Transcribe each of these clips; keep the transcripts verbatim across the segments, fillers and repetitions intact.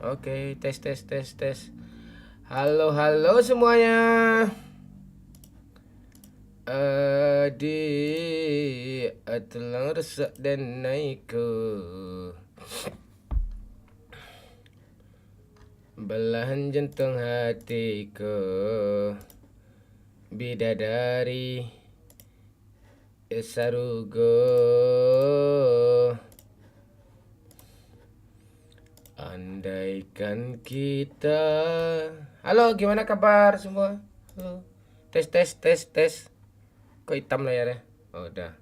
Oke, tes, tes, tes, tes. Halo, halo semuanya. Adi atelang rusak dan naiko. Belahan jantung hatiku, bidadari sarugo. Andaikan kita. Halo, gimana kabar semua? Halo. Tes, tes, tes, tes. Kok hitam layarnya? Oh, udah.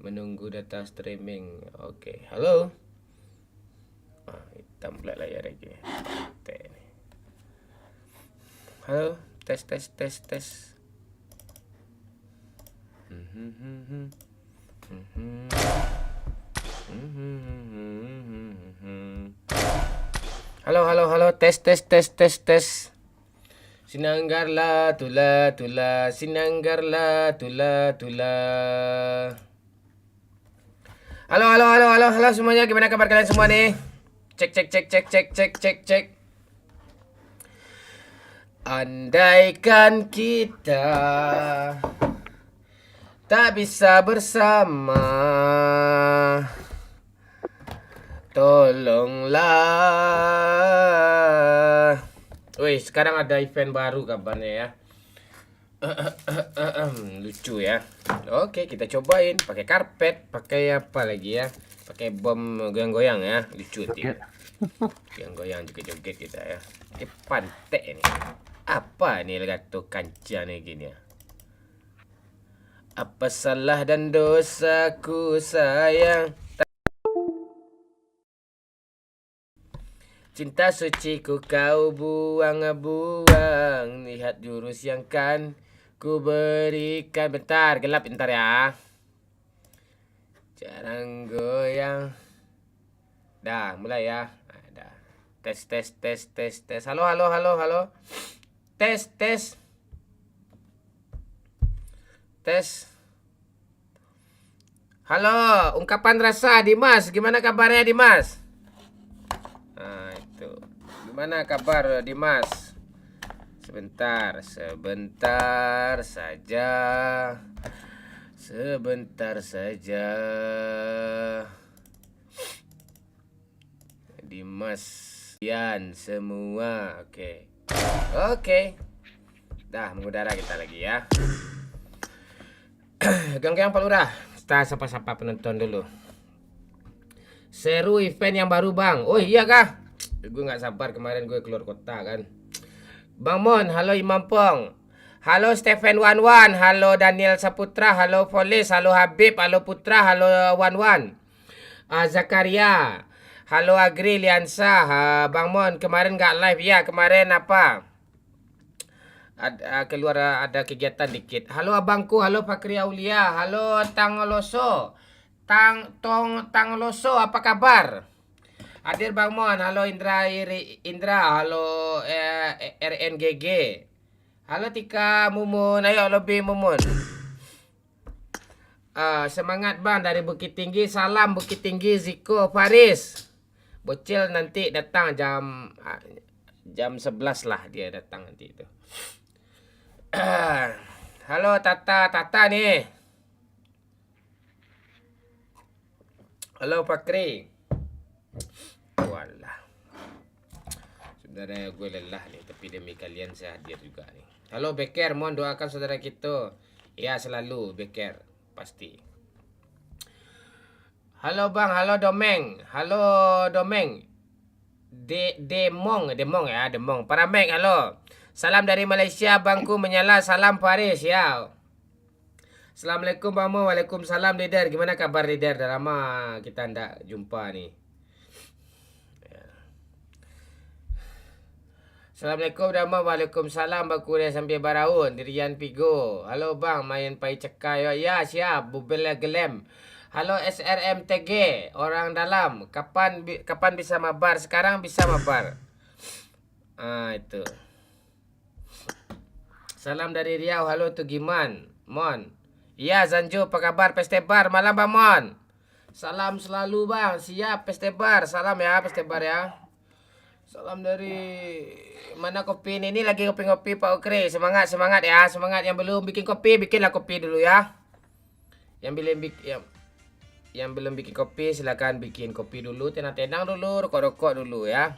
Menunggu data streaming. Oke, halo. Ah, hitam pula layar lagi. Teh ni. Halo, tes, tes, tes, tes. Halo, halo, halo, tes, tes, tes, tes, tes. Sinanggar lah, tula, tula, sinanggar lah, tula, tula. Halo, halo, halo, halo, halo semuanya, gimana kabar kalian semua nih? Cek, cek, cek, cek, cek, cek, cek, cek. Andaikan kita tak bisa bersama, tolonglah. Wih, sekarang ada event baru kabarnya ya. Lucu ya. Oke, kita cobain. Pakai karpet, pakai apa lagi ya? Pakai bom goyang-goyang ya. Lucu nanti. Joget. Goyang-goyang, joget-joget kita ya. Eh, pantek ini. Apa ini legato kancang ni gini ya? Apa salah dan dosaku, sayang? Cinta suci ku kau buang-buang, lihat jurus yang kan ku berikan. Bentar, gelap bentar ya. Jarang goyang. Dah, mulai ya. Ah, dah. Tes, tes, tes, tes, tes. Halo, halo, halo, halo. Tes, tes. Tes. Halo, ungkapan rasa Dimas. Gimana kabarnya Dimas? Nah, itu. Gimana kabar Dimas? Sebentar, sebentar saja. Sebentar saja. Dimas, Yan, semua. Oke. Oke. Dah, mengudara kita lagi ya. Gang-gang Pak Lurah. Kita sapa-sapa penonton dulu. Seru event yang baru, Bang. Oh, iya kah? Gue nggak sabar, kemarin gue keluar kota kan. Bang Mon, halo Imam Pong. Halo Stephen Wan Wan, halo Daniel Saputra, halo Folis, halo Habib, halo Putra, halo Wan Wan. Ah, Zakaria. Halo Agri Liansa. Ah, Bang Mon, kemarin nggak live ya? Kemarin apa? Ad-, ah, keluar, ah, ada kegiatan dikit. Halo abangku, halo Fakri Aulia, halo Tang Loso. Tang, Tong, Tang Loso, apa kabar? Hadir Bang Mon, halo Indra Iri-, Indra, halo, eh, R N G G. Halo Tika Mumun, ayo lobby Mumun. Ah, semangat Bang dari Bukittinggi, salam Bukittinggi, Ziko Faris. Bocil nanti datang jam, ah, jam sebelas lah dia datang nanti tu. Halo Tata, Tata nih. Halo Fakri. Walah. Sebenarnya gue lelah nih, tapi demi kalian saya hadir juga nih. Halo Beker, mohon doakan saudara kita. Ya, selalu Beker, pasti. Halo Bang, halo Domeng. Halo Domeng. De-, Demong, Demong ya, Demong. Paramek, halo. Salam dari Malaysia, Bangku menyala, salam Paris ya. Assalamualaikum Bang Mo. Waalaikumsalam Leader. Gimana kabar Leader? Dah lama kita ndak jumpa nih. Ya. Assalamualaikum Bang Mo. Waalaikumsalam. Bakuliah sambil baraun. Rian Pigo. Halo Bang, main pai cakai yo. Ya, siap. Bubel gelem. Halo S R M T G, orang dalam. Kapan bi-, kapan bisa mabar? Sekarang bisa mabar. Ah, itu. Salam dari Riau, halo Tugiman, Mon. Iya, Zanjo, apa kabar? Peste Bar, malam Bang Mon. Salam selalu Bang, siap Peste Bar. Salam ya, Peste Bar ya. Salam dari mana kopi ni? Ini lagi ngopi-ngopi, Pak Ukri. Semangat, semangat ya. Semangat, yang belum bikin kopi, bikinlah kopi dulu ya. Yang belum bik-, yang, yang belum bikin kopi, silakan bikin kopi dulu, tenang-tenang dulu, rokok-rokok dulu ya.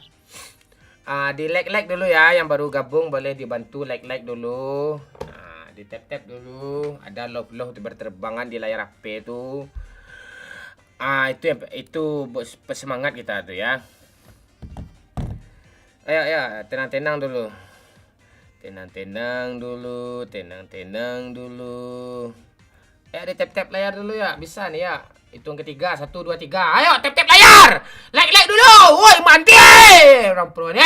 Ah, di like-like dulu ya, yang baru gabung boleh dibantu like-like dulu. Ah, di tap-tap dulu. Ada love-love tu berterbangan di layar H P tu. Ah, itu yang, itu buat semangat kita tu ya. Ayo, ayo, tenang-tenang dulu. Tenang-tenang dulu, tenang-tenang dulu. Eh, di tap-tap layar dulu ya, bisa nih ya. Hitung ketiga, satu, dua, tiga. Ayo, tap-tap layar. Like-like dulu. Woi, mandi. Orang pro ni.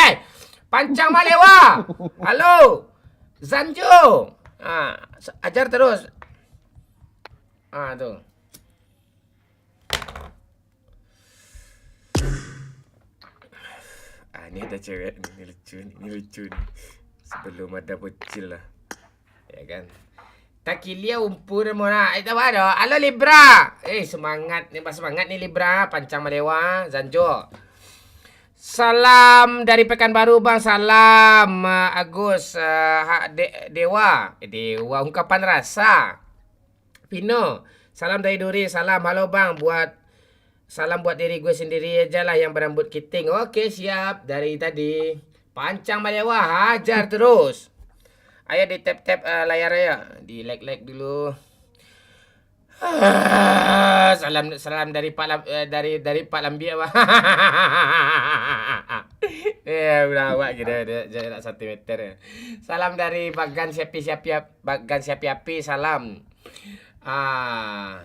Pancang Malewa. Halo. Zanjo. Ah, ajar terus. Ah, tu. Ah, ni ada cewek ni, ni lucu ni, ni lucu ni. Sebelum ada bocil lah. Ya kan? Takilia umpur murah. Eh, tak apa dah. Halo Libra. Eh, semangat ni, bah semangat ni Libra. Pancang Malewa, Zanjo. Salam dari Pekanbaru, Bang. Salam, eh, Agus, eh, Hak De-, Dewa. Eh, Dewa, ungkapan rasa. Pino, salam dari Duri, salam. Halo Bang, buat, salam buat diri gue sendiri aja lah yang berambut kiting. Oke, siap. Dari tadi. Pancang Malewa, hajar terus. Ayo di tap-tap, eh, layar ayo. Di like-like dulu. Ah, salam, salam dari Pak Lam-, eh, dari, dari Pak Lambiak, Bang. Eh, udah awak gitu, dia, dia nak satu meter ya. Salam dari Bagan Siapi-Siapi, Bagan Siapi-Api, salam. Ah.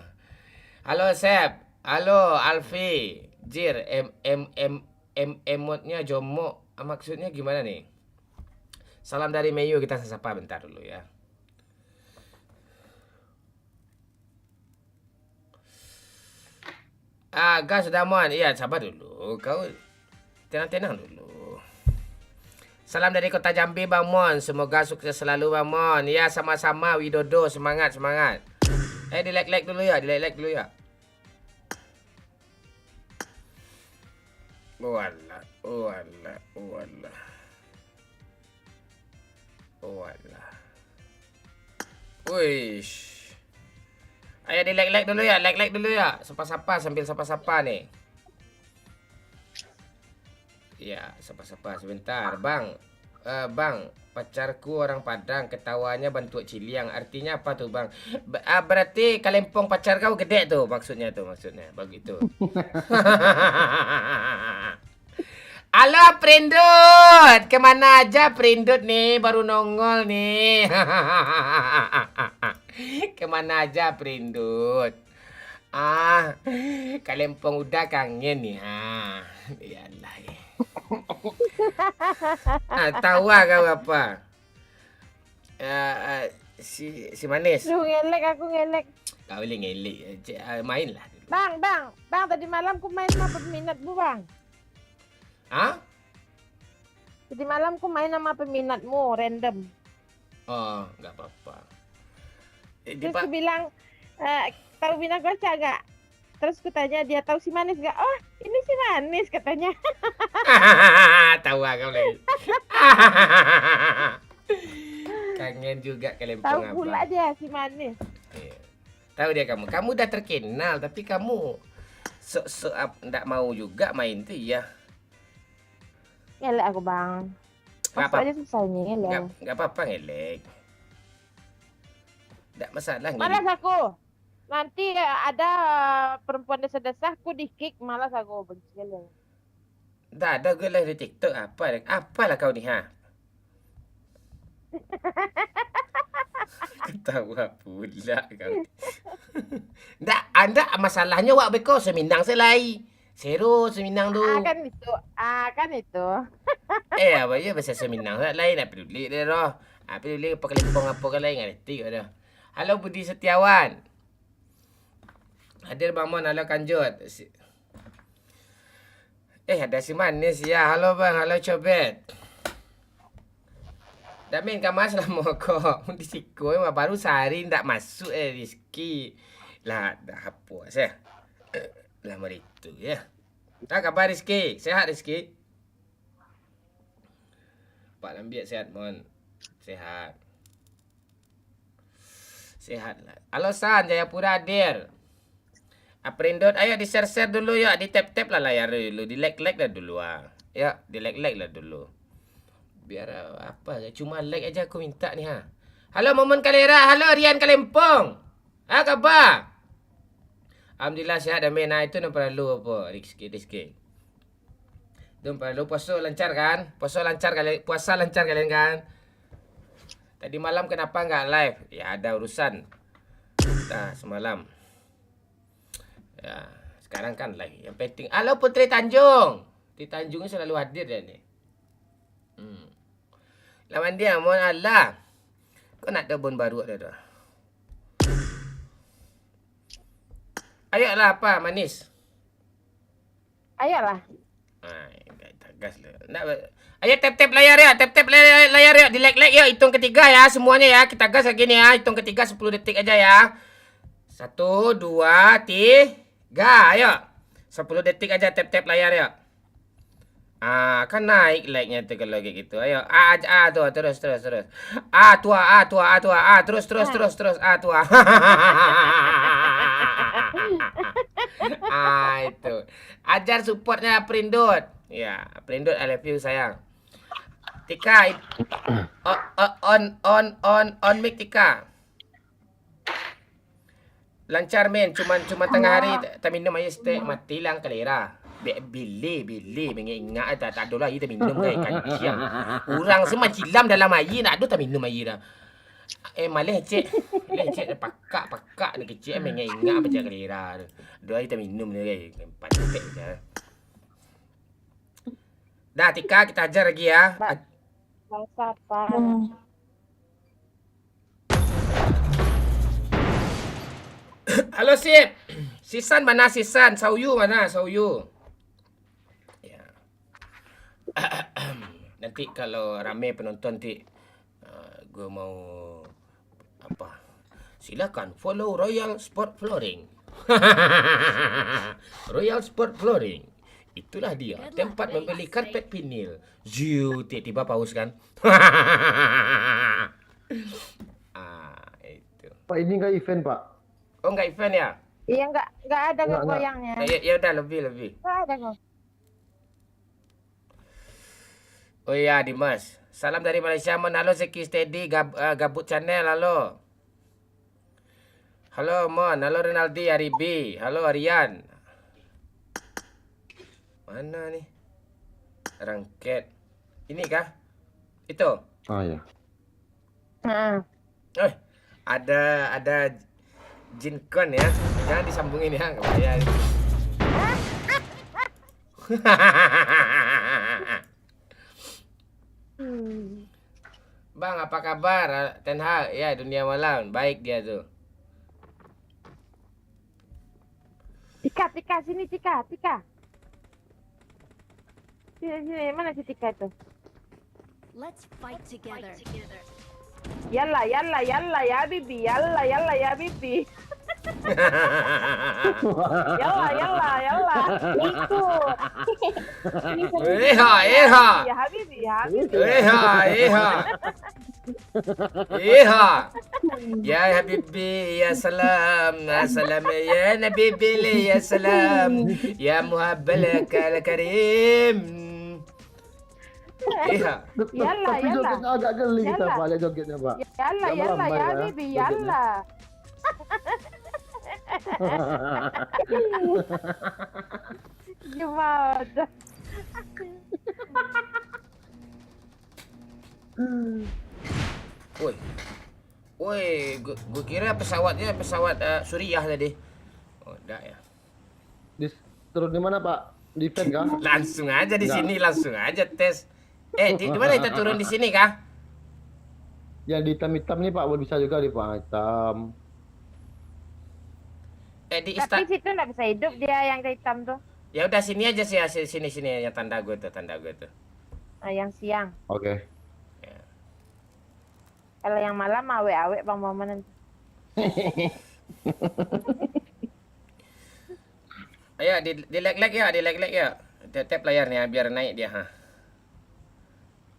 Halo, Sep. Halo, Alfi. Jir, em, em, em, em, emotnya jomok. Ah, maksudnya gimana nih? Salam dari Meyu, kita sapa bentar dulu ya. Ah, gas sudah, Mon. Iya, sabar dulu. Kau tenang-tenang dulu. Salam dari Kota Jambi, Bang Mon. Semoga sukses selalu, Bang Mon. Ya, sama-sama, Widodo. Semangat, semangat. Eh, di like-like dulu ya, di like-like dulu ya. Walah, walah, walah. Walah. Uish. Ayo di like-like dulu ya, like-like dulu ya. Sapa-sapa, sambil sapa-sapa nih. Ya, sapa-sapa sebentar, Bang. Eh, Bang, pacarku orang Padang, ketawanya bantuak ciliang. Artinya apa tu, Bang? Ba-, ah, berarti kalempong pacar kau gedek tu, maksudnya tu, maksudnya. Begitu. Alah, Prindut. Kemana aja Prindut nih? Baru nongol nih. Kemana aja Prindut? Ah, kalempong uda kangen nih. Ah, ya Allah. Ah, tawa kau apa? Ah, ah, si, si manis. Duh, ngelek aku, ngelek. Kau boleh ngelek. Cik, ah, mainlah dulu. Bang, bang, bang, tadi malam ku main sama peminat bu, bang. Hah? Tadi malam ku main sama peminatmu, random. Oh, nggak apa-apa. Eh, di Terus pa- ku bilang, eh, "Tahu Minang Kocak nggak?" Terus ku tanya dia, "Tahu si Manis nggak?" "Oh, ini si Manis," katanya. Tahu lah kau lagi. Kangen juga kalempong Tahu abang. Pula dia si Manis. Iya. Tahu dia kamu. Kamu udah terkenal, tapi kamu sok-sok ap-, ndak mau juga main tu, iya. Ngelek aku, Bang. Nggak Masuk apa-, aja susah ini, ngelek. Nggak, nggak apa-apa ngelek. Nggak masalah ngelek. Malas aku. Nanti ada perempuan desa-desa, aku di-kick, malas aku, benci ngelek. Ndak ada gue live di TikTok, apa, apalah kau ni, ha? Ketawa pula kau. Ndak, ndak, masalahnya wak beko seminang se lai. Sero seminang tu. Ah, kan itu. Ah, kan itu. Eh, apa je bahasa seminang se lai, nak peduli dia doh. Apa peduli apa kalempong apa kan lai, ngerti kau dah. Halo Budi Setiawan. Hadir Bang Mon, halo Kanjut. Si-, eh, ada si Manis ya. Halo Bang, halo Cobet. Damin ka mas lamo ko. Di siko mah baru sehari ndak masuk eh Rizky. Lah, dah apa sih? Lah maritu ya. Nah, kabar Rizky? Sehat Rizky? Pak Lambiak sehat, Mon? Sehat. Sehat lah. Halo, San, Jayapura hadir. Aprindot, ayo di-share-share dulu, yo, di-tap-tap lah layar dulu, di-like-like lah dulu, ah. Yo, di-like-like lah dulu. Biar, ah, apa, cuma like aja aku minta ni, ha. Halo, Momon Kalera, halo, Rian Kalempong. Ah, kaba? Alhamdulillah, sehat, amin. Nah, itu nan paralu apo, Rizki, Rizki. Dum, paralu puaso lancar kan? Puaso lancar kali, puasa lancar kalian kan? Tadi malam kenapa nggak live? Ya, ada urusan. Nah, semalam. Ya, sekarang kan live. Yang penting, halo Putri Tanjung. Putri Tanjung ni selalu hadir dia ni. Hmm. Lawan dia, mohon Allah. Kau nak dobon baru ada dah. Ayolah, apa, manis? Ayolah. Ai, agak tagas lah. Nak ba-, ayo tap-tap layar ya, tap-tap layar, layar ya, di-like-like ya, hitung ketiga ya, semuanya ya, kita gas lagi nih ya, hitung ketiga sepuluh detik aja ya. Satu, dua, tiga, ayo. Sepuluh detik aja tap-tap layar ya. Ah, kan naik like-nya tu kalau kayak gitu. Ayo, ah, ah, ah, tu, terus, terus, terus. Ah, tua, ah, tua, ah, tua, ah, terus, terus, terus, terus, ah, tua. Ah, itu. Ajar support-nya Aprindut. Ya, Aprindut, I love you, sayang. Tika, it-, o-, o-, on, on, on, on mic, Tika. Lancar, men. Cuman, cuman tengah hari ta-, taminum aia saketek, mati lah kalera. Be-, bili, bili, mangek-ingek, tak, tak ado lah aia taminum, gai, kanciang. Urang se mancilam dalam aia, ndak ado taminum aia dah. Eh, maleh, cek. Maleh, cek, pakak, pakak ni kecek, mangek-ingek paja kalera tu. Ado aia taminum ni, gai. Patek je. Dah, Tika, kita ajar lagi ya. Ba-, bahasa apa? Hmm. Halo, Sip. Sisan mana, Sisan? Sauyu mana, Sauyu? Ya. Nanti kalau rame penonton, nanti, uh, gua mau apa? Silakan follow Royal Sport Flooring. Royal Sport Flooring. Itulah dia, tempat membeli karpet vinil. Ziu, tiba-tiba paus kan? Ah, itu. Pak, ini nggak event, Pak. Oh, nggak event ya? Iya, nggak, nggak ada. Nggak, nggak. Goyangnya. Eh, ya, ya udah, lebih, lebih. Nggak ada kok. Oh iya, Dimas. Salam dari Malaysia, Mon. Halo, Zeki Steady, Gab-, eh, Gabut Channel, halo. Halo, Mon. Halo, Rinaldi, Aribi. Halo, Arian. Mana ni? Rangket. Ini kah? Itu? Oh, iya. Heeh. Eh, ada, ada jin kon ya. Jangan disambungin ya, bahaya. Hmm. Bang, apa kabar? Ten Hag, ya, dunia malam. Baik dia tu. Tika, Tika, sini, Tika, Tika. Sini, sini, mana si Tika tu? Let's fight together. Yalla, yalla, yalla, ya habibi, yalla, yalla, ya habibi. Yalla, yalla, yalla. Ikut. Eha, eha. Ya habibi, ya habibi. Eha, eha. Eha. Ya habibi, ya salam. Assalam, ya habibi, ya salam. Ya muhabbal kal karim. Eha. Yalla, tapi yalla. Jogetnya agak geli kita, yalla. Pak, lihat jogetnya, Pak. Yalla, yalla, ya habibi, yalla. Gimana? Woi. Woi, gua, gua kira pesawatnya pesawat, eh, Suriah tadi. Oh, enggak ya. Di, turun di mana, Pak? Di event kah? Langsung aja di sini, langsung aja tes. Eh, di, di mana kita turun, di sini kah? Yang di hitam-hitam nih, Pak, bisa juga di, Pak, hitam. Eh, di ista- Tapi situ nggak bisa hidup dia yang hitam tuh. Ya udah, sini aja sih, sini, sini yang tanda gue tuh, tanda gue tuh. Ah, yang siang. Oke. Ya. Kalau yang malam awek-awek, Bang Maman, nanti. Ayo, di, di like-like ya, di like-like ya. Tap-tap layar nih, biar naik dia, ha.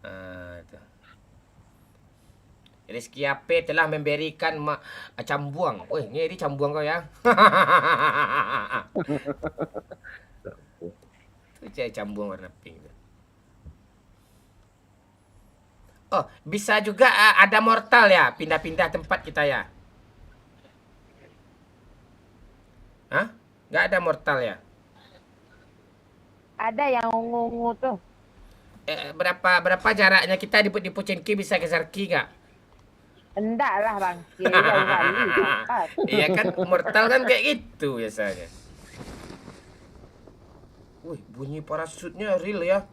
Ah, itu. Rizky Ape telah memberikan ma-, cambuang. Weh, ngeri cambuang kau ya. Tu cewek cambuang warna pink tu. Oh, bisa juga, ah, ada mortal ya, pindah-pindah tempat kita ya. Hah? Nggak ada mortal ya? Ada yang ungu-ungu tu. Eh, berapa, berapa jaraknya kita di, di Pochinki bisa ke Zarki nggak? Endak lah, Bang. Kira jauh kali, cepat. Iya kan, mortal kan kayak gitu biasanya. Wih, bunyi parasutnya real ya.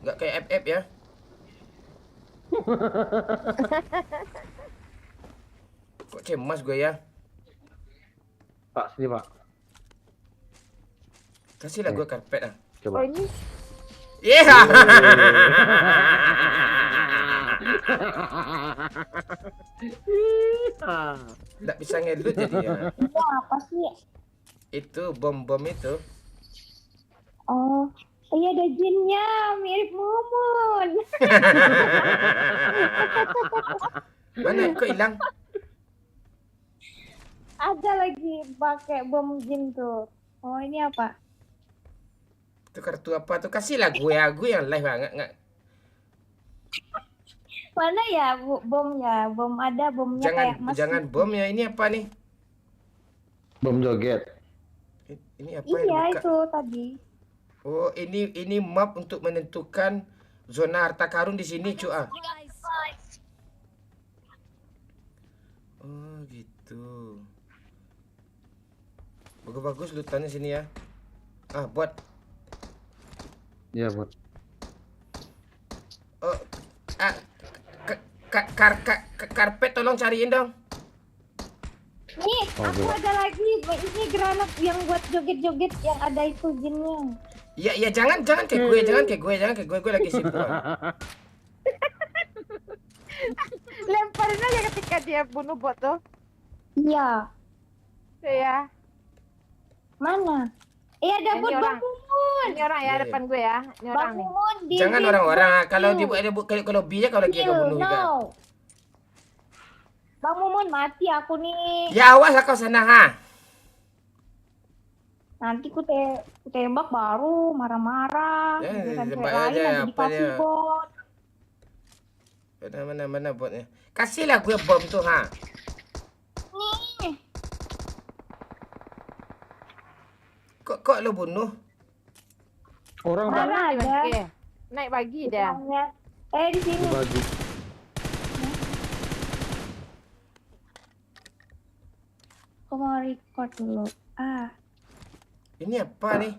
Nggak kayak F F ya. Kok cemas gue ya? Pak, sini, Pak. Kasihlah gue karpet ah. Coba. Oh, ini. Iya. Nggak bisa ngelut jadi ya. Ini apa sih? Itu bom-bom itu. Oh, iya ada jinnya, mirip Mumun. Mana kok hilang? Ada lagi pakai bom jin tu. Oh, ini apa? Itu kartu apa tu? Kasihlah gue, aku yang live banget nggak. Mana ya bu- bomnya? Bom ada bomnya. Jangan kayak emas jangan gitu. Bom ya. Ini apa nih? Bom joget. I- Ini apa yang Iya dibuka? Itu tadi. Oh, ini ini map untuk menentukan zona harta karun di sini, cuk ah. Oh, gitu. Bagus-bagus lootannya sini ya. Ah, buat. Iya, buat. Oh, ah, ka- ka- kar- ka- ka- karpet tolong cariin dong. Nih, oh, aku ada lagi. Ini granat yang buat joget-joget yang ada itu jinnya. Iya, iya, jangan jangan ke gue, jangan ke gue, jangan ke gue, gue lagi sibuk. Lemparin aja ketika dia bunuh bot tuh. Iya. Iya. Mana? Eh, ada bot Bang Mumun. Ini orang ya, iya, depan gue ya. Ini orang nih. Bang Mumun, di Jangan orang-orang. Kalau di kalau kalau dia kalau lagi akan bunuh juga. Bang Mumun, mati aku nih. Ya, awas lah kau sana ha. Nanti ku te- ku tembak baru marah-marah. Ya, tembak aja apa dia. Bot. Mana mana mana botnya? Kasihlah gue bom tuh ha. Nih. Kok kok lo bunuh? Orang mana ada? Naik bagi dia. Eh, di sini. Bagi. Aku mau record dulu. Ah. Ini apa nih?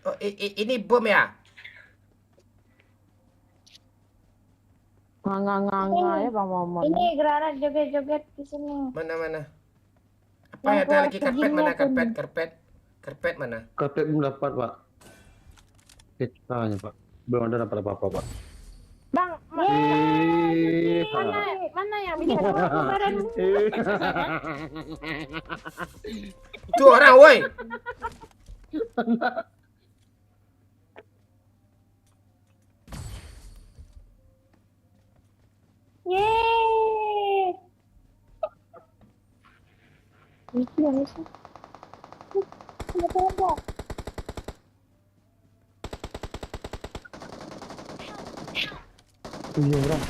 Oh, i- i- ini bom ya? Nganga-nganga ya Bang Momon. Ini granat joget-joget di sini. Mana mana? Apa yang ada lagi karpet mana karpet karpet karpet mana? Karpet belum dapat Pak. Kitanya Pak. Belum ada dapat apa-apa Pak. Bang, mana mana yang bisa kemarin? Itu orang woi. Yeay. Itu yang itu. Kenapa ada? Iya, orang.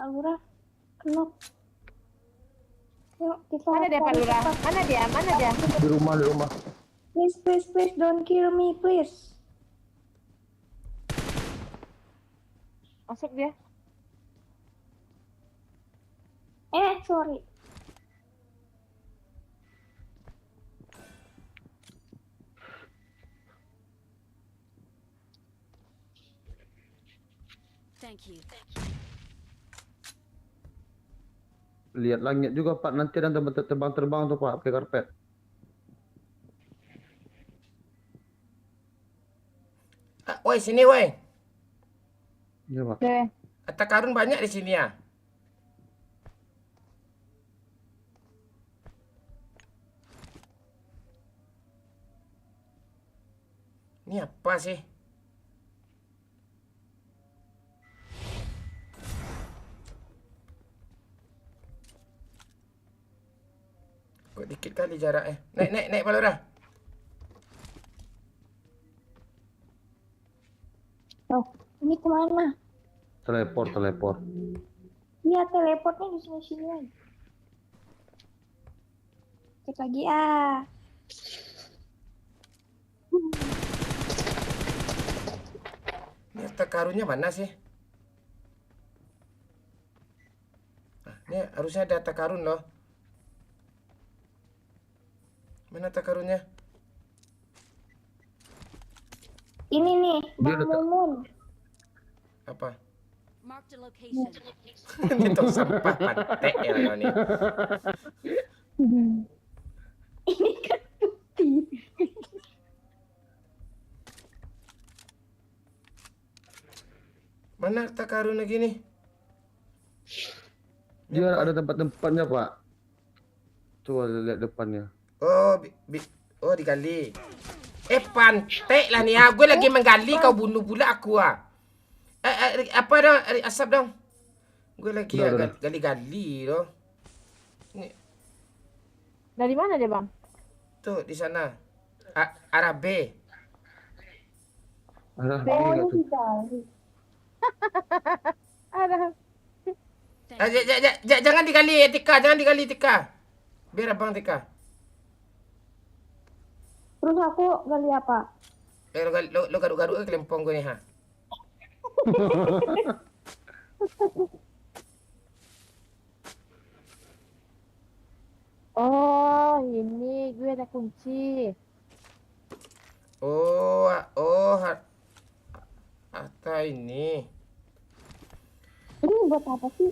Aura, kenok. Yuk, kita Mana dia, Pak Lurah? Mana dia? Mana dia? Di rumah, di rumah. Please, please, please, don't kill me, please. Masuk dia. Eh, sorry. Thank you. Lihat langit juga, Pak. Nanti ada yang terbang-terbang tu, Pak, pakai karpet. Ah, woi, sini, woi. Iya, Pak. Oke. Harta karun banyak di sini, ya. Ini apa sih? Kok dikit kali jarak eh. Naik, naik, naik, Pak Lurah. Oh, ini kemana? Teleport, teleport. Iya, teleportnya di sini-sini aja. Cek lagi ah. Ini harta karunnya mana sih? Nah, ini harusnya ada harta karun loh. Mana harta karunnya? Ini nih, Dia Bang dekat. Mumun. Apa? Marked a location. Ini tong sampah pantek ya lo ni. Ini kan putih. Mana harta karun lagi nih? Dia ada tempat-tempatnya, Pak. Tuh, lihat depannya. Oh, bi-, bi-, oh, digali. Eh, pantek lah ni ah. Gue lagi menggali, kau bunuh pula aku ah. Eh, eh, apa dong? Eh, asap dong. Gue lagi Udah, ya, udah, gal-, udah. gali-gali doh. Ni. Dari mana dia, Bang? Tuh, di sana. A-, arah B. Arah B Oh, lah ini tuh. di Bali. Arah. Eh, ja-, ja-, ja-, ja-, jangan digali, Tika. Jangan digali, Tika. Biar abang, Tika. Terus aku gali apa? Eh, lo gali, lo, lo garuk-garuk ke kelempong gue nih, ha? Oh, ini gue ada kunci. Oh, a-, oh, har-, harta ini. Ini buat apa sih?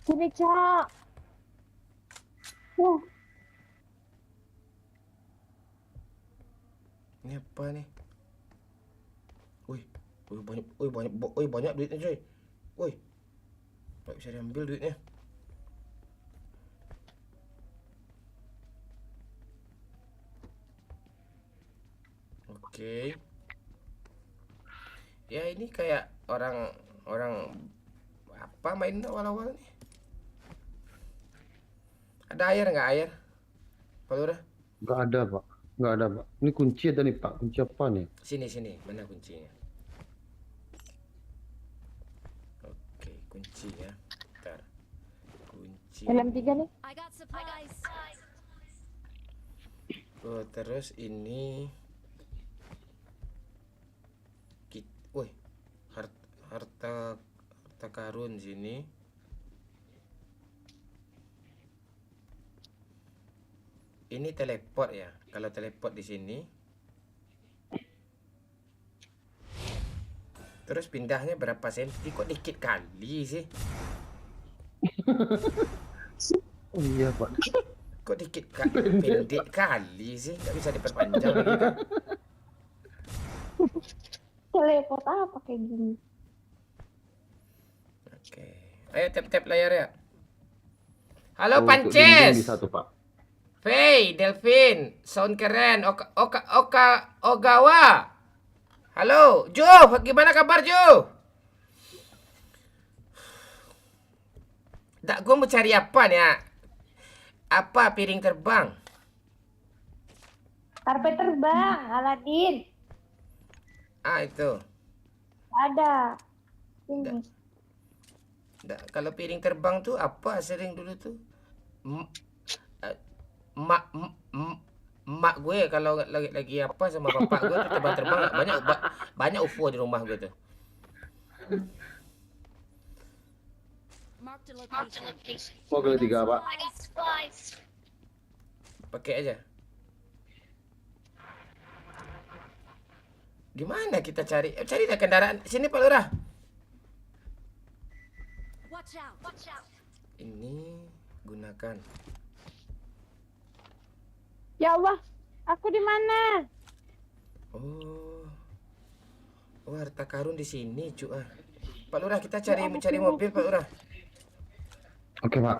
Sini, Cak. Wah. Ini apa nih? Wih, wih, banyak, wih, banyak, bo-, wih, banyak duitnya, coy. Wih. Tak bisa diambil duitnya. Oke. Ya, ini kayak orang, orang apa main awal-awal nih? Ada air nggak, air? Pak Lurah? Nggak ada, Pak. Nggak ada, Pak. Ini kunci ada nih, Pak. Kunci apa nih? Sini, sini. Mana kuncinya? Oke, kunci ya. Bentar. Kunci. Helm tiga nih. I got supplies. Oh, terus ini kit-, woi, hart-, harta, harta karun sini. Ini teleport ya. Kalau teleport di sini, terus pindahnya berapa senti? Kok dikit kali sih? Oh iya, Pak. Kok dikit ka-, Pendek. pendek kali sih? Nggak bisa diperpanjang lagi kan? Teleport apa kayak gini? Oke. Ayo tap-tap layar ya. Halo, Oh, untuk Pances. dinding bisa tuh, Pak. Faye, Delvin, sound keren. Oka, Oka, Oka, Ogawa. Halo, Ju, gimana kabar, Ju? Dak, gua mau cari apa nih, ah? Apa, piring terbang? Karpet terbang, Aladin. Ah, itu. Ada. Ini. Ndak. Ndak, kalau piring terbang tu apa sering dulu tu? M-, eh, mak, m-, m-, mak gue kalau lagi, lagi apa sama bapak gue tu terbang-terbang, banyak ba-, banyak U F O di rumah gue tu. Marked a location. Mobil tiga, Pak. Pakai aja. Di mana kita cari? Eh, carilah kendaraan. Sini, Pak Lurah. Watch out. Watch out. Ini gunakan. Ya Allah, aku di mana? Oh. Oh, harta karun di sini, Cuk, ah. Pak Lurah, kita cari, Ya, cari aku mobil, Pak Lurah. Oke, Pak.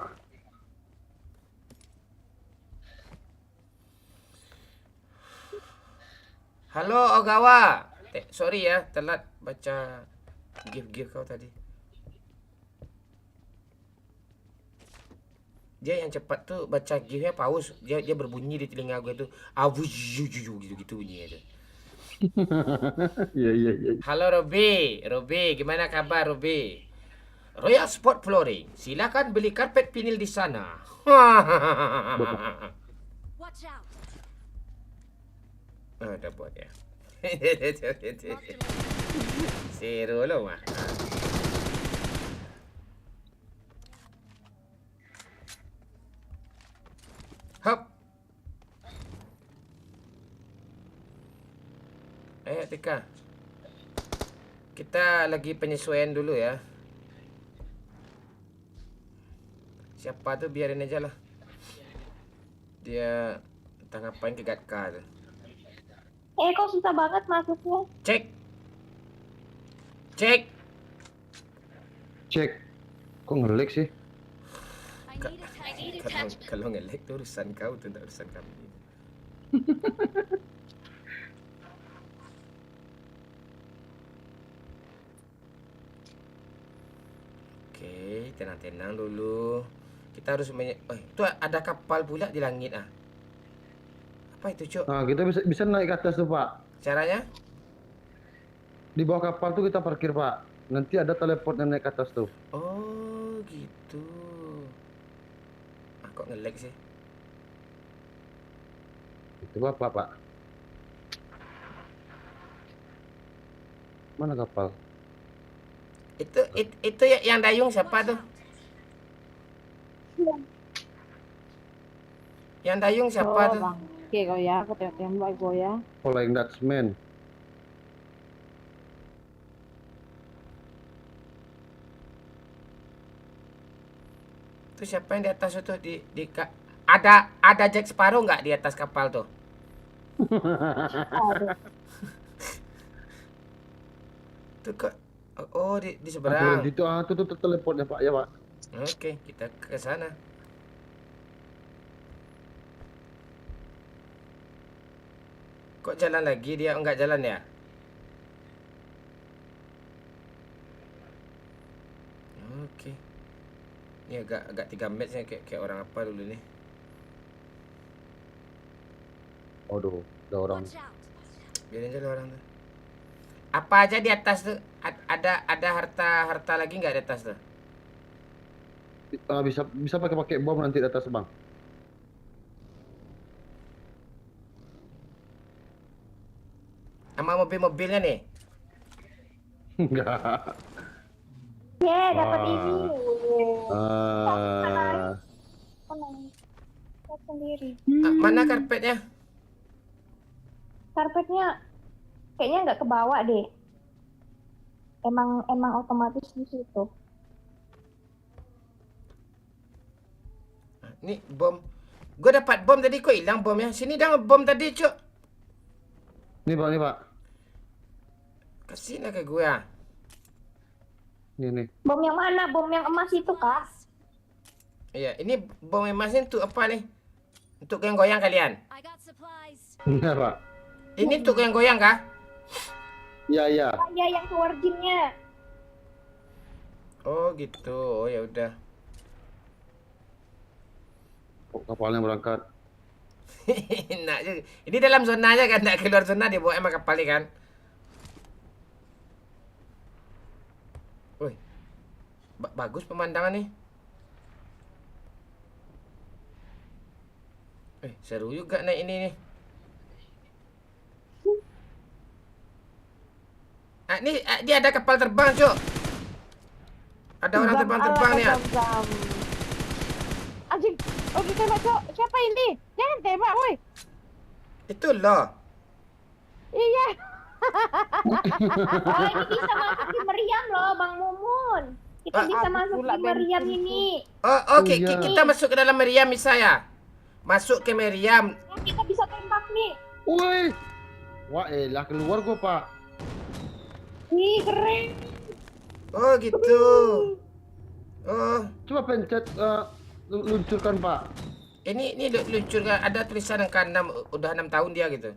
Halo, Ogawa. Eh, sorry ya, telat baca gift-gift kau tadi. Dia yang cepat tu baca giftnya paus. Dia, dia berbunyi di telinga gue tu. Awujujuju gitu-gitu bunyinya tu. Iya, iya, iya. Halo Robi, Robi, gimana kabar Robi? Royal Sport Flooring, silakan beli karpet vinil di sana. Watch out. Oh, ada bot ya. Seru lo mah. Hop. Ayo, Tika. Kita lagi penyesuaian dulu ya. Siapa tu biarin aja lah. Dia entah ngapain ke Gatka tu. Eh, kok susah banget masuknya? Cek. Cek. Cek. Kok nge-lag sih? Ka-, kalau, kalau nge-lag tu urusan kau tu, tak urusan kami. Oke, tenang-tenang dulu. Kita harus menye-, eh, itu ada kapal pula di langit ah. Apa itu, Cuk? Nah, kita bisa, bisa naik ke atas tu, Pak. Caranya? Di bawah kapal tu kita parkir, Pak. Nanti ada teleport yang naik ke atas tu. Oh, gitu. Ah, kok nge-lag sih? Itu apa, Pak? Mana kapal? Itu, it-, itu ya, yang dayung siapa tu? Yang dayung siapa tu? Oh, bangke kau ya, aku tembak-tembak kau ya. Flying Dutchman. Tu siapa yang di atas tu? Di, di ka-, ada, ada Jack Sparrow nggak di atas kapal tu? Ada. Tu kok, oh, di, di seberang. Aduh, gitu, ah, tu, tu, tu teleportnya, Pak, ya, Pak. Oke, kita ke sana. Kok jalan lagi dia? Enggak jalan ya? Oke. Ini agak, agak tiga match ni, kayak, kayak orang apa dulu ni? Aduh, ada orang. Watch out. Biarin aja lah orang tu. Apa aja di atas tu? Ad-, ada, ada harta, harta lagi nggak di atas tu? Ah, bisa, bisa pakai, pakai bom nanti di atas, Bang. Sama mobil-mobilnya nih. Enggak. Ye, dapat ini. Ah. Tenang. Lihat sendiri. Ah, mana karpetnya? Karpetnya kayaknya nggak kebawa deh. Emang, emang otomatis di situ. Ni bom. Gua dapat bom tadi, kok hilang bomnya? Sini dong bom tadi, Cuk. Ni, Pak, ni, Pak. Kasih lah ke gua. Ni, ni. Bom yang mana? Bom yang emas itu kah? Iya, ini bom emas ni untuk apa ni? Untuk goyang-goyang kalian? I got supplies. Iya, Pak. Ini untuk goyang-goyang kah? Iya, iya. Oh, iya, yang keluar jinnya. Oh, gitu. Oh, ya udah. Kok kapalnya berangkat? Enak juga. Ini dalam zona aja kan, nggak keluar zona dia bawa emang kapal ni kan. Woi. Ba-, bagus pemandangan ni. Eh, seru juga naik ini nih. Ah, ni, ah, dia ada kapal terbang, Cuk. Ada orang terbang-terbang ni, ah. Anjing. Oh, ditembak, Cuk. Siapa ini? Jangan tembak, woi. Itu lo. Iya. Oh, ini bisa masuk di meriam loh, Bang Mumun. Kita bisa masuk di meriam ini. Oh, oke, ki-, kita masuk ke dalam meriam bisa ya? Masuk ke meriam. Oh, kita bisa tembak nih. Woi. Wah, elah, keluar gua, Pak. Ih, keren. Oh, gitu. Oh. Coba pencet, eh, lu-, luncurkan, Pak. Ini, ini lu-, luncurkan. Ada tulisan angka enam, udah enam tahun dia gitu.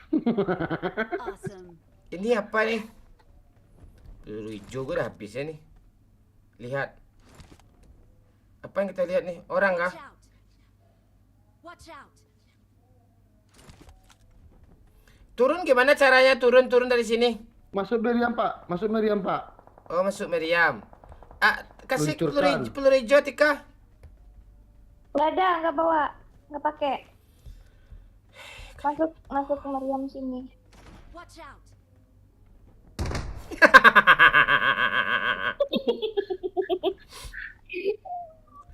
Awesome. Ini apa nih? Peluru hijau gua dah habis ya nih. Lihat. Apa yang kita lihat nih? Orang kah? Watch out. Watch out. Turun gimana caranya turun, turun dari sini? Masuk meriam, Pak. Masuk meriam, Pak. Oh, masuk meriam. Ah, kasih peluru Luncurkan. Peluru hijau, Tika. Nggak ada, nggak bawa. Nggak pakai. Masuk, masuk ke meriam sini. Watch out.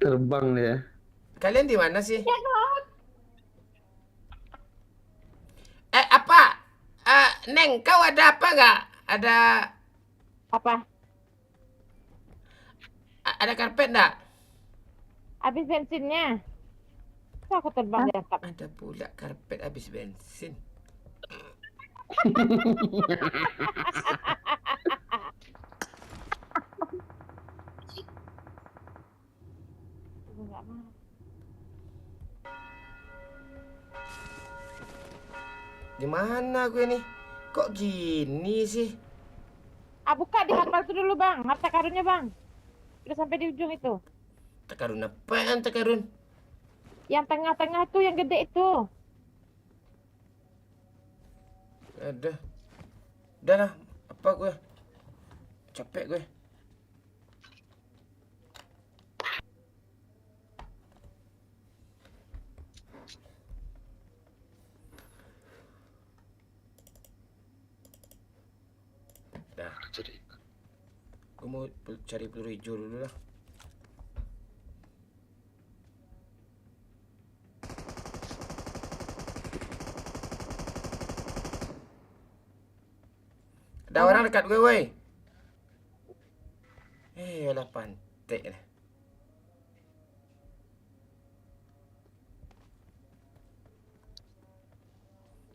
Terbang dia. Kalian di mana sih? Ya, Kak. Eh, apa? Eh, Neng, kau ada apa nggak? Ada apa? A-, ada karpet nggak? Habis bensinnya. Kok aku terbang di atap? Ada pula karpet habis bensin. Di mana gue nih? Kok gini sih? Ah, buka di kapal tu dulu, Bang. Harta karunnya, Bang. Udah sampai di ujung itu. Harta karun apaan, harta karun? Yang tengah-tengah tu, yang gede itu. Ada. Udah lah, apa gue? Capek gue. Dah. Cari. Gue mau pel-, cari peluru hijau dulu lah. Ada orang dekat gue, woi. Eh, alah, pantek lah.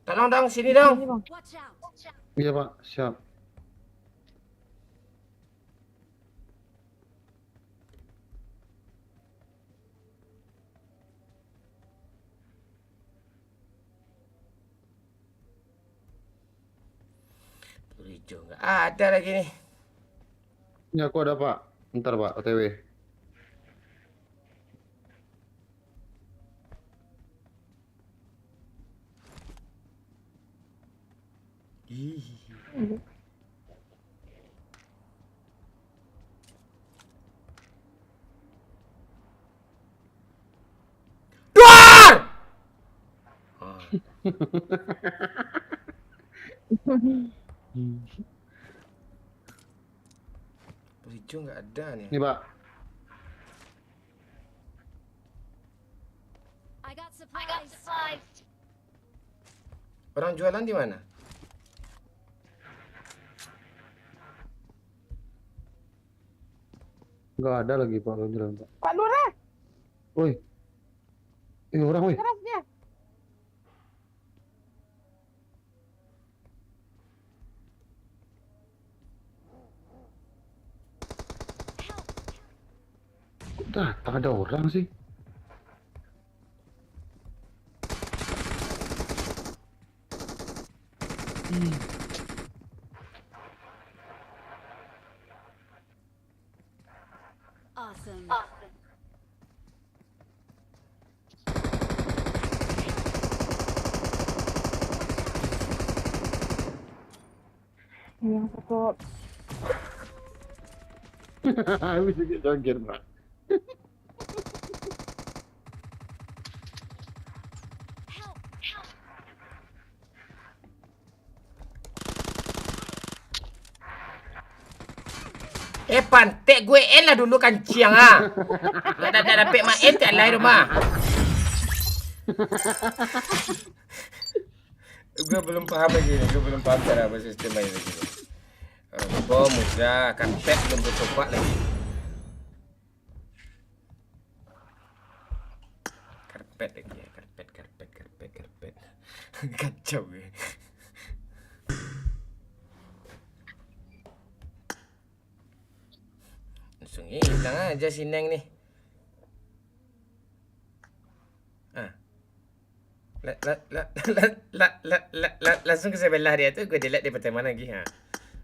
Tolong dong, sini dong. Sini, Bang. Iya, Pak. Siap. Peluru hijau nggak ada lagi nih. Ini aku ada, Pak. Ntar, Pak, O T W. Ih. Duar! Ah. Peluru hijau nggak ada nih. Nih, Pak. I got supplies. Orang jualan di mana? Nggak ada lagi, Pak, orang jualan, Pak. Pak Lurah. Woi. Eh, orang, woi. Keras dia. Kok datang ada orang sih? Hmm. Awesome. Yang satu. Habis sikit joget, Pak. Eh, pantek gue, en lah dulu kanciang, ah. Nggak ada, nggak dapet main, tak lah rumah. Gue belum paham lagi ni, gue belum paham cara apa sistem main lagi ni. Eh, bom udah, karpet belum gue coba lagi. Karpet lagi ya, karpet, karpet, karpet, karpet. Kacau ya. Langsung hilang aja si Neng nih. Ah. La-, la-, la-, la-, la-, la-, la-, langsung ke sebelah dia tu, gue delete dia, berteman lagi. Ha.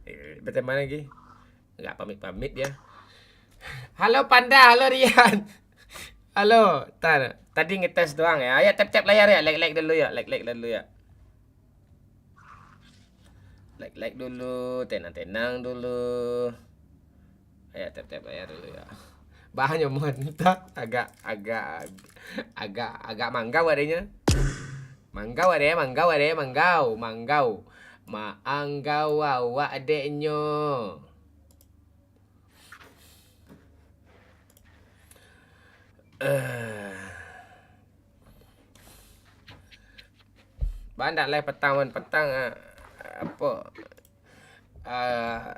Eh, berteman lagi. Nggak pamit-pamit dia. Halo Panda, halo Rian. Halo, tar. Tadi ngetes doang ya. Ayo tap-tap layar ya, like-like dulu ya, like-like dulu ya. Like-like dulu, tenang-tenang dulu. Ayo tap-tap layar dulu ya. Bahanyo mantap, agak, agak, agak, agak manggau adanya. Manggau ade, manggau ade, manggau, manggau. Maanggau awak deknyo. Eh. Bandak lai petang, man, petang, ah, apo, ah,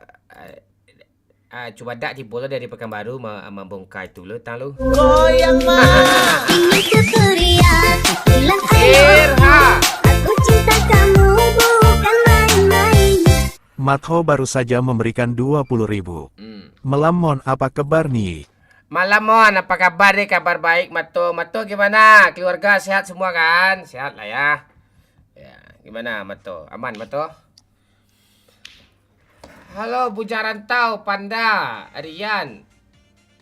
ah, cubadak tibo lo dari Pekanbaru ma-, mambongka itu lo, tang lo. Goyang, ma. Ini tuh pria, bilang I love you. Irha. Aku cinta kamu bukan main-main. Matho baru saja memberikan dua puluh ribu. Hmm. Malam, Mon, apa kabar ni? Malam, Mon, apa kabar ni? Kabar baik, Mato. Mato gimana? Keluarga sehat semua kan? Sehat lah ya. Ya, gimana, Mato? Aman, Mato? Halo, Bujang Rantau, Panda, Rian.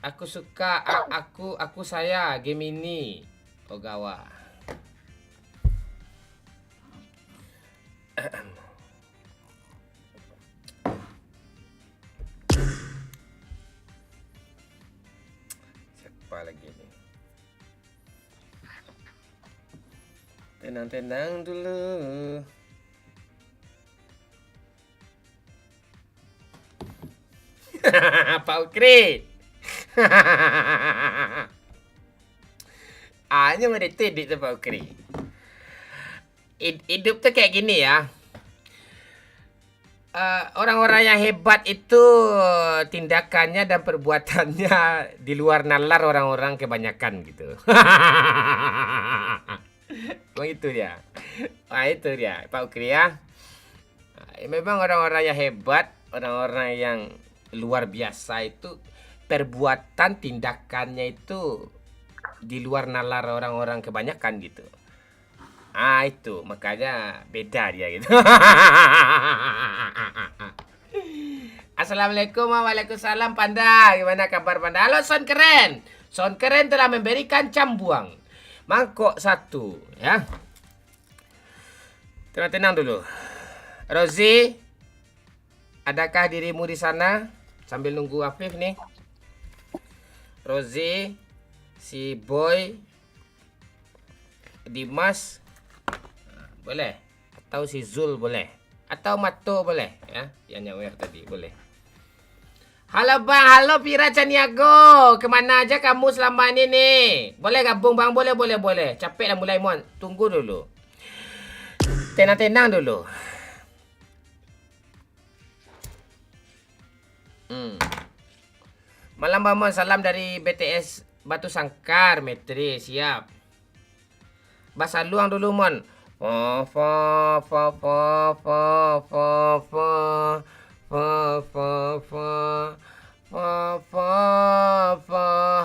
Aku suka, a-, aku, aku saya, Gemini, Ogawa. Siapa lagi ni? Tenang-tenang dulu. Pak Ukri. Hanya mereka tu, Pak Ukri. Id-, hidup tu kayak gini ya. Eh, orang-orang yang hebat itu tindakannya dan perbuatannya di luar nalar orang-orang kebanyakan gitu. Memang itu dia. Ah, itu dia, Pak Ukri ya. Ah, memang orang-orang yang hebat, orang-orang yang luar biasa itu perbuatan tindakannya itu di luar nalar orang-orang kebanyakan gitu. Ah, itu, makanya beda dia gitu. Assalamualaikum, waalaikumsalam, Panda. Gimana kabar, Panda? Halo, Sound Keren. Sound Keren telah memberikan cambuang mangkok satu, ya. Tenang-tenang dulu. Rozi, adakah dirimu di sana? Sambil nunggu Afif nih. Rozi, si Boy, Dimas, boleh. Atau si Zul boleh. Atau Mato boleh, ya. Yang nyawer tadi boleh. Halo Bang, halo Pira Caniago. Kemana aja kamu selama ini nih? Boleh gabung Bang, boleh, boleh, boleh. Capek dah mulai, Mon. Tunggu dulu. Tenang-tenang dulu. Hmm. Malam Bang Mon, salam dari B T S Batu Sangkar, Metri, siap. Basaluang dulu, Mon. Fo, fo, fo, fo.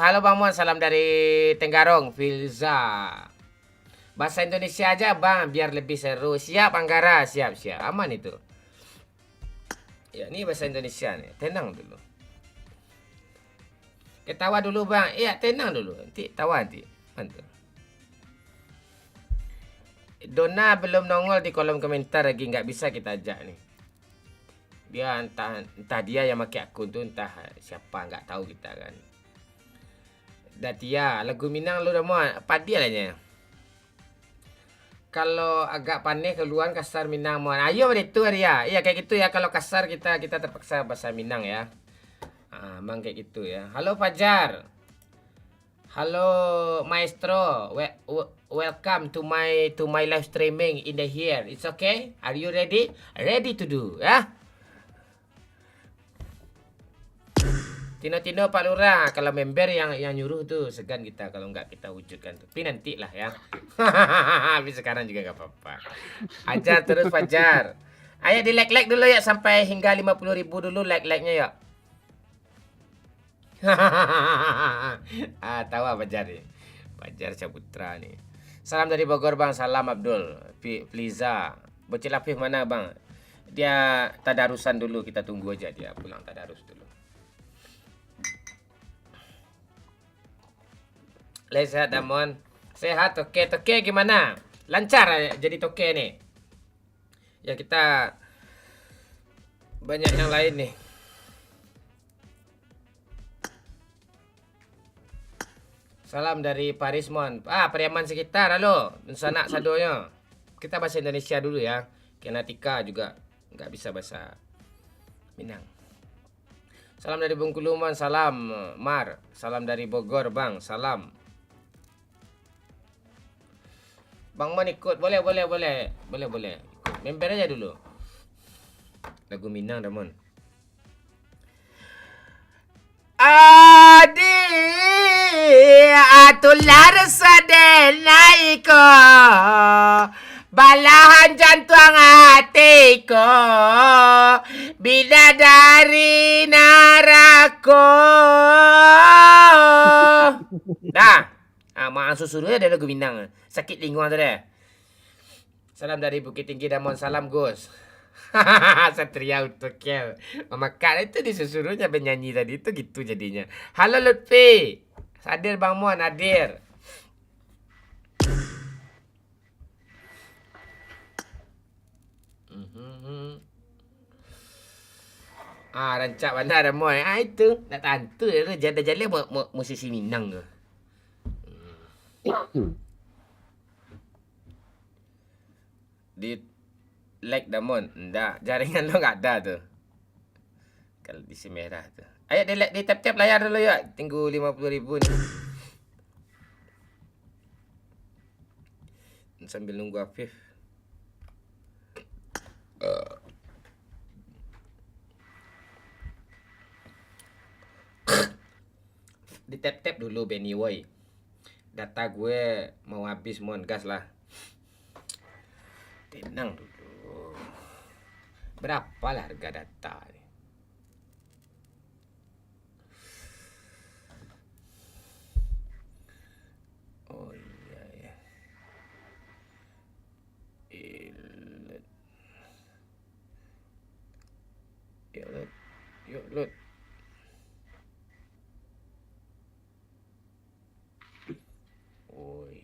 Halo Bang Mon, salam dari Tenggarong, Filza. Bahasa Indonesia aja, Bang, biar lebih seru. Siap, Anggara? Siap, siap. Aman itu. Ya, ni bahasa Indonesia ni. Tenang dulu. Ketawa dulu, Bang. Iya, tenang dulu. Nanti tawa nanti. Bantu. Dona belum nongol di kolom komentar lagi, nggak bisa kita ajak ni. Dia entah, entah dia yang pakai akun tu, entah siapa, nggak tahu kita kan. Datia, lagu Minang lu dah muat. Apa dia lah nya? Kalau agak paneh kalua kasar Minang, Mon. Ayo, baitu, Arya. Iya, kayak gitu ya. Kalau kasar kita, kita terpaksa bahasa Minang ya. Ah, emang kayak gitu ya. Halo, Fajar. Halo, Maestro. We-, we-, welcome to my, to my live streaming in the here. It's okay? Are you ready? Ready to do, ya? Tino-tino Pak Lurah, kalau member yang, yang nyuruh tu segan kita, kalau nggak kita wujudkan tu. Tapi nanti lah ya. Tapi sekarang juga nggak apa-apa. Ajar terus Fajar. Ayo di like-like dulu ya, sampai hingga lima puluh ribu dulu like-like-nya ya. Ah, tawa Fajar ni. Fajar Saputra ni. Salam dari Bogor, Bang. Salam Abdul. Fi-, Fliza. Bocil Afif mana, Bang? Dia tadarusan dulu, kita tunggu aja dia pulang tadarus dulu. Lai sehat, Damon? Sehat, toke. Toke gimana? Lancar jadi toke ni? Ya, kita banyak yang lain nih. Salam dari Paris, Mon. Ah, Pariaman sekitar, halo. Dunsanak sadonyo. Kita bahasa Indonesia dulu ya. Kena Tika juga nggak bisa bahasa Minang. Salam dari Bengkulu, Mon. Salam, Mar. Salam dari Bogor, Bang. Salam. Bang Mon ikut. Boleh, boleh, boleh. Boleh, boleh. Ikut. Member aja dulu. Lagu Minang dah, Mon. Adi, atular sadeh naiko, balahan jantuang atiko, bidadari narako. Nah, ah, mak susuruh ada lagu Minang. Sakik linguang tu deh. Salam dari Bukittinggi, Damon. Salam, Gus. Satria Utukel. Mamakan itu disusuruhnya bernyanyi tadi itu gitu jadinya. Halo, Lutfi. Hadir, Bang Mon, hadir. Mhm. Ah, rancak bana, Damon. Ah, itu. Nak tantu je tu. Janda jaleh mu-, mu-, musisi Minang tu. Hmm. Di like, Damon? Ndak, jaringan lo nggak ada tu. Kalau di si merah tu. Ayo di like, di tap-tap layar dulu yuk. Tinggu lima puluh ribu ni. Sambil nunggu Afif. Di tap-tap dulu, Benny, woi. Data gue mau habis, Mon. Gas lah. Tenang dulu. Berapalah harga data ni? Oh, iya, iya. Ilet. Yuk, Lut. Yuk, Lut. Woi.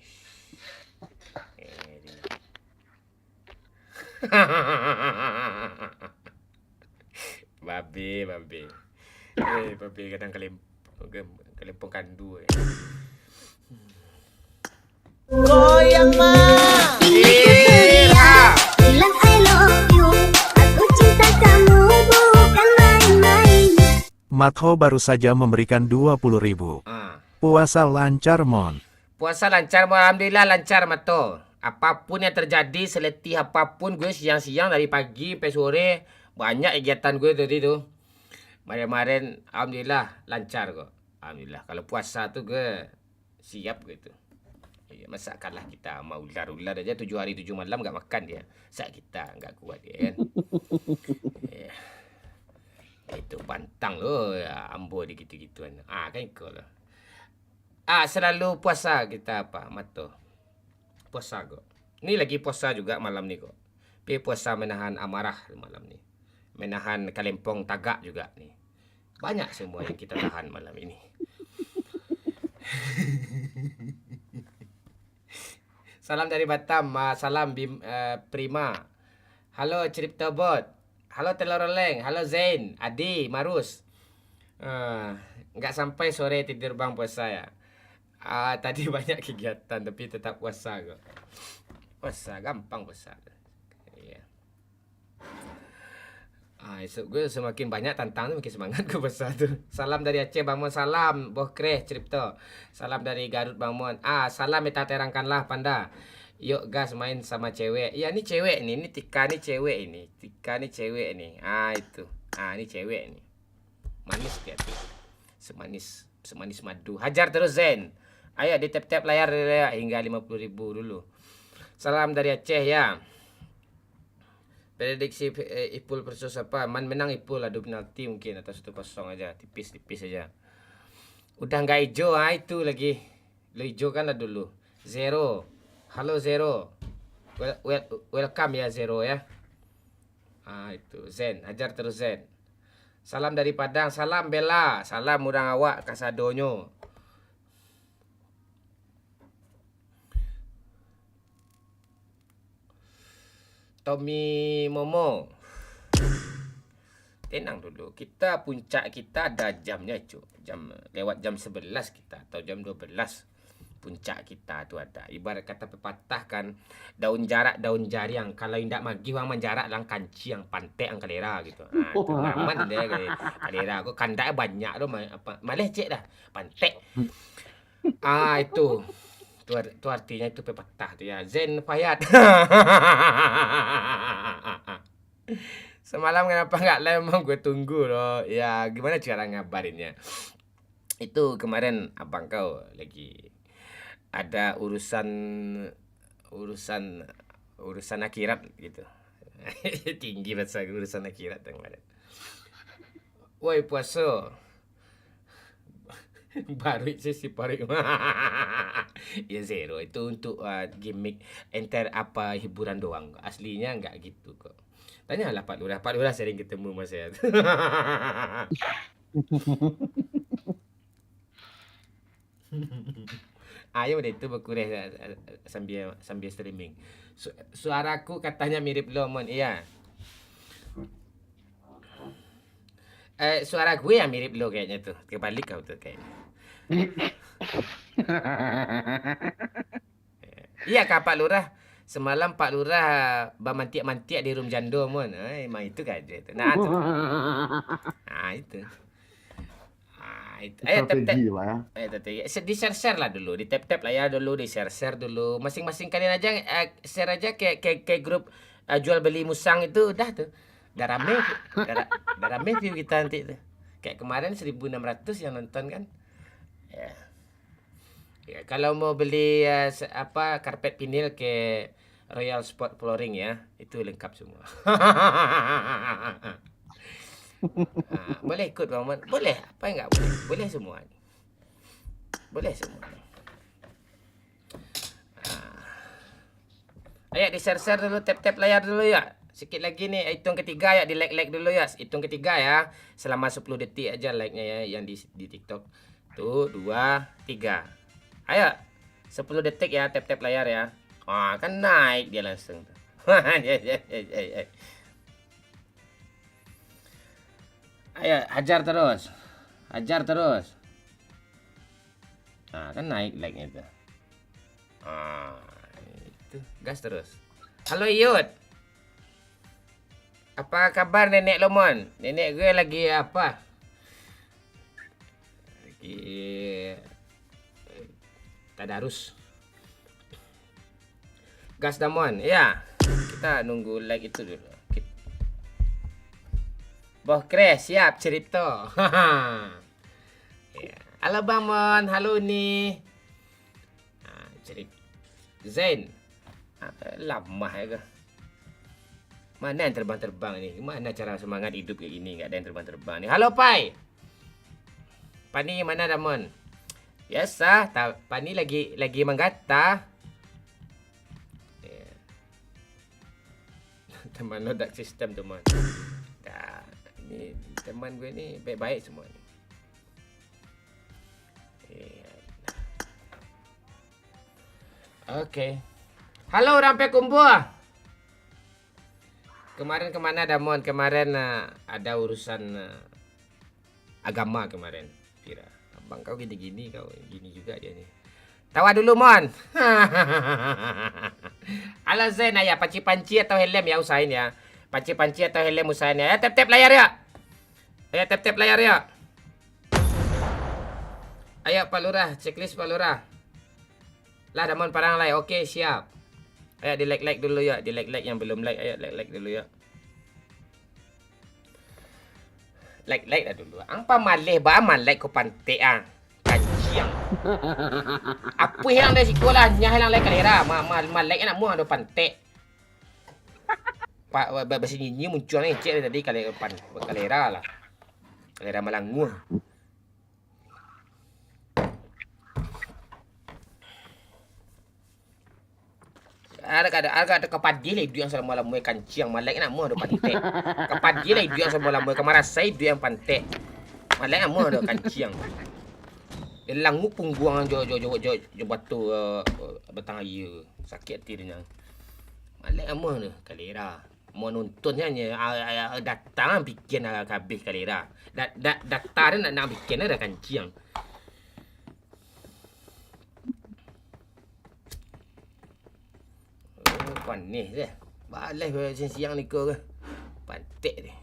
Eh, di-, babe, babe. Eh, babe kadang kalem-, kalempong kandu, eh. Goyang, Ma. Bilang I love you, aku cinta kamu bukan main-main. Matho baru saja memberikan dua puluh ribu. Ah. Puasa lancar, Mon. Puasa lancar, Mon. Alhamdulillah lancar, Matho. Apapun yang terjadi, seletih apapun gue siang-siang dari pagi sampai sore, banyak kegiatan gue tadi tu. Kemarin-kemarin, alhamdulillah lancar kok. Alhamdulillah. Kalau puasa tu gue siap gitu. Iya, masa kalah kita sama ular? Ular aja tujuh hari tujuh malam nggak makan dia. Masa kita nggak kuat, ya kan? Iya. Itu pantang lo, ya, ambo di gitu-gituan. Ah, kan iko lo. Ah, selalu puasa kita apa, Matho? Puasa kok. Ni lagi puasa juga malam ni kok. Tapi puasa menahan amarah malam ni. Menahan kalempong tagak juga ni. Banyak semua yang kita tahan malam ini. Salam dari Batam, ah, salam Bim-, eh, Prima. Halo, Cryptobot. Halo, Telor Oleng. Halo, Zain, Adi, Marus. Ah, nggak sampai sore tidur, Bang, puasa ya? Ah, tadi banyak kegiatan, tapi tetap puasa kok. Puasa, gampang puasa. Iya. Ah, esok gue semakin banyak tantang tu, makin semangat gue puasa tu. Salam dari Aceh, Bang Mon. Salam, Boh Kreh Crypto. Salam dari Garut, Bang Mon. Ah, salam minta terangkanlah, Panda. Yok gas main sama cewek. Ya, ni cewek ni, ni Tika ni cewek ini. Tika ni cewek ni. Ah, itu. Ah, ni cewek ni. Manis dia tu. Semanis, semanis madu. Hajar terus, Zen. Ayo, di tap-tap layar dulu ya, hingga lima puluh ribu dulu. Salam dari Aceh ya. Prediksi, eh, Ipul versus apa? Man menang Ipul, adu penalti mungkin, atau satu kosong aja, tipis-tipis aja. Udah nggak ijo, ah, itu lagi. Lo ijo kan lah dulu. Zero. Halo, Zero. Wel-, wel-, welcome ya, Zero ya. Ah, itu. Zen, ajar terus, Zen. Salam dari Padang. Salam, Bella. Salam urang awak kasadonyo. Tommy Momo. Tenang dulu. Kita puncak kita ada jamnya, Cuk. Jam, lewat jam sebelas kita atau jam dua belas puncak kita tu ada. Ibarat kata pepatah kan, daun jarak, daun jariang. Kalau indak magih, wang manjarak lang kanciang, pantek ang kalera gitu. Ah, tu aman deh kali. Kalera ko kandak banyak tu, ma-, apa, maleh cek dah. Pantek. Ah, itu. Tu ar-, tu artinya itu pepatah tu ya. Zen Fayad. Semalam kenapa nggak live, Mam? Gue tunggu loh. Ya, gimana cara ngabarinnya? Itu kemarin abang kau lagi ada urusan, urusan, urusan akhirat gitu. Tinggi bahasa urusan akhirat yang kemarin. Woi, puaso. Baruik sih si paruik. Ya, zero. Itu untuk, ah, gimmick enter apa, hiburan doang. Aslinya nggak gitu kok. Tanyalah Pak Lurah. Pak Lurah sering ketemu sama saya. Ayo deh tu bakureh, eh, eh, sambil, sambil streaming. Su-, suaraku katanya mirip lo, Mon. Iya. Eh, suara gue yang mirip lo kayaknya tuh. Kebalik kau tuh kayaknya. Iya kah, Pak Lurah? Semalam Pak Lurah bamantiak-mantiak di room jando, Mon. Eh, emang itu kah dia tu? Nah, tu. Nah, itu. Ah, itu. Ayo, tap-tap. Strategi lah, ya. Ayo, tap-tap. Se-, di-share-share lah dulu, di-tap-tap layar dulu, di-share-share dulu. Masing-masing kalian aja, eh, share aja ke, ke, ke grup, eh, jual beli musang itu, udah tuh. Udah rame, udah ra-, udah rame view kita nanti tuh. Kayak kemarin seribu enam ratus yang nonton kan. Ya. Ya, kalau mau beli, eh, se-, apa, karpet vinil ke Royal Sport Flooring ya, itu lengkap semua. Ah, boleh ikut, Bang Mon. Boleh, apa yang nggak boleh? Boleh semua ni. Boleh semua ni. Ah. Ayo di-share-share dulu, tap-tap layar dulu ya. Sikit lagi ni, hitung ketiga ya, di-like-like dulu ya. Hitung ketiga ya. Selama sepuluh detik aja like-nya ya, yang di, di TikTok. Tuh, dua, tiga. Ayo. Sepuluh detik ya, tap-tap layar ya. Ah, kan naik dia langsung tuh. Ayo, hajar terus. Hajar terus. Ah, kan naik like-nya tuh. Ah, itu. Gas terus. Halo, Iyut. Apa kabar Nenek Lomon? Nenek gue lagi apa? Lagi, eh, tadarus. Gas, Damon. Ya. Kita nunggu like itu dulu. Kit-, Boh Kres, siap cerita. Ya. Halo, Bang Mon. Halo, Uni. Ah, jadi Zain. Ah, lamah ya ke? Mana yang terbang-terbang ni? Mana cara semangat hidup kayak gini, nggak ada yang terbang-terbang ni? Halo, Pai. Pani mana, Damon? Biasa, ta-, Pani lagi, lagi manggata. Ya. Teman lo dark system, teman. Dah, ini teman gue ni baik-baik semua ni. Iya. Oke. Halo, urang Payakumbuah. Kemarin kemana, Damon? Kemarin, eh, ada urusan, eh, agama kemarin. Pira. Abang kau gini-gini, kau gini juga dia ni. Tawa dulu, Mon. Halo, Zen, ayah, panci-panci atau helm ya, usahain ya. Panci-panci atau helm usahain ya. Ya, tap-tap layar ya. Ayo, tap-tap layar, yo. Ayo, Pak Lurah, checklist Pak Lurah. Lah, Damon parang lai. Oke, siap. Ayo, di-like-like dulu, yo. Di-like-like yang belum like. Ayo, like-like dulu, yo. Like-like lah dulu. Ang pamaleh ba, malek ko pantek, ah. Kanciang. Apo hilang dari siko lah, nyah hilang dari kalera. Ma-, ma-, malek nak muah do pantek. Pa-, ba-, ba-, basinyi-nyi muncuang ngecek dari tadi kale-, pan-, kalera lah. Kalera malanguah. Ada, ada, ada, ada kapadiah lah iduik yang salamo-lamo kanciang, malek nak muah do pantek. Kapadiah lah iduik yang salamo-lamo, kamarasai iduik yang pantek. Malek nak muah do kanciang. Dia langu pungguang jo, jo, jo, jo, jo batu, eh, batang aia. Sakik ati dia nyan. Malek amuah tu, kalera. Mau nonton nyo, nyo, a, a, a, datang bikin lah kabeh kalera. Da, da, data tu nak, nak bikin lah dah kanciang. Oh, panih deh. Baleh siang-siang niko ke. Pantek deh.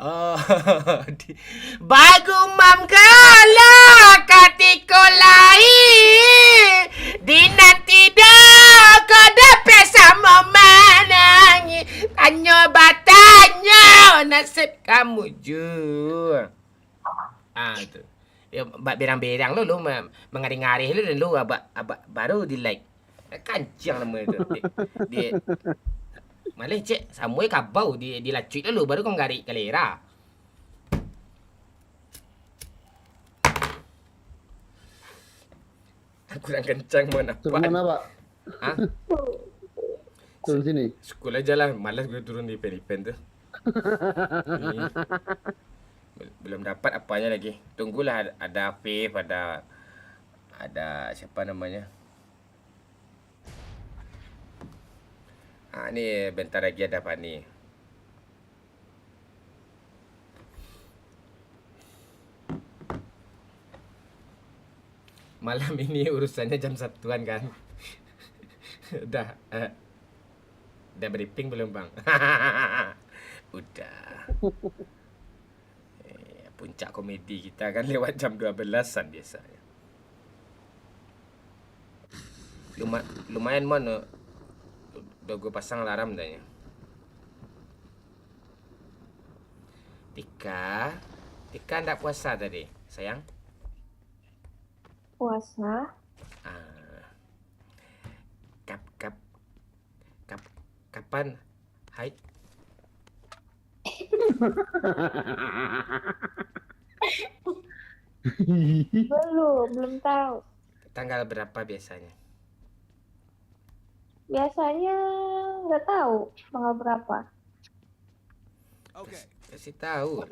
Oh, di-, bagumam kala katiko lai, dinanti doh ko dapek samo manangih, tanyo batanyo nasib kamu juo. Ah, tu. Yo, ba-, berang-berang lu, lu ma-, mangarih-ngarih lu, lu abak, abak baru di-like. Kanciang namo itu. Di, di, maleh cek, samuai kabau di, dilacuik dulu, baru kau mangarih kalera. Kurang kencang, mohon ampun. Turun mana, Pak? Hah? Turun sini. Sekolah aja lah, malas gue turun di event-event tu. Ini. Bel-, belum dapat apanya lagi. Tunggulah ad-, ada Afif, ada, ada siapa namanya? Ah, ni bentar lagi ada Fani. Malam ini urusannyo jam satuan, kan? Udah, eh, udah briefing belum, Bang? Udah. Eh, puncak komedi kita kan lewat jam dua belasan biasanya. Luma-, lumayan, Mon, eh, udah gue pasang alarm tanya. Tika, Tika ndak puasa tadi, sayang? Puasa. Ah. Kap-, kap-, kap-, kapan haid? Belum, belum tahu. Tanggal berapa biasanya? Biasanya nggak tahu tanggal berapa. Oke. Kas-, kasih tahu.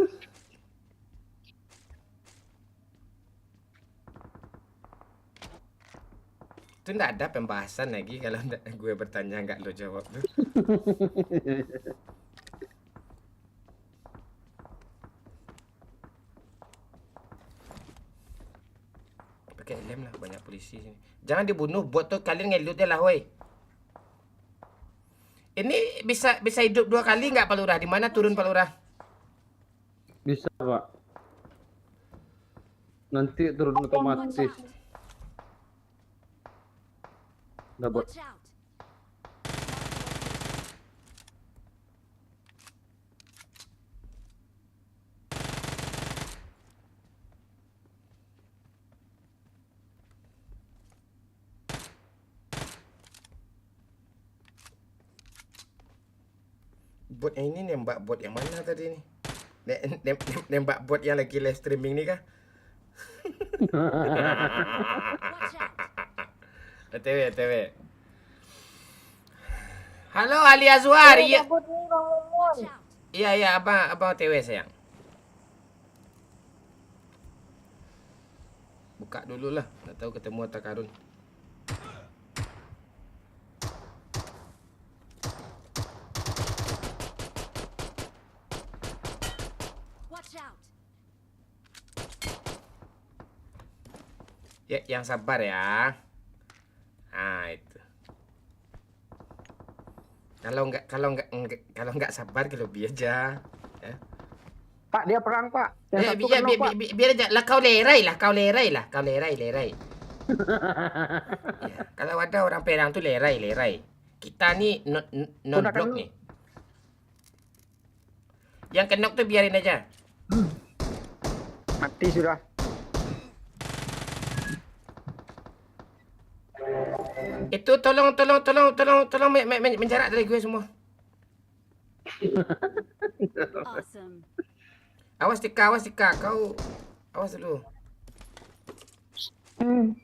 Itu ndak ada pembahasan lagi kalau ndak gue bertanya nggak lo jawab tu. Pakai helm lah, banyak polisi sini. Jangan dibunuh bot tu, kalian ngelut je lah, woi. Ini bisa, bisa hidup dua kali nggak, Pak Lurah? Di mana turun, Pak Lurah? Bisa, Pak. Nanti turun otomatis. Dah, Bot. Watch out. Bot yang ini nembak bot yang mana tadi ni? Ne-, nem-, nem-, nembak bot yang lagi live streaming ni kah? Watch out. O T W, O T W. Halo, Ali Azwar. Iya, iya, Bang Mumun. Watch out. Iya, iya, abang, abang O T W, sayang. Buka dulu lah, nggak tahu ketemu harta karun. Watch out. Ya, yang sabar ya. Ah, itu. Kalau nggak, kalau nggak, nggak, kalau nggak sabar, gelobi aja. Ya. Pak, dia perang, Pak. Yang Eh, satu biar, kena, biar, Pak. Biar, biar aja lah, kau lerai lah, kau lerai lah, kau lerai, lerai. Ya, kalau ada orang perang tu lerai, lerai. Kita ni non, non Gunakan blok dulu. Ni. Yang knock tu biarin aja. Mati sudah. Itu tolong, tolong, tolong, tolong, tolong me-, me-, me-, menjarak dari gue semua. Awesome. Awas, Tika, awas, Tika. Kau awas dulu. Hmm.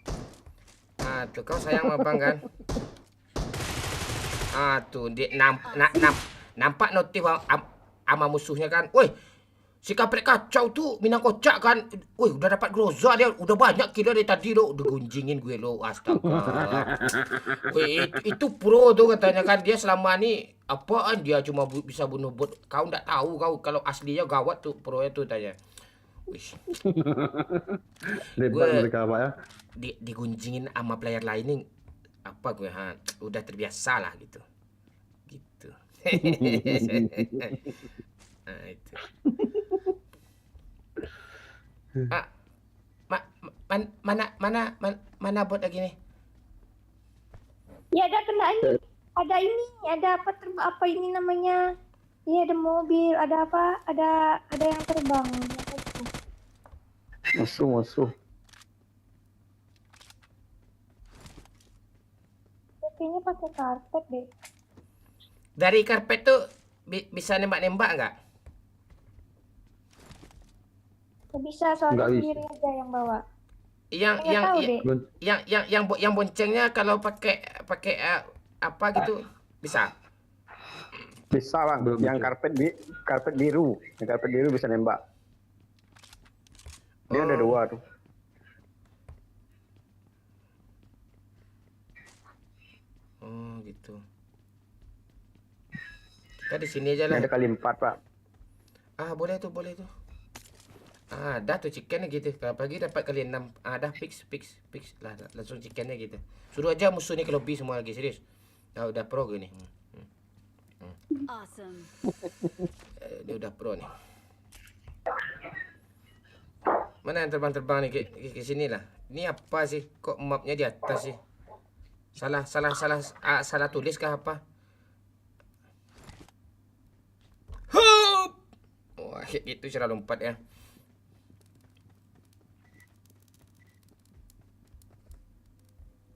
Ah, tu kau sayang sama abang, kan? Ah, tu, dia namp-, na-, namp-, nampak notif am-, am-, ama musuhnya, kan? Woi, Si kaprek kacau tu, Minang Kocak kan. Weh, udah dapat Groza dia. Udah banyak kill dari tadi tu. Digunjingin gue lo. Astaga. Weh, itu, itu pro tu katanya kan. Dia selama ni, apaan dia cuma bu-, bisa bunuh bot. Kau ndak tahu kau kalau aslinya gawat tu pro tu tanya. Wih. Lebat Gue mereka, Pak, ya. Di-, digunjingin sama player lain ni. Apa gue, ha? Udah terbiasa lah gitu. Gitu. Ah, itu. Ah, ma-, ma-, man-, mana, mana, man-, mana bot lagi nih? Ya, ada kenaan. Ada ini, ada apa ter-, apa ini namanya? Iya, ada mobil, ada apa? Ada, ada yang terbang. Musuh, musuh. Kayaknya pakai karpet deh. Dari karpet tu bi-, bisa nembak-nembak nggak? Nggak bisa, soalnya Nggak bisa. sendiri aja yang bawa. Yang, Nggak yang, tahu yang, deh. Bon- yang, yang, yang bo-, yang boncengnya kalau pakai, pakai, eh, apa gitu, bisa? Bisa, Bang. Belum Yang bisa. karpet bi-, karpet biru. Yang karpet biru bisa nembak. Dia ada Oh. dua tu. Oh, gitu. Kita di sini aja Ini lah. ada kali empat, Pak. Ah, boleh tu, boleh tu. Ah, dah tu chicken gitu. Kalau pagi dapat kali enam. Ah, dah fix, fix, fix. Lah, langsung chicken gitu. Suruh aja musuh ni ke lobby semua lagi, serius. Dah, udah pro gue ni. Hmm. Hmm. Awesome. Eh, dia udah pro ni. Mana yang terbang-terbang ni? Ke, ke, ke sini lah. Ni apa sih? Kok mapnya di atas sih? Salah, salah, salah, ah, salah tulis kah apa? Hup! Wah, kayak gitu cara lompat ya.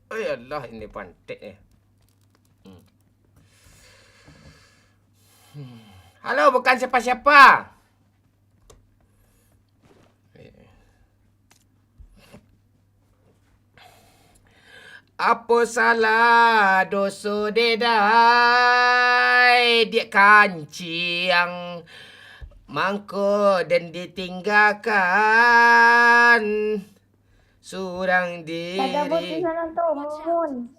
Oh ya Allah, ini pantek ya. Hmm. Hmm. Halo, bukan siapa-siapa. Apo salah doso dek dai, dek kanciang mangko den ditinggakan surang Ada bot di diri. sana tu, Mumun.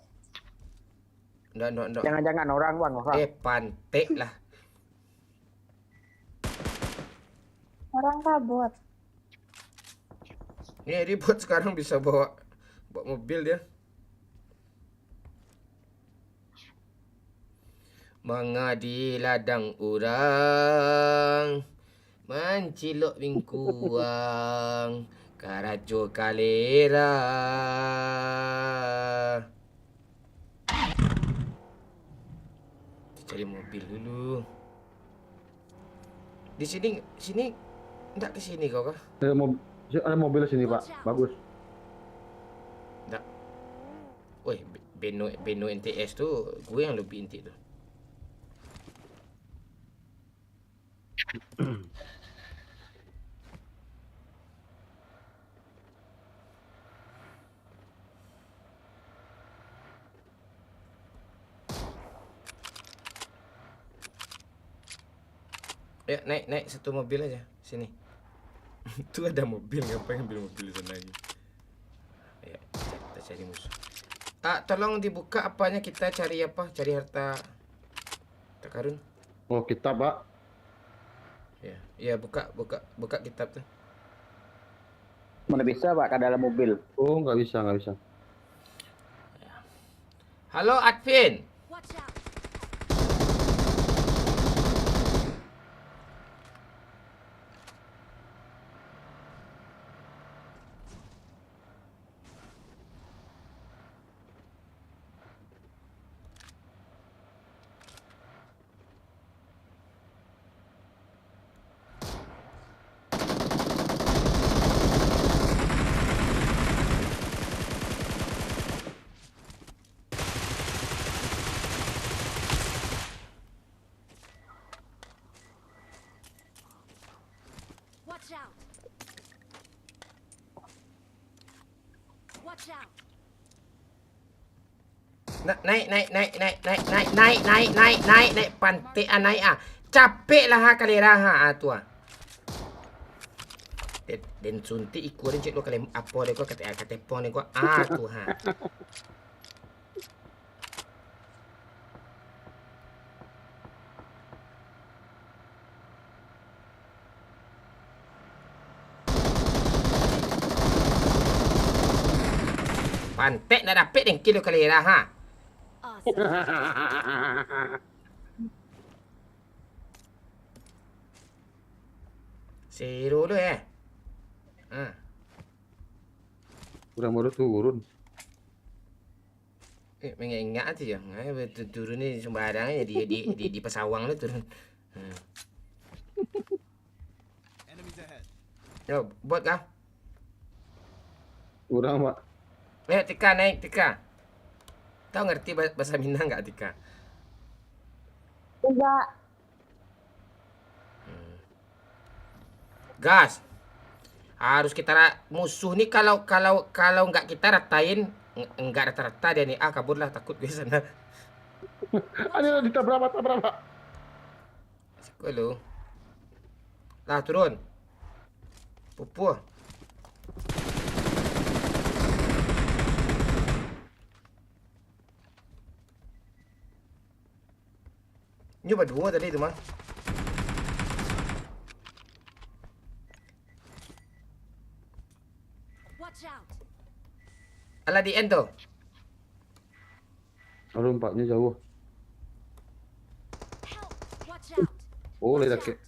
Ndak, ndak, ndak. Jangan-jangan orang, Bang, orang. Eh, pantek lah. Orang kabur. Ni ribut sekarang bisa bawa, bawa mobil dia. Manga di ladang urang, mancilok bingkuang, karajo kalera. Kita cari mobil dulu. Di sini, sini, ndak ke sini kau kah? Ada mob-, ada mobil sini, Pak. Bagus. Ndak. Woi, Be-, Beno, Beno N T S tu, gue yang lebih inti tu. Ayo, naik, naik satu mobil aja. Sini. Tu ada mobil, ngapain ambil mobil sana aja? Ayo, kita cari musuh. Ah, tolong dibuka apanya, kita cari apa? Cari harta, harta karun. Oh, kitab, Pak. Ya, ya, buka, buka, buka kitab tu. Mana bisa, Pak, ka dalam mobil? Oh, nggak bisa, nggak bisa. Ya. Halo, Advin. Watch out. Watch out! Watch out! Na-, naik, naik, naik, pantek ah, naik ah. Capek lah ha, kalera ha, ah, tu ah. Den, den suntik ikua den, cek lo kalem-, apo den ko, kate-, katepong den ko. Ah, Tuhan. Pantek ndak dapek den kill lo kalera, ha. Awesome. Zero tu, eh. Ha. Urang baru turun. Eh, mangingek-ingek tu je. Eh, tu-, turun ni sembarang je di, di, di, di pasawang tu turun. Hmm. Yo, bot kah? Urang, Pak. Eh, Tika, naik, Tika. Tahu ngerti ba-, bahasa Minang nggak, Tika? Tidak. Hmm. Gas. Harus kita ra-, musuh ni kalau, kalau, kalau nggak kita ratain, ng-, nggak rata-rata dia ni. Ah, kabur lah, takut gue sana. Aduh, ditabrak, Pak, tabrak, Pak. Siko lu. Lah, turun. Pupuh. Nyo baduo tadi tu mah. Watch out! Alah, di end tu. Aduh, lompatnyo jauah. Help! Watch out! Oh, lai dakek.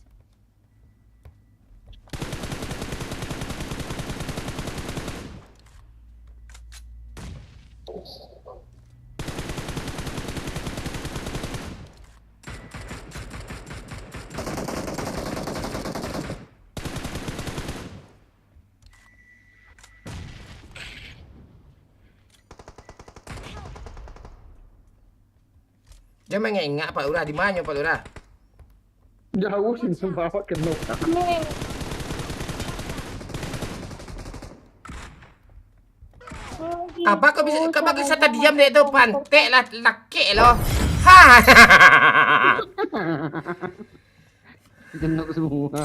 Jan mangingek-ingek, Pak Lurah. Di ma nyo, Pak Lurah? Jauah sini, bawa kena. Apa kau bisa, kau bisa tadiam dek tu, pantek lah, lakek lo. Ha. Jenuk semua.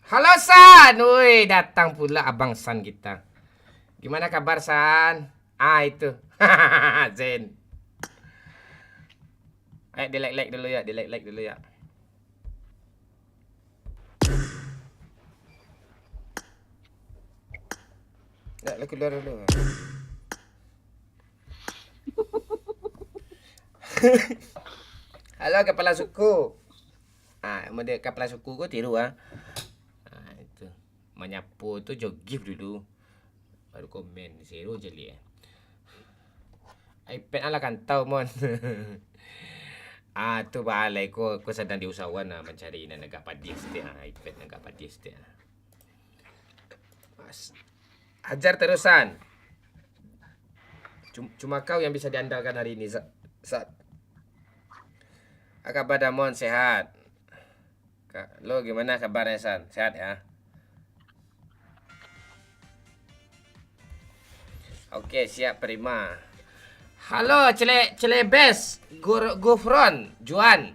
Halo, San. Woi, datang pula Abang San kita. Gimana kabar, San? Ah, itu. Zen. Eh, di-like-like dulu ya, di-like-like dulu ya. Ya, lah, keluar dulu. Halo, kapala suku. Ah, mode kapala suku ko tiru, ah. Ah, itu. Manyapo tu jo gift dulu. Baru komen, zero je liek. iPad alah kantau, Mon. Ah, tu baalai ko, ko sadang diusahoan lah mancari nan agak padih saketek, ah, iPad nan agak padih saketek, ah. Mas. Ajar tarusan. Cum-, cuma kau yang bisa diandalkan hari ini, Sa-, Sat. Apa kabar, Damon? Sehat? Ka-, lo gimana kabarnya, San? Sehat, ya? Oke, siap, prima. Halo, Cele-, Celebes, Gur-, Gufron, Juan.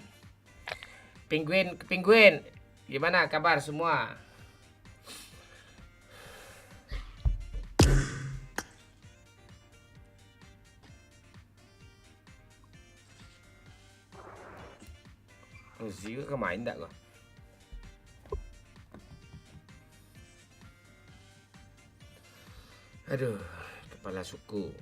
Penguin, Penguin, gimana kabar semua? Uzi ko ka main dak ko? Aduh, kapala suku.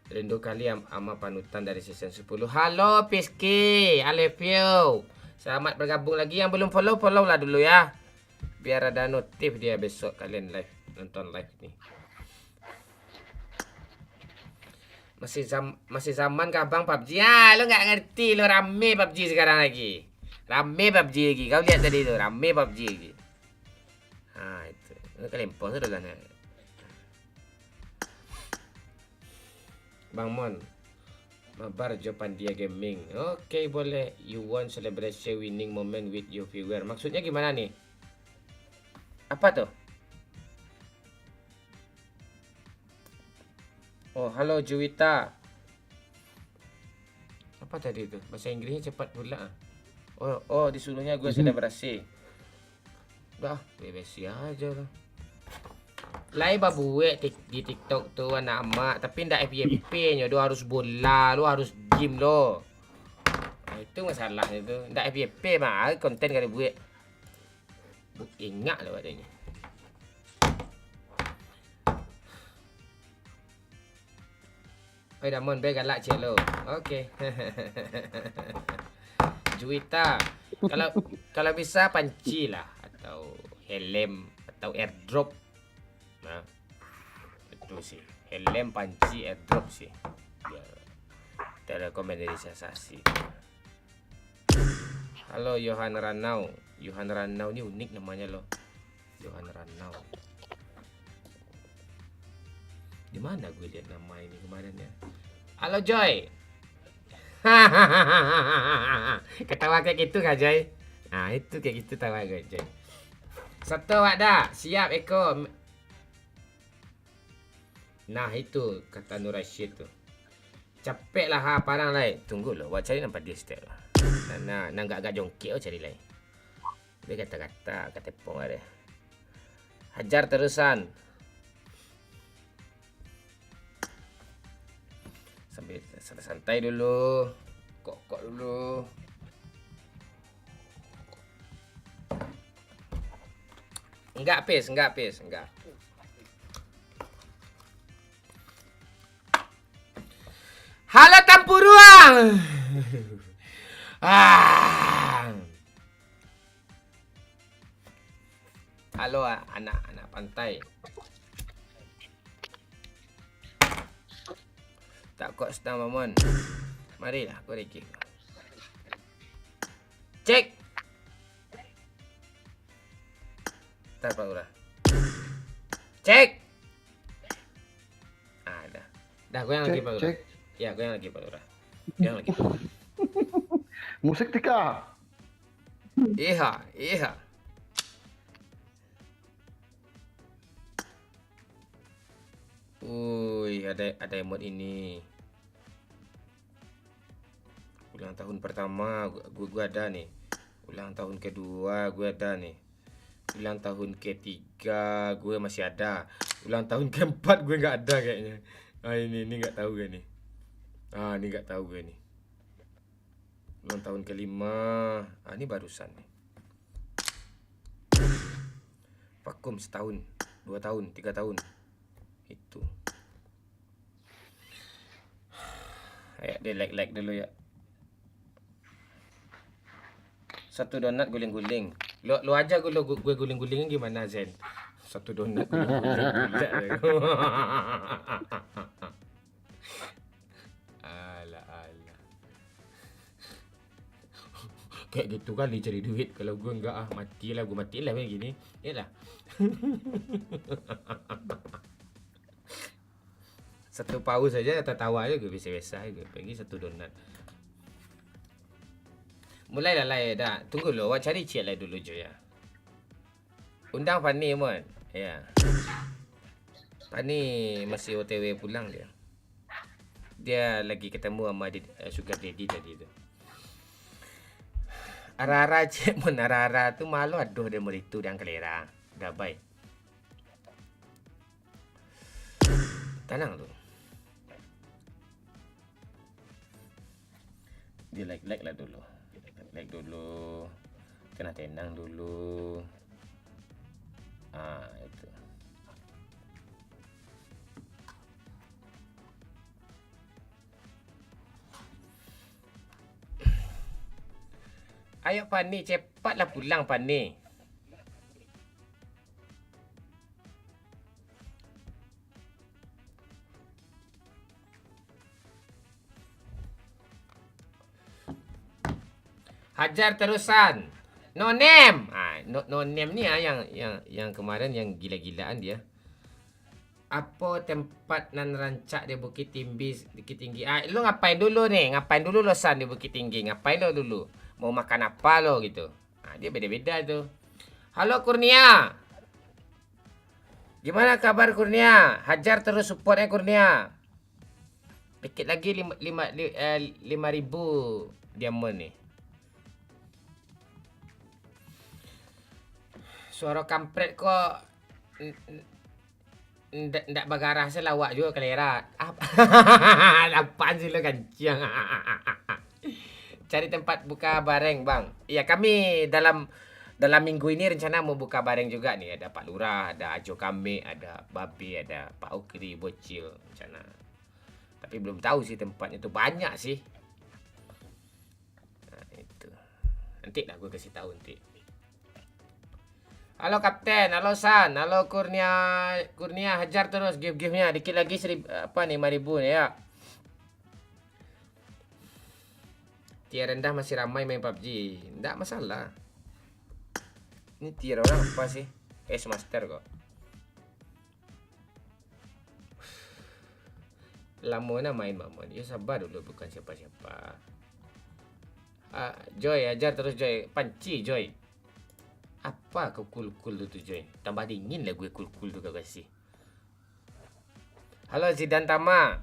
Rindu kali am-, ama panutan dari season sepuluh. Halo, Piski. I love you. Selamat bergabung lagi. Yang belum follow, follow lah dulu ya. Biar ada notif dia besok kalian live, nonton live ni. Masih zam-, masih zaman kah, Bang, PUBG? Ah, lo nggak ngerti, lo rame PUBG sekarang lagi. Rame PUBG lagi. Kau lihat tadi tu, rame PUBG lagi. Ha, itu. Lo kalempong tu dah lah. Bang Mon. Mabar jo Pandia Gaming. Oke, boleh. You want celebration winning moment with your viewer. Maksudnya gimana nih? Apa tuh? Oh, halo Juwita. Apa tadi tu? Bahasa Inggrisnya cepat pula, ah. Oh, oh, disuruhnya gue sudah berhasil. Dah, bebas aja lah. Lai babuek tik-, di TikTok tu anak amak, tapi ndak F Y P nyo doh, harus bola lo, harus gym lo. Nah, itu masalahnyo tu. Ndak F Y P mah, konten kada buek. Bu-, ingak lah badannya. Oi, Damon, be galak ciek lo. Oke. Juwita, kalau, kalau bisa panci lah, atau helm, atau airdrop. Nah, itu sih. Helm, panci, airdrop sih. Biar terrekomendasi. Halo, Yohan Ranau. Yohan Ranau ni unik namanya loh. Yohan Ranau. Di mana gue lihat nama ini kemarin ya? Halo, Joy. Ketawa kayak gitu nggak, Joy? Nah, itu kayak gitu tawa gue, Joy. Satu awak dah. Siap, Eko. Nah, itu kata Nur Rashid tu. Capek lah ha, parang lai. Tunggu lo, wak cari nan padiah sitek. Nah, nah, nan agak-agak jongkek, wak cari lai. Dia kata-kata, kata tepung ada. Hajar terusan. Sambil santai-santai dulu. Kok-kok dulu. Enggak, Pis, enggak, Pis, enggak. Halo, Tampuruang. Ah. Halo, a-, anak-anak pantai. Tak kok senang, Mamon. Marilah, aku reject. Cek. Tar, Pak Lurah. Cek. Ah, dah. Dah, goyang lagi, Cek, Pak Lurah. Cek. Ya, goyang lagi, Pak Lurah. Goyang lagi. Musik tika. Iya, iya. Ui, ada, ada emot ini. Ulang tahun pertama, gue, gue, gue ada nih. Ulang tahun kedua, gue ada nih. Ulang tahun ketiga, gue masih ada. Ulang tahun keempat, gue nggak ada kayaknya. Ah, ini, ini nggak tahu gue nih. Ah, ini nggak tahu gue nih. Ulang tahun kelima. Ah, ini barusan nih. Vakum setahun, dua tahun, tiga tahun. Itu. Ayo, dia like-like dulu ya. Satu donat guling-guling. Lo, lo aja gue, lo, gue guling-guling gimana, Zen? Satu donat guling-guling. Alah, alah. Kayak gitu kali cari duit. Kalau gue enggak ah, mati lah, gue mati lah kayak gini. Iyalah. Satu paus aja, tertawa aja gue, biasa-biasa aja gue. Apalagi satu donat. Mulai lah, lai dah. Tunggu lo, awak cari ciek lai dulu jo ya. Undang Fani, Mon. Ya. Fani masih O T W pulang dia. Dia lagi ketemu sama di-, eh, sugar daddy tadi tu. Ara-ara ciek, Mon, ara-ara tu malu aduh dia muritu dan kelera. Dah, bye. Tanang tu. Di like-like lah dulu. Like-like dulu. Tenang-tenang dulu. Ah, itu. Ayo, Fani, cepatlah pulang, Fani. Hajar terusan. No name. Ah, no, no name ni ah, yang, yang, yang kemarin yang gila-gilaan dia. Apo tempat nan rancak di Bukittinggi, Bukittinggi? Ah, lu ngapain dulu nih? Ngapain dulu lo, San, di Bukittinggi? Ngapain lo dulu? Mau makan apa lo gitu? Ah, dia beda-beda tu. Halo, Kurnia. Gimana kabar, Kurnia? Hajar terus support ya, Kurnia. Dikit lagi lima, lima, li-, eh, lima ribu diamond ni. Suaro kampret ko n-, n-, ndak, ndak bagarah se lawak juo kalera. Ap-, apaan sih lo kanciang? Cari tempat buka bareng, Bang. Iya, kami dalam, dalam minggu ini rencana mau buka bareng juga nih. Ada Pak Lurah, ada Ajo Kami, ada Babe, ada Pak Okri, Bocil, rencana. Tapi belum tahu sih tempatnya tuh, banyak sih. Nah, itu. Nanti lah gue kasih tahu nanti. Halo Kapten, halo San, halo Kurnia, Kurnia, hajar terus gift-giftnya. Dikit lagi seribu, apa nih, lima ribu nih ya. Tier rendah masih ramai main pabg. Ndak masalah. Ini tier orang apa sih? S Master kok. Lamo na main, Bang Mon. Yo, sabar dulu, bukan siapa-siapa. Ah, Joy, ajar terus, Joy. Panci, Joy. Apa kau kul-kul tu, tu, Joy? Tambah dingin lah gue kul-kul tu kau kasih. Halo, Zidan Tama.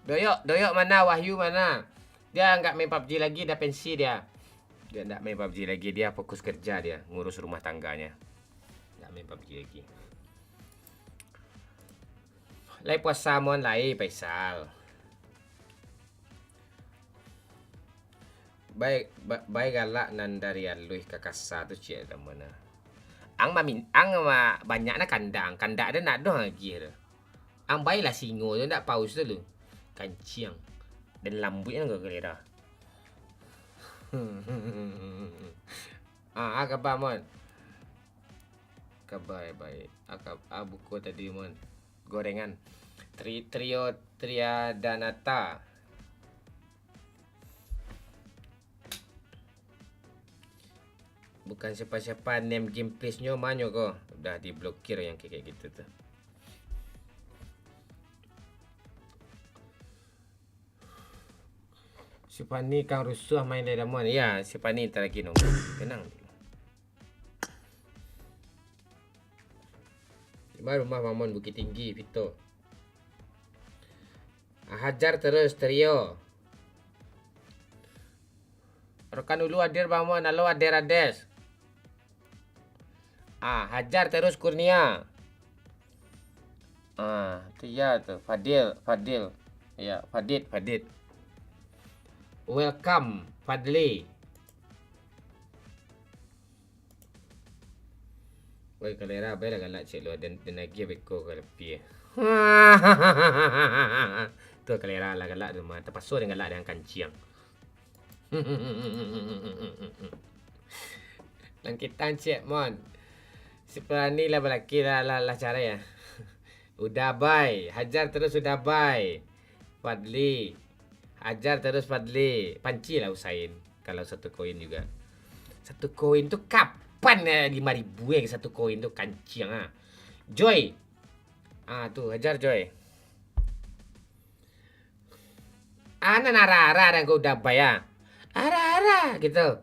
Doyok, Doyok mana? Wahyu mana? Dia nggak main pabg lagi, dah pensi dia. Dia nggak main pabg lagi, dia fokus kerja dia, ngurus rumah tangganya. Nggak main pabg lagi. Lai puasa Mon lai, Faisal. Bai, ba-, bai galak nan dari aluih ka kasa tu, ciek, Damon, nah. Ang mamin-, ang ma-, banyak na kandak, ang kandak den ndak doh agiah tu. Ang bailah singo tu, ndak paus tu lu. Kanciang. Den lambuik ang ka kalera. Ah, ah, kaba, Mon? Kaba, baik. Ah, kab-, ah, buko tadi, Mon. Gorengan. Tri-, trio Triadanata. Bukan siapa-siapa, name game please nyo manyo ko. Udah diblokir yang kayak gitu tuh. Si Fani kang rusuah main dari Damon. Iya, si Fani ntar lagi nunggu. Tenang. Di mana rumah Mamon? Bukittinggi, Pito. Hajar terus, trio. Rekan dulu hadir, Mamon. Halo, hadir, Ades. Ah, hajar terus, Kurnia. Ah, tu ya tu. Fadil, Fadil. Ya, Fadit, Fadit. Welcome, Fadli. Woi, kalera, bailah galak ciek lu, den, den agiah beko ka lapiah. Tu kalera lah galak tu mah, tapaso den galak dengan kanciang. Langkitan ciek, Mon. Si Fani lah balaki lah, lah, lah carai ya. Udah, bai. Hajar terus, udah, bai. Fadli. Hajar terus, Fadli. Panci lah Usain. Kalau satu koin juga. Satu koin tu kapan ya, lima ribu ya satu koin tu, kanciang ah. Joy. Ah, tu, hajar, Joy. Anan ara-ara dan kau udah, bai, ah. Ara-ara gitu.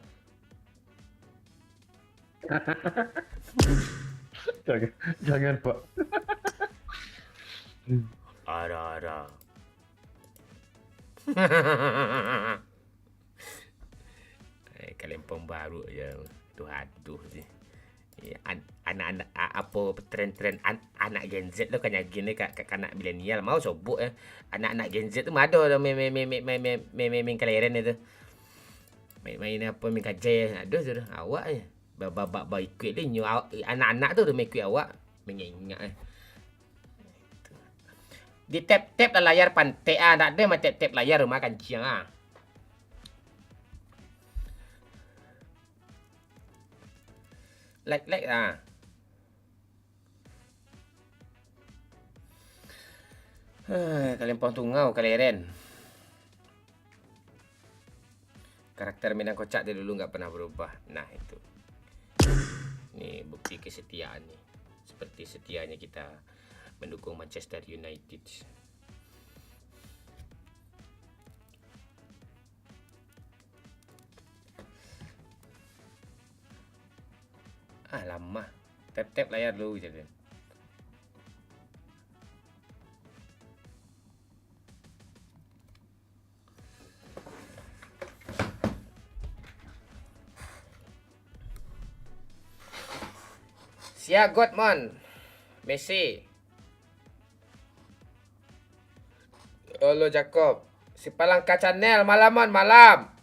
Jangan, jangan, Pak. Ada, ada. Eh, kalempong baru aja. Tuh, aduh sih. Iya, an-, anak-anak, a-, apo, tren-tren an-, anak Gen Z tu kan gini, ka, ka, kanak milenial. Mau sobok ya. Anak-anak Gen Z tu mah ado main, main, main kaleren itu. Main-main apo, main kajai. Aduh, sudah awak ya. Ba-, ba-, ba-, ba-, ikuik dia nyo, anak-anak tu, tu main ikuik awak. Mengengak eh. Di tap-tap lah layar pantek ah, ndak ado mah tap-tap layar rumah kanciang ah. Like, like ah. Heh, kalempong tungau, kaleren. Karakter Minang Kocak dari dulu nggak pernah berubah. Nah, itu. Ini bukti kesetiaan nih. Seperti setianya kita mendukung Manchester United. Ah, lamah. Tap-tap layar dulu, gitu. Sia got, mon. Messi. Olo Jacob. Si Palangka Channel, malam, mon, malam.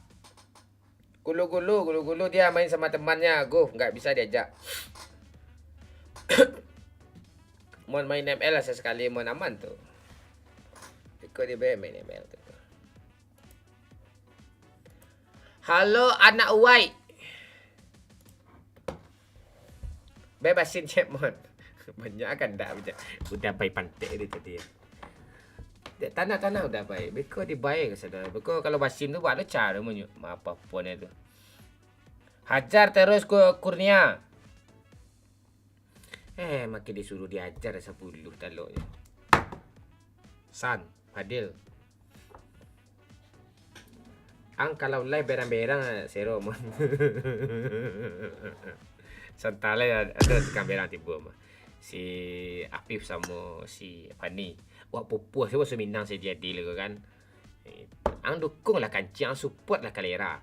Gulu-gulu, gulu-gulu dia main sama temannya, Gus, nggak bisa diajak. Mon main M L lah sesekali, mon aman tu. Iko dia bae main M L tu. Halo, anak uwai. Bebasin cek, mon. Banyak kan ndak, udah, udah bai pantek dia tadi. Dek tanah-tanah udah bai. Beko dibai ka sadonyo. Beko kalau basin tu buat lo caro monyo. Apo-apo ni tu. Hajar terus Ku-, Kurnia. Eh, makin disuruh diajar sapuluh taloknyo. San, Fadil. Ang kalau live berang-berang, sero mah. Santa live ado tukang berang tibo mah. Si Afif samo si Fani. Wak pupuah se baso Minang se jadi lah kan. Eh, ang dukung lah kancing, ang support lah Kalera.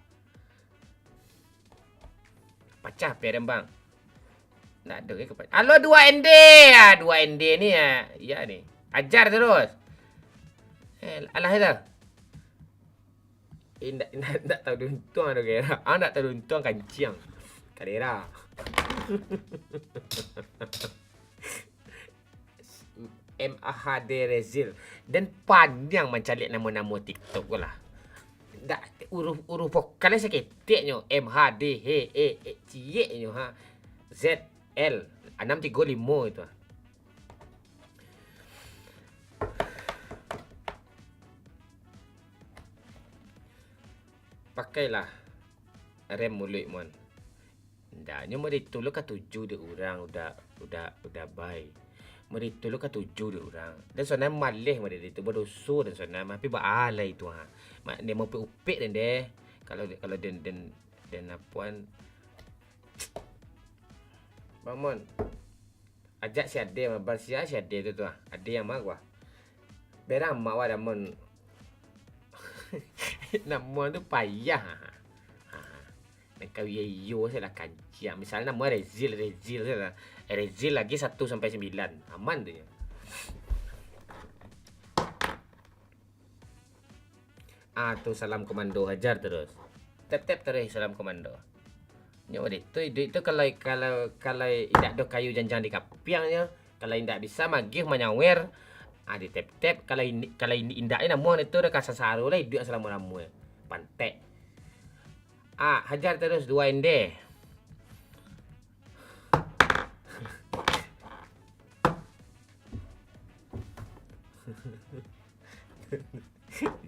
Pacah P R M, Bang. Ndak ado ke kepa-, alo, dua N D. Ah, dua N D ni, ah. Iya ni. Ajar terus. Eh, alah itu. Eh, ndak, ndak, ndak tahu diuntuang ado Kalera. Ah, ndak tahu diuntuang kancing. Kalera. M A H D Rezil. Dan panjang mancaliak namo-namo TikTok ko lah. Dak, huruf, huruf vokalnyo saketek nyo. M H D, he, e, e, ciek nyo, ha. Z, L, anam tigo limo itu, ha. Pakailah rem muluik, mon. Ndak, nyo mode itu lo katuju dek urang, udah, udah, udah bai. Mode itu lo katuju dek urang. Dan sonam maleh mode itu, badoso dan sonam, tapi baa lai itu, ha. Mak, den maupek-upek den deh. Kalau, kalau den, den, den apuan. Bang Mon. Ajak si Ade mah, bal sia si Ade tu, tu, ah. Ade yang mah gua. Berang mak wak damon. Namuah tu payah. Ha. Nan kau iyo-iyo salah kancing. Misalnya namuah Rezil, Rezil salah. Eh, Rezil lagi satu sampai sembilan. Aman tu nyo. Ah, tu salam komando, hajar terus. Tep-tep terus salam komando. Nyo deh, tu iduik tu kalau, kalau, kalau indak ado kayu janjang di kapiang nyo, kalau indak bisa magih manyawer, ah, di tep-tep, kalau ini, kalau ini indak ni namuah itu dah ka sasaro lah iduik salamo-lamo. Pantek. Ah, hajar terus dua ende.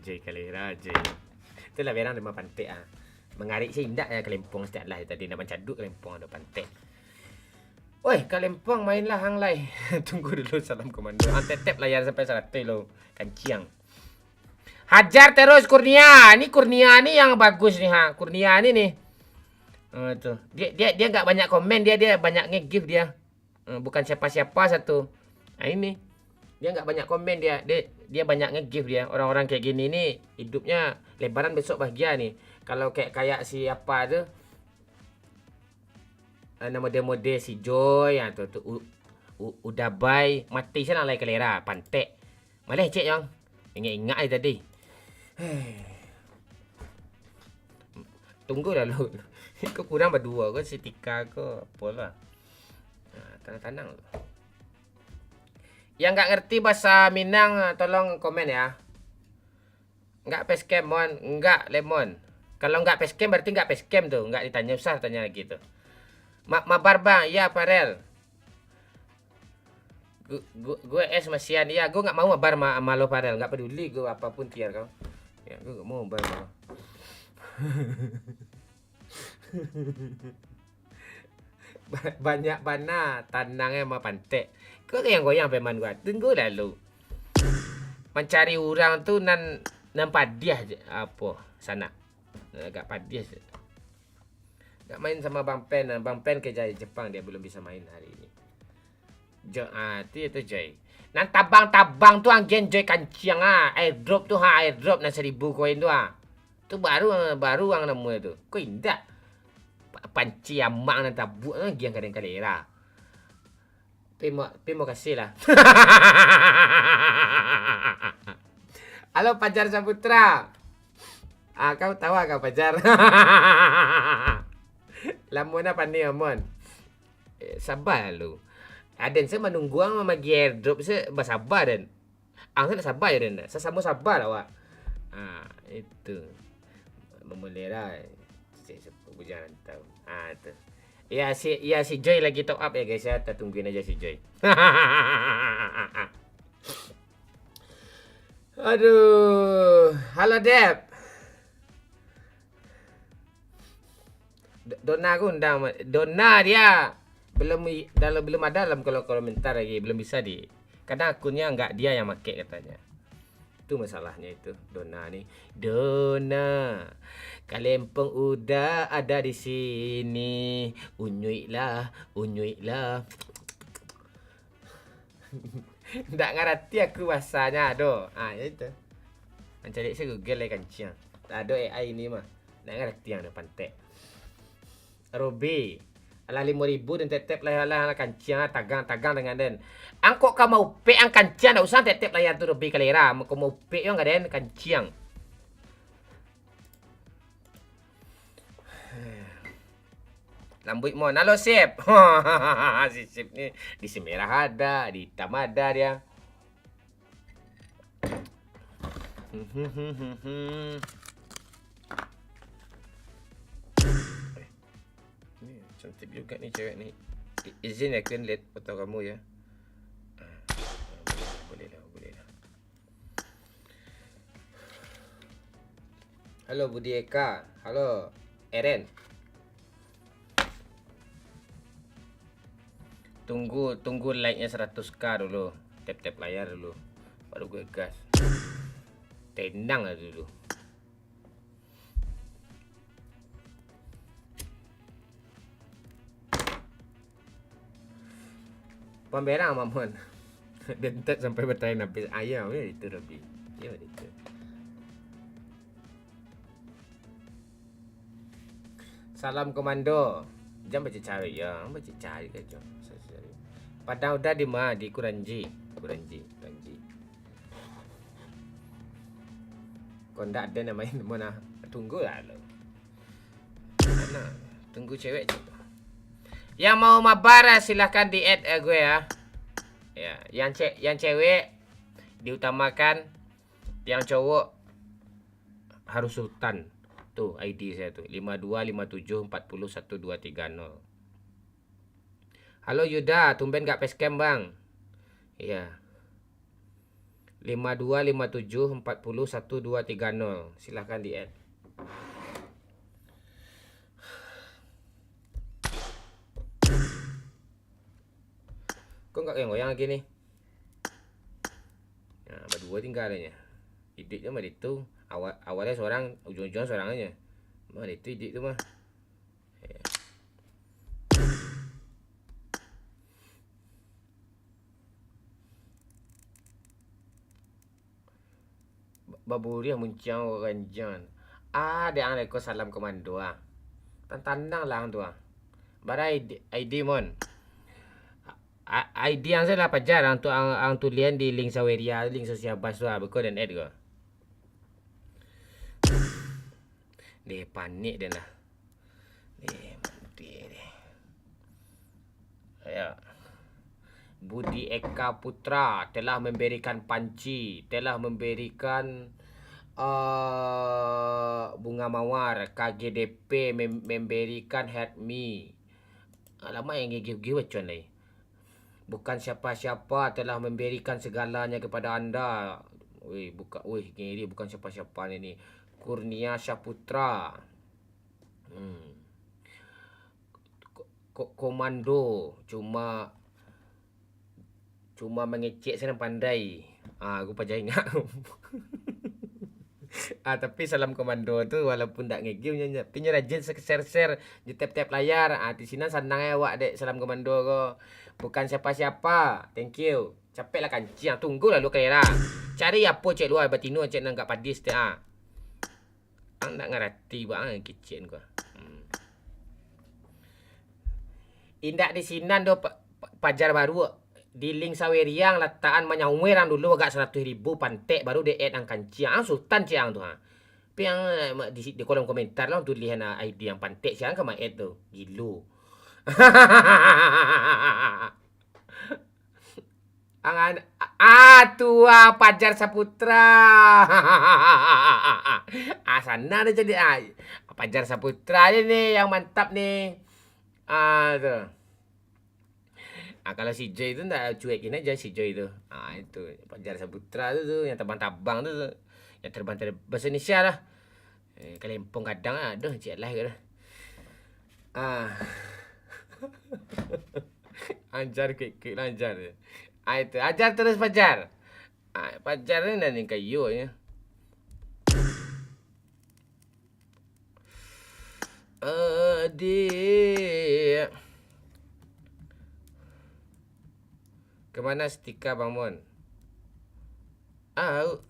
Jai Kalera, Jai. Itulah berang rumah pantek ah. Mangarik se indak ya kalempong setiap lah tadi nak mancaduk kalempong ado pantek. Oi, kalempong mainlah hang lai. Tunggu dulu salam komando. Ang tetep layar sampai saratus lo. Kanciang. Hajar terus Kurnia. Ni Kurnia ni yang bagus ni ha. Kurnia ni ni. Ah, tu. Dia, dia, dia nggak banyak komen, dia, dia banyak nge-gift dia. Eh, bukan siapa-siapa satu. Ah, ini. Dia nggak banyak komen dia. Dia, dia banyak nge-gift dia. Orang-orang kayak gini ni hidupnya lebaran besok bahagia ni. Kalau kayak, kayak si apa tu, eh, nama dia mode si Joy, ah, tu, tu, u-, u-, udah bai, mati salah lai Kalera, pantek. Maleh cek yang ingat-ingat aja tadi. Tunggu dulu. Kau kurang berdua, kau setika kau apalah. Nah, tenang-tenang. Yang nggak ngerti bahasa Minang, tolong komen ya. Nggak facecam, Mon. Nggak, Lemon. Kalau nggak facecam, berarti nggak facecam tuh. Nggak ditanya, usah tanya lagi tuh. Ma-, mabar, Bang. Iya, Farel. Gu-, gu-, gue es masian. Iya, gue nggak mau mabar ma-, sama lo, Farel. Nggak peduli gue apapun tiar kau. Ya, gue nggak mau mabar sama lo. Ba-, banyak bana tanang eh, ma pantek. Kau goyang-goyang peman gua. Tunggu dulu. Mancari urang tu nan, nan padiah je. Apo, sanak. Agak padiah je. Nak main sama Bang Pen, Bang Pen kerja di Jepang, dia belum bisa main hari ini. Jo, ah, tu, tu, Joy. Nan tabang-tabang tu agian Joy kanciang, ah. Airdrop tu, ha, airdrop nan seribu koin tu, ah. Tu baru, baru ang namo tu. Ko indak. Pa-, panci amak nan tabuak tu agian kadang kalera. Terima, terima kasih lah. Halo, Fajar Saputra. Ah, kau tawa kau, Fajar? Lamo na pandai, Amon. Eh, saba lu. Aden se manunggu ang mamagi airdrop se, basaba den. Ang se nak saba jo den, sasamo saba lah awak. Ha, itu. Mamulai lah. Cek sepuluh bujang rantau. Ha, tu. Ya, si, ya, si Joy lagi top up ya, guys, ya. Tatungguin aja si Joy. Aduh. Halo, Dep. Do-, Dona aku undang, Dona dia belum i-, dalam, belum ada dalam kolom komentar lagi, belum bisa di, kadang akunnya nggak dia yang make katanya. Itu masalahnya itu, Dona ni. Dona, kalempong udah ada di sini. Unyuik lah, unyuik lah. Ndak ngarati aku bahasanya, ado. Ah, ya itu. Mancari se Google lai kanciang. Tak ado A I ni mah. Ndak ngarati ang dah pantek. Robi. Alah limo ribu den tep-tep layar lah, alah kanciang lah, tagang-tagang dengan den. Ang kok ka maupek ang kanciang, ndak usah tep-tep layar tu Robi kalera. Kok maupek yo ang ka den kanciang. Lambuik mon. Halo, Sip. Si Sip ni di semerah ada, di hitam ada dia. Ni cantik juga ni cewek ni. I-, izin ya, aku lihat foto kamu ya. Ah, boleh lah, boleh lah, boleh lah. Halo Budi Eka, halo Eren. Tunggu, tunggu like-nya seratus K dulu. Tap-tap layar dulu. Baru gue gas. Tenang aja dulu. Pamberang, Mamon. Dentet sampai batahin habis ayam, ya itu, Robi. Ya, itu. Salam komando. Jan bacari-cari, ya. Bacari-cari ka, Jong. Padang udah di ma? Di Kuranji. Kuranji, Kuranji. Kok ndak ado nan main, Mamon, ah. Tunggu lah lo. Mana? Tunggu cewek tu. Yang mau mabar, silahkan di-add, eh, gue ya. Ya, yang ce-, yang cewek diutamakan, yang cowok harus sultan. Tuh, I D saya tuh, lima dua lima tujuh empat puluh satu dua tiga nol. Halo Yuda, tumben gak facecam, Bang. Iya. Lima dua lima tujuh empat puluh satu dua tiga nol. Silahkan di-add. Kok nggak goyang-goyang lagi nih? Nah, berdua tinggal adanya. Idik tu mah itu. Awal, awalnya seorang, ujung-ujungnya seorang aja. Mah itu idik tu mah. Ya. Ba-, baburiah muncang urang jan. Ah, dek ang reko salam komando ah. Tantang-tantang lah ang tu ah. Bara I D, I D mon. A-, I D ang salah pajar ang tu, ang, ang tulian di link Saweria, link sosial bas tu ah, beko dan add ko. Deh, panik den lah. Deh, mati deh. Ya. Budi Eka Putra telah memberikan panci, telah memberikan, eh, bunga mawar, K G D P mem-, memberikan help me. Alamak, yang gigih-gigih bacaan lai. Bukan siapa-siapa telah memberikan segalanya kepada anda. Weh, buka-, weh, ngeri, bukan siapa-siapa ni, ni. Kurnia Syaputra. Hmm. Ko-, ko-, komando cuma, cuma mangecek sajo nan pandai. Ah, aku paja ingat. Ah, tapi Salam Komando tu walaupun dak nge-game nyo, nyo, tapi nyo rajin se-, share-share di tap-tap layar. Ah, di sinan sanang ai awak dek Salam Komando ko. Bukan siapa-siapa. Thank you. Capek lah kancing, tunggu lah lu kalera. Cari apo cek luar batino cek nan agak padis tu, ah. Ang ndak ngarati ba ang kecek ko. Hmm. Indak di sinan doh, Pa-, Pa-, Pajar Baru. Di link Saweriang latakan manyauer ang dulu agak saratuih ribu pantek, baru di-add ang kancing. Ang sultan cek ang tu, ha. Tapi ang, eh, di, di kolom komentar lah ang tulihan, ah, I D ang pantek, siang ka ma-add tu. Gilo. Ang an-, ah, tu, ah, Pajar Saputra. Ah, sana dah jadi, ah, Pajar Saputra je ni yang mantap ni. Ah, tu. Ah, kalau si Joy tu ndak cuek kini aja si Joy tu. Ah, itu Pajar Saputra tu, tu yang tabang-tabang tu, tu. Yang terbang-terbang bahasa Indonesia lah. Eh, kalempong kadang lah. Aduh, cik lah ke dah. Ah. Anjar kek-kek lah Anjar. Ah, itu. Ajar terus Pajar. Ah, Pajar ni dah ni kayu je. Adik. Kemana setika Bang Mon? Au.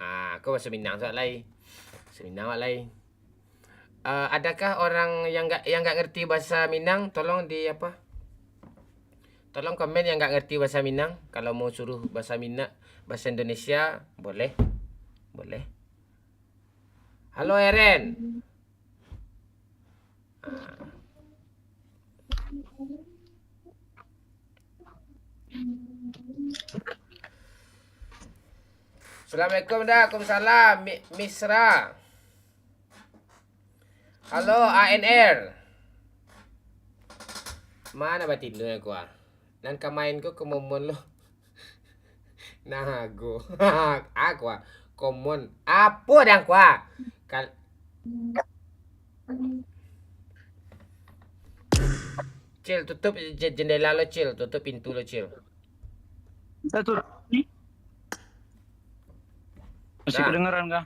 Ah, aku bahasa Minang sawak lai. Bahasa Minang awak lai. Ah, adakah orang yang nggak, yang nggak ngerti bahasa Minang? Tolong di apa? Tolong komen yang nggak ngerti bahasa Minang. Kalau mau suruh bahasa Minang, bahasa Indonesia, boleh. Boleh. Halo, Eren. Ah. Assalamualaikum, dah. Waalaikumsalam, Mi-, Misra. Halo, A N R. Mana batino ko, ah? Nan ka main ko ka Momon lo. Nah, go. Aku, ah. Komon. Apo dang, kua? Kal-, Cil, tutup je-, jendela lo, Cil. Tutup pintu lo, Cil. Dah tutup ni. Masih Dah. Kedengeran kah?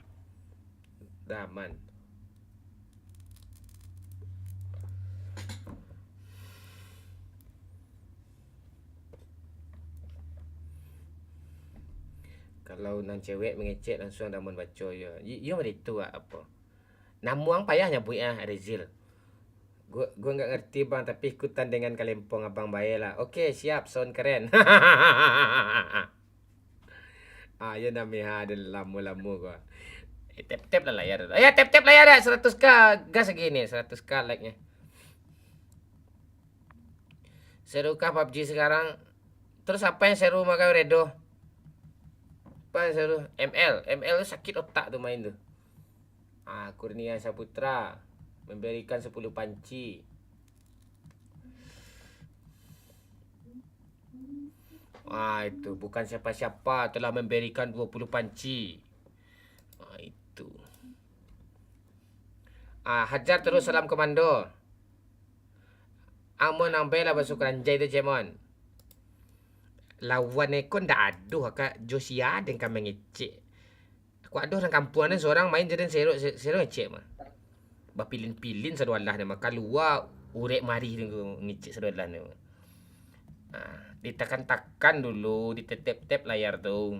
Dah aman. Kalau nan cewek mangecek, langsuang Damon baco yo. Yo, yo mah itu, ah, apo? Namo ang payah nyabuik, ah, Rezil. Gua, gua nggak ngerti, Bang, tapi ikutan dengan kalempong abang bae lah. Oke, siap, sound keren. Ah, yo namiha ado lamo-lamo gua. Eh, tap-tap lah layar. Eh, tap-tap layar dah, seratus K, gas lagi ni, seratus K like-nya. Seru kah PUBG sekarang? Terus apa yang seru, Makayo Redo? Apa yang seru? M L. M L tu sakit otak tu main tu. Ah, Kurnia Saputra memberikan sepuluh panci. Ah, itu bukan siapa-siapa telah memberikan dua puluh panci. Ah, itu. Ah, hajar terus Salam Komando. Amon ang bela basuh karanjai tu, Cemon. Lawan eko ndak aduh, Kak Josia den ka mangecek. Aku aduh nang kampuang ni sorang main jadi sero, se-, sero ngecek mah. Bapilin-pilin sado alah ni mah. Kalua urek marih tu ngecek sado alah ni mah. Ah, ditakan-takan dulu, ditetep-tep layar tu.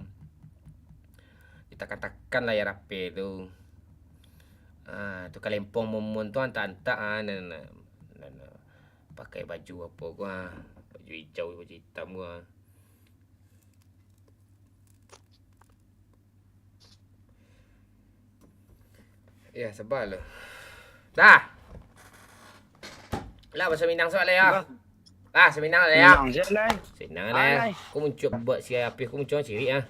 Ditakan-takan layar H P tu. Ah, tu kalempong Momon tu antak-antak, ah, nan, nan, nan, nan pakai baju apo ko, ah, baju ijau, baju itam ko, ah. Ya, saba lo. Dah. Lah, baso Minang sawak lah, ya. Bah. Lah, baso Minang lah, ya. Minang je lah. Minang lah, ya. Alai. Ko muncul buat si Apih, ko muncul cirik, ah.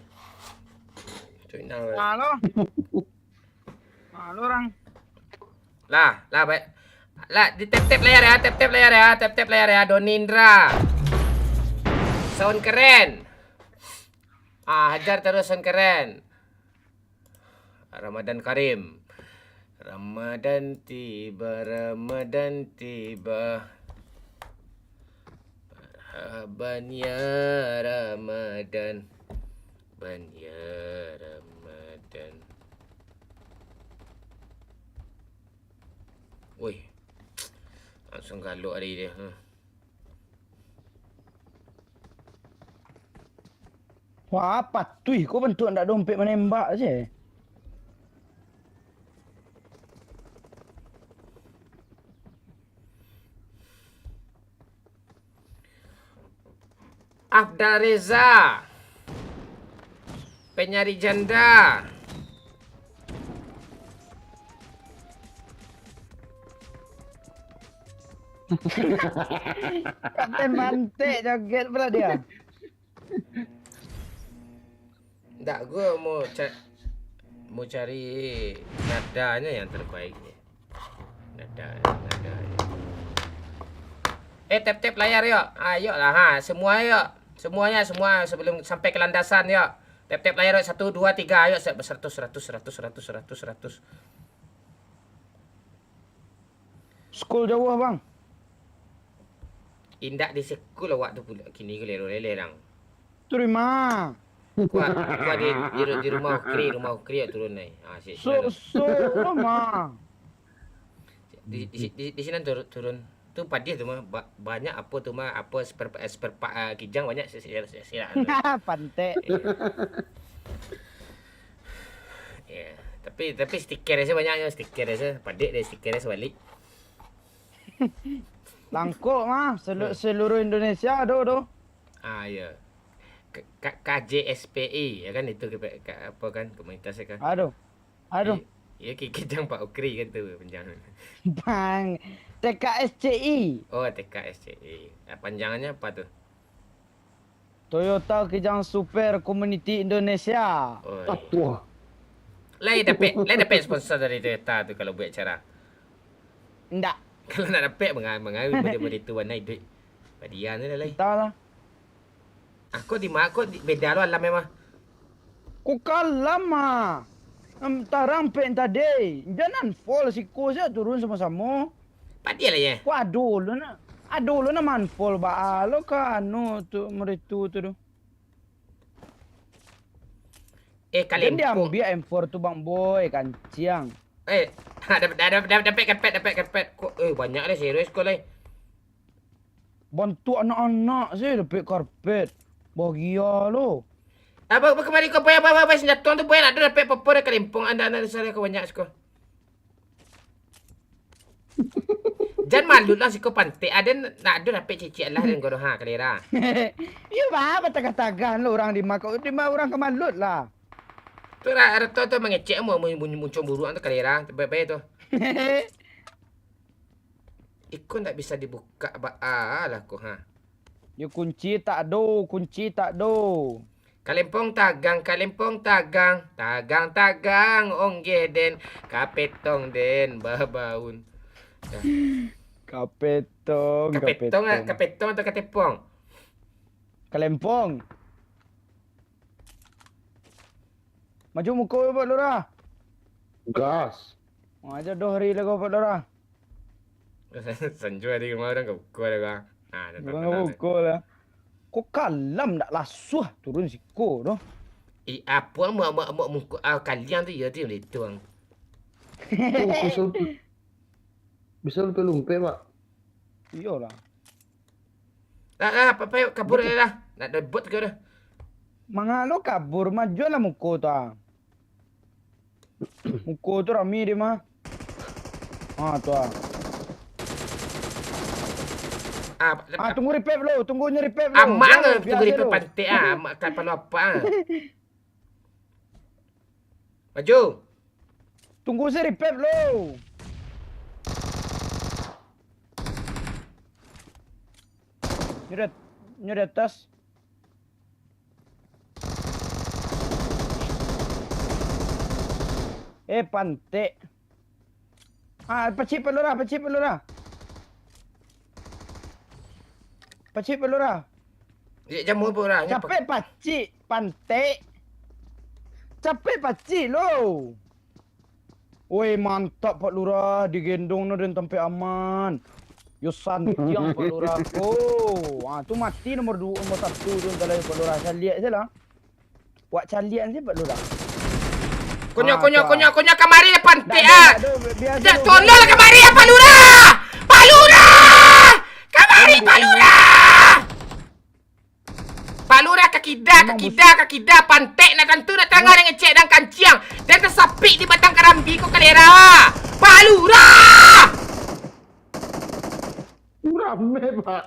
Baso Minang lah. Halo. Halo, orang. Lah, lah, baik. Lah, di tap-tap layar ya, tap-tap layar ya, tap-tap layar ya, Doni Indra. Sound keren. Ah, hajar terus sound keren. Ramadan Karim. Ramadan tiba, Ramadan tiba. Marhaban ya Ramadan. Marhaban ya Ramadan. Woi. Langsung galok ari dia. Hmm. Wah, patuih ko bantuak ndak dompet manembak je. Afdal Reza. Penyari janda. Kapten Mantek joget pula dia. Ndak, gua mau ca- mau cari nadanya yang terbaik ni. Nada, nada. Eh, tap-tap layar yok. Ayo lah ha, semua yok. Semuanya, semua sebelum sampai ke landasan yok. Tap-tap layar yok. Satu, dua, tiga. Ayo, seratus, seratus, seratus, seratus, seratus, seratus. Skul jauh, Bang. Indak di sekul awak tu pula. Kini ko lero lele rang. Terima. Kuat, kuat di, di, di rumah Ukri, rumah Ukri ya turun nai. Ah, si, So, so, lo mah. Di, di, di, di sini turun, turun. Tu padiah tu mah ba- banyak apa tu mah apa spare spare part uh, kijang banyak silap. Pantek. Ya, tapi tapi stiker saya banyaknya stiker saya padik dari stiker saya sebalik. Langkok mah selu- seluruh Indonesia ada tu. Ah ya. K- K- KJSPE ya kan itu ke, ke, apa kan komunitas ya kan. Aduh. Aduh. Ya ki- kijang Pak Ukri kan tu panjang. Bang, TKSCI. Oh, TKSCE. Ah, panjangannya apa tu? Toyota Kijang Super Community Indonesia. Oh. Wah, Lai dapat, lai dapat sponsor dari Toyota tu kalau buat acara. Ndak. Kalau nak dapat mengawi mengawi pada pada tu warna hidup. Padian tu lah lai. Entahlah. Aku di mak aku di, beda lo alam memang. Ku kalam ah. Em, tarang pek tadi. Jangan fall siko saja turun sama-sama. Padian lah ya. Ku ado lo nak. Ado lo nak manfall ba lo ka anu tu meritu tu tu. Eh Kan dia kalempong. ambil M four tu Bang Boy kanciang. Eh, ada ada ada dapat karpet dapat karpet. Kok eh banyak deh serius kau lai. Bantuak anak-anak sih dapat karpet. Bahagia lo. Apa apa kemari kau boy apa apa senjata tu boy nak ada dapat apa-apa dah kalempong anda anak saya kau banyak siko. Jan malu lah siko pantek ada nak ada dapat cicik lah dan goroha kalera. Iyo ba batagah-tagah lo orang di mako di ma orang kamalut lah. Tu lah ada tu tu mangecek mu mu- mu- muncung buruk tu kalera baik-baik tu. Iko ndak bisa dibuka ba ah lah ko ha. Yo kunci tak do, kunci tak do. Kalempong tagang, kalempong tagang, tagang tagang onggeh den, kapetong den babaun. Kapetong, Kapetong ah, kapetong atau katepong? Kalempong. Maju muko Pak Lurah. Gas. Aja doh hari lagu Pak Lurah. Sanjo di rumah orang kau buka dah kau. Ha, dah Orang kau buka lah. Kok kalam ndak lasuah turun siko tu. Eh, apa mak mak mak muka ah, kalian tu ya tu yang itu ang. Oh, bisa lumpek. Bisa lumpek-lumpek, Pak. Iyolah. Ah, ah, apa apa kabur dah. Nak ada bot ke dah. Mangalo kabur, majulah muko tu ah. Muko tu rami dia mah. Ah tu ah. Ah, Ah tunggu repair dulu, tunggu nya repair dulu. Amak Biar tu dulu, tunggu biar di dulu. Pantai ah, mak kapal apa ah. Maju. Tunggu saya repair dulu. Nyo di, nyo di atas. Eh, pantek. Ah, pacik Pak Lurah, pacik Pak Lurah. Pacik Pak Lurah. Dia jamu apa orang? Capek pacik, pantek. Capek pacik lo. Woi, mantap Pak Lurah, digendong no den tampek aman. Yo santiang Pak Lurah ko. Ah, tu mati nomor dua, nomor satu tu dalam Pak Lurah. Caliak se lah. Wak caliak se Pak Lurah. Konyo, konyo, konyo, konyo, kamari lah pantek ah. Tolonglah kamari lah, Pak Lurah! Pak Lurah! Kamari, Pak Lurah! Pak Lurah, ka kida, ka kida, ka kida, pantek nak tantu nak tangah dengan cek dan kanciang. Dan tasapik di batang karambia ko kalera. Pak Lurah! Rame, Pak.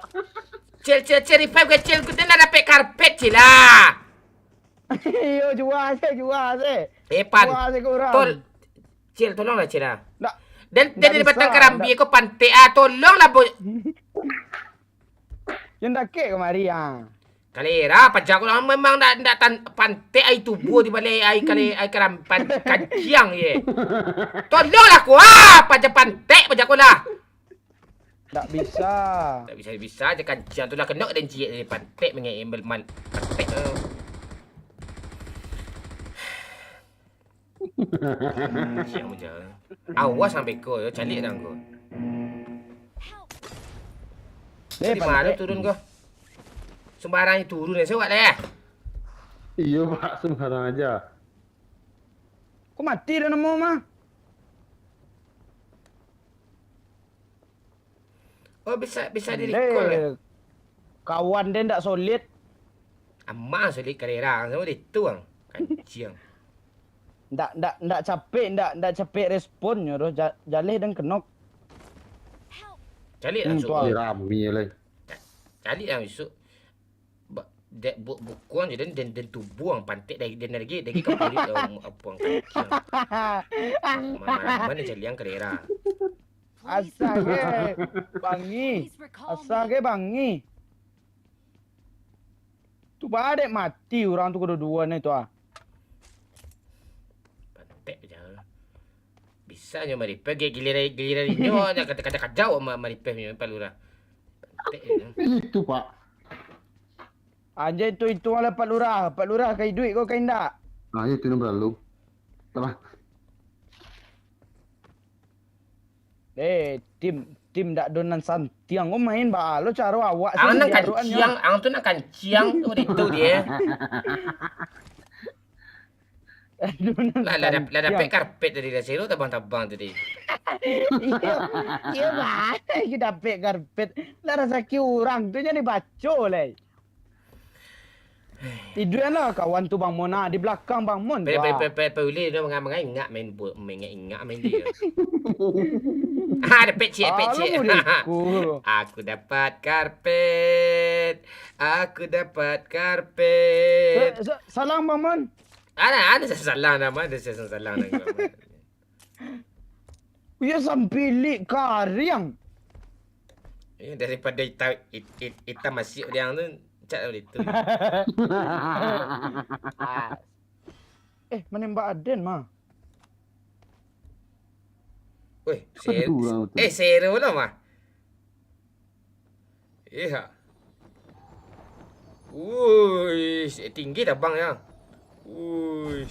Cil, cil, cil, revive ke, cil, kita nak dapek karpet, cil, lah. Iyo, jua se, jua se. Eh, Pan. Jua se ke urang. Tol-, cil, tolonglah, cil, lah. Dan, dan di batang karambia ko pantek, ah, tolonglah, boy. Yang dakek kamari, ah. Kalera, paja ko lah memang ndak, ndak tan-, pantek ai tubuah di balai ai kale-, ai karampan kanciang ye. Tolonglah ko, ah, paja pantek, paja ko lah. Ndak bisa. Ndak bisa-bisa aja kanciang tu lah kena dan ciek dari pantek mangek embel man-, pantek, eh. Siang je. Awas sampai ko, yo, caliak dah ko. Eh, di mana pantek turun ko? Sembarang turun ya, sewak deh. Iyo, Pak, sembarang aja. Ko mati dah namo mah. Oh, bisa, bisa di-recall ya? Kawan den ndak solid. Amang solid kalera, samo itu ang. Kanciang. Ndak, ndak, ndak capek, ndak, ndak capek responnyo doh. Ja-, jaleh den kenok. Caliak langsung. Rami lai. Ca-, caliak lah besok. Ba-, dek bu-, bukuang je den, den, den tubuang pantek dari den lagi, dari kapulit, om, apuang kanciang. Ma-, ma-, mana caliang kalera. Asa ge bangi. Asa ge bangi. Tu badek mati urang tu kaduo-duo ni tu ah. Pantek je. Bisa nyo maripeh, gi-, giliran, giliran inyo nyo kata-kata kajau ma-, maripeh nyo Pak Lurah. Pantek je. Itu, Pak. Anjay tu, itu lah Pak Lurah. Pak Lurah ka iduik ko ka indak? Nah, itu nan balalu. Alah. Eh, tim, tim dak do nan santiang. Ko main baa lo caro awak sih. Ang nan kanciang, ang tu nan kanciang tu itu dia. Lah, lah dap-, lah dapek karpet tadi lah, sero tabang-tabang tadi. Iyo, iyo, bah. Iyo dapek karpet. Lah rasaki urang tu jadi baco lai. Iduan lah kawan tu Bang Mon, ah, di belakang Bang Mon tu, ah. Pe, pe, pe, pe, pe, ulih dia mangai-, mangai ingak main bu-, main ingak-ingak main dia. Ah, ada pecik, pecik. Aku dapat karpet. Aku dapat karpet. Sa-, sa-, salang Bang Mon. Ada, ada salang nama, ada salang nama. Iyo sampilik kariang. Eh, daripada itam, it-, it-, itam masih diang tu, cak dari tu. Eh, manembak aden mah. Weh, ser-, eh, seru lah mah. Iya. Wuih, tinggi tabang ya. Wuih.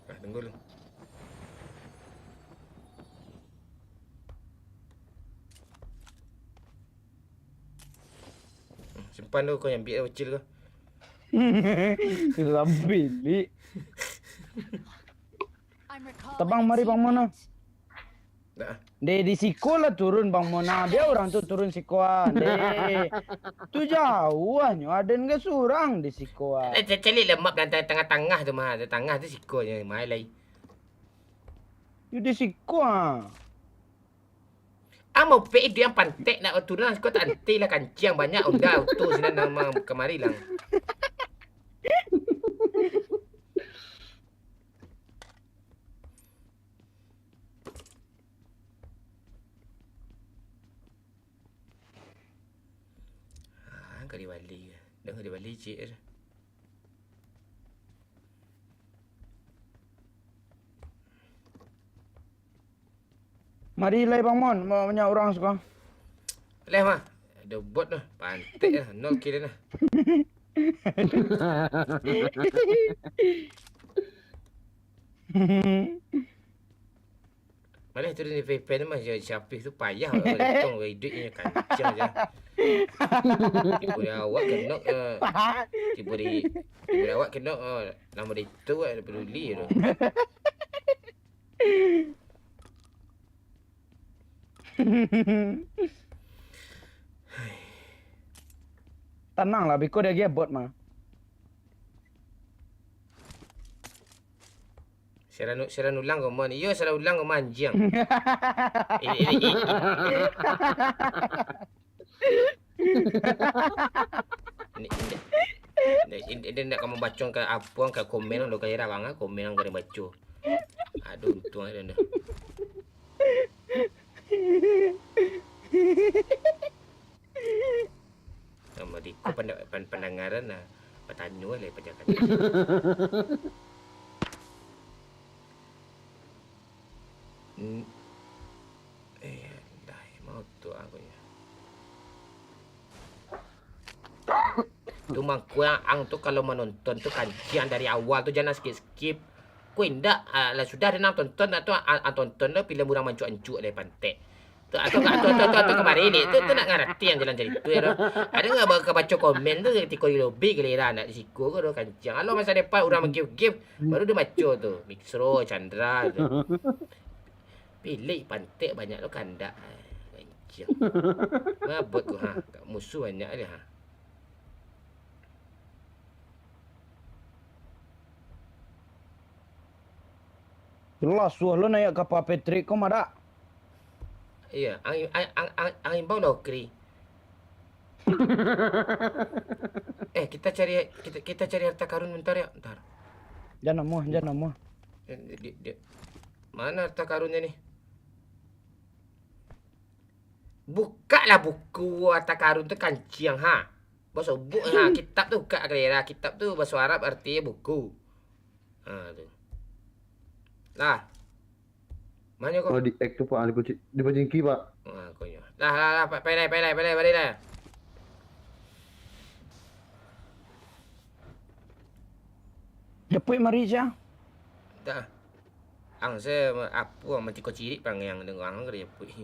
Ah, tunggu dulu. Hmm, simpan dulu kau yang biar kecil kau. Sampilik. Tabang mari Bang Mon. Nah. Deh, di siko lah turun Bang Mon. Biar urang tu turun siko ah. Deh. Tu jauah nyo, aden ge surang di siko ah. Eh, ca-, caliak lah map dalam tangah-tangah tu mah. Tangah tu siko je, mai lai. Yo di siko ah. Amo pe dia pantek nak turun siko tak anti lah kanciang banyak onda auto sinan nama kamari lang. Ah, ka dibali. Dah ka dibali, cik. Mari lai, Bang Mon, ma-, banyak urang siko. Leh mah. Ado bot lah. Pantek lah. Nol kill lah. Malah turun di P P tu mah, si, si Apif tu payah awak kalau tong, awak iduik inyo kancang je. Tibo di awak kenok, eh, tibo di, tibo di awak kenok, eh, namo di tu awak dak peduli tu. Tanang lah, biko dia agiah bot mah. Siaran, siaran ulang kau, Mon. Iyo, siaran ulang kau, anjiang. Ini, ini, ini. Ini, ini. Ini, ini, ini nak kamu baco ka apo, ka komen lo, ka irah bang, ah, komen lo ka dibaco. Aduh, untung ada dah. Sama di ko panda-, pan-, pandangaran lah. Batanyo lah pajakan. N-, eh, dah, mau tu aku ya. Tu mangkuang ang tu kalau manonton tu kanciang dari awal tu, jangan skip-skip. Ko indak, ah, lah sudah dah nang tonton, ah, tu, ah, ah, tonton lah filem urang mancuk-ancuk dari pantai. Tu, ah, tu, ah, tu, tu, tu, tu kamari ni, tu, tu nak ngarati yang jalan carito tu. Ada nggak ba-, ka baco komen tu, tiko di lobi giliran nak di siko ko tu kanciang. Alo masa depan urang game-game, baru dia baco tu. Mixro, Chandra tu. Pilih pantai banyak lo kandak. Kanciang. Mabot ko ha, musuh banyak dia ha. Jelas suah lo naiak kapa Patrick ko madak. Iya, ang-, ang-, ang-, ang-, ang imbau lo kri. Eh, kita cari, kita, kita cari harta karun bentar ya, bentar. Jan namuah, jan namuah. Eh, di, di, di. Mana harta karunnya nih? Bukaklah buku harta karun tu kanciang ha. Basobok ha, kitab tu bukak kalera, kitab tu baso Arab artinyo buku. Ha tu. Lah. Manyo ko? Oh, di X tu, Pak, di peci-, di pacingki, Pak. Ha, konyo. Lah, lah, lah, pa-, pai lai, pai lai, pai lai, pai lai. Japuik mari, Cang. Dah. Ang se ma-, apo, mantiko cirik pangiang dengan ang kari japuik.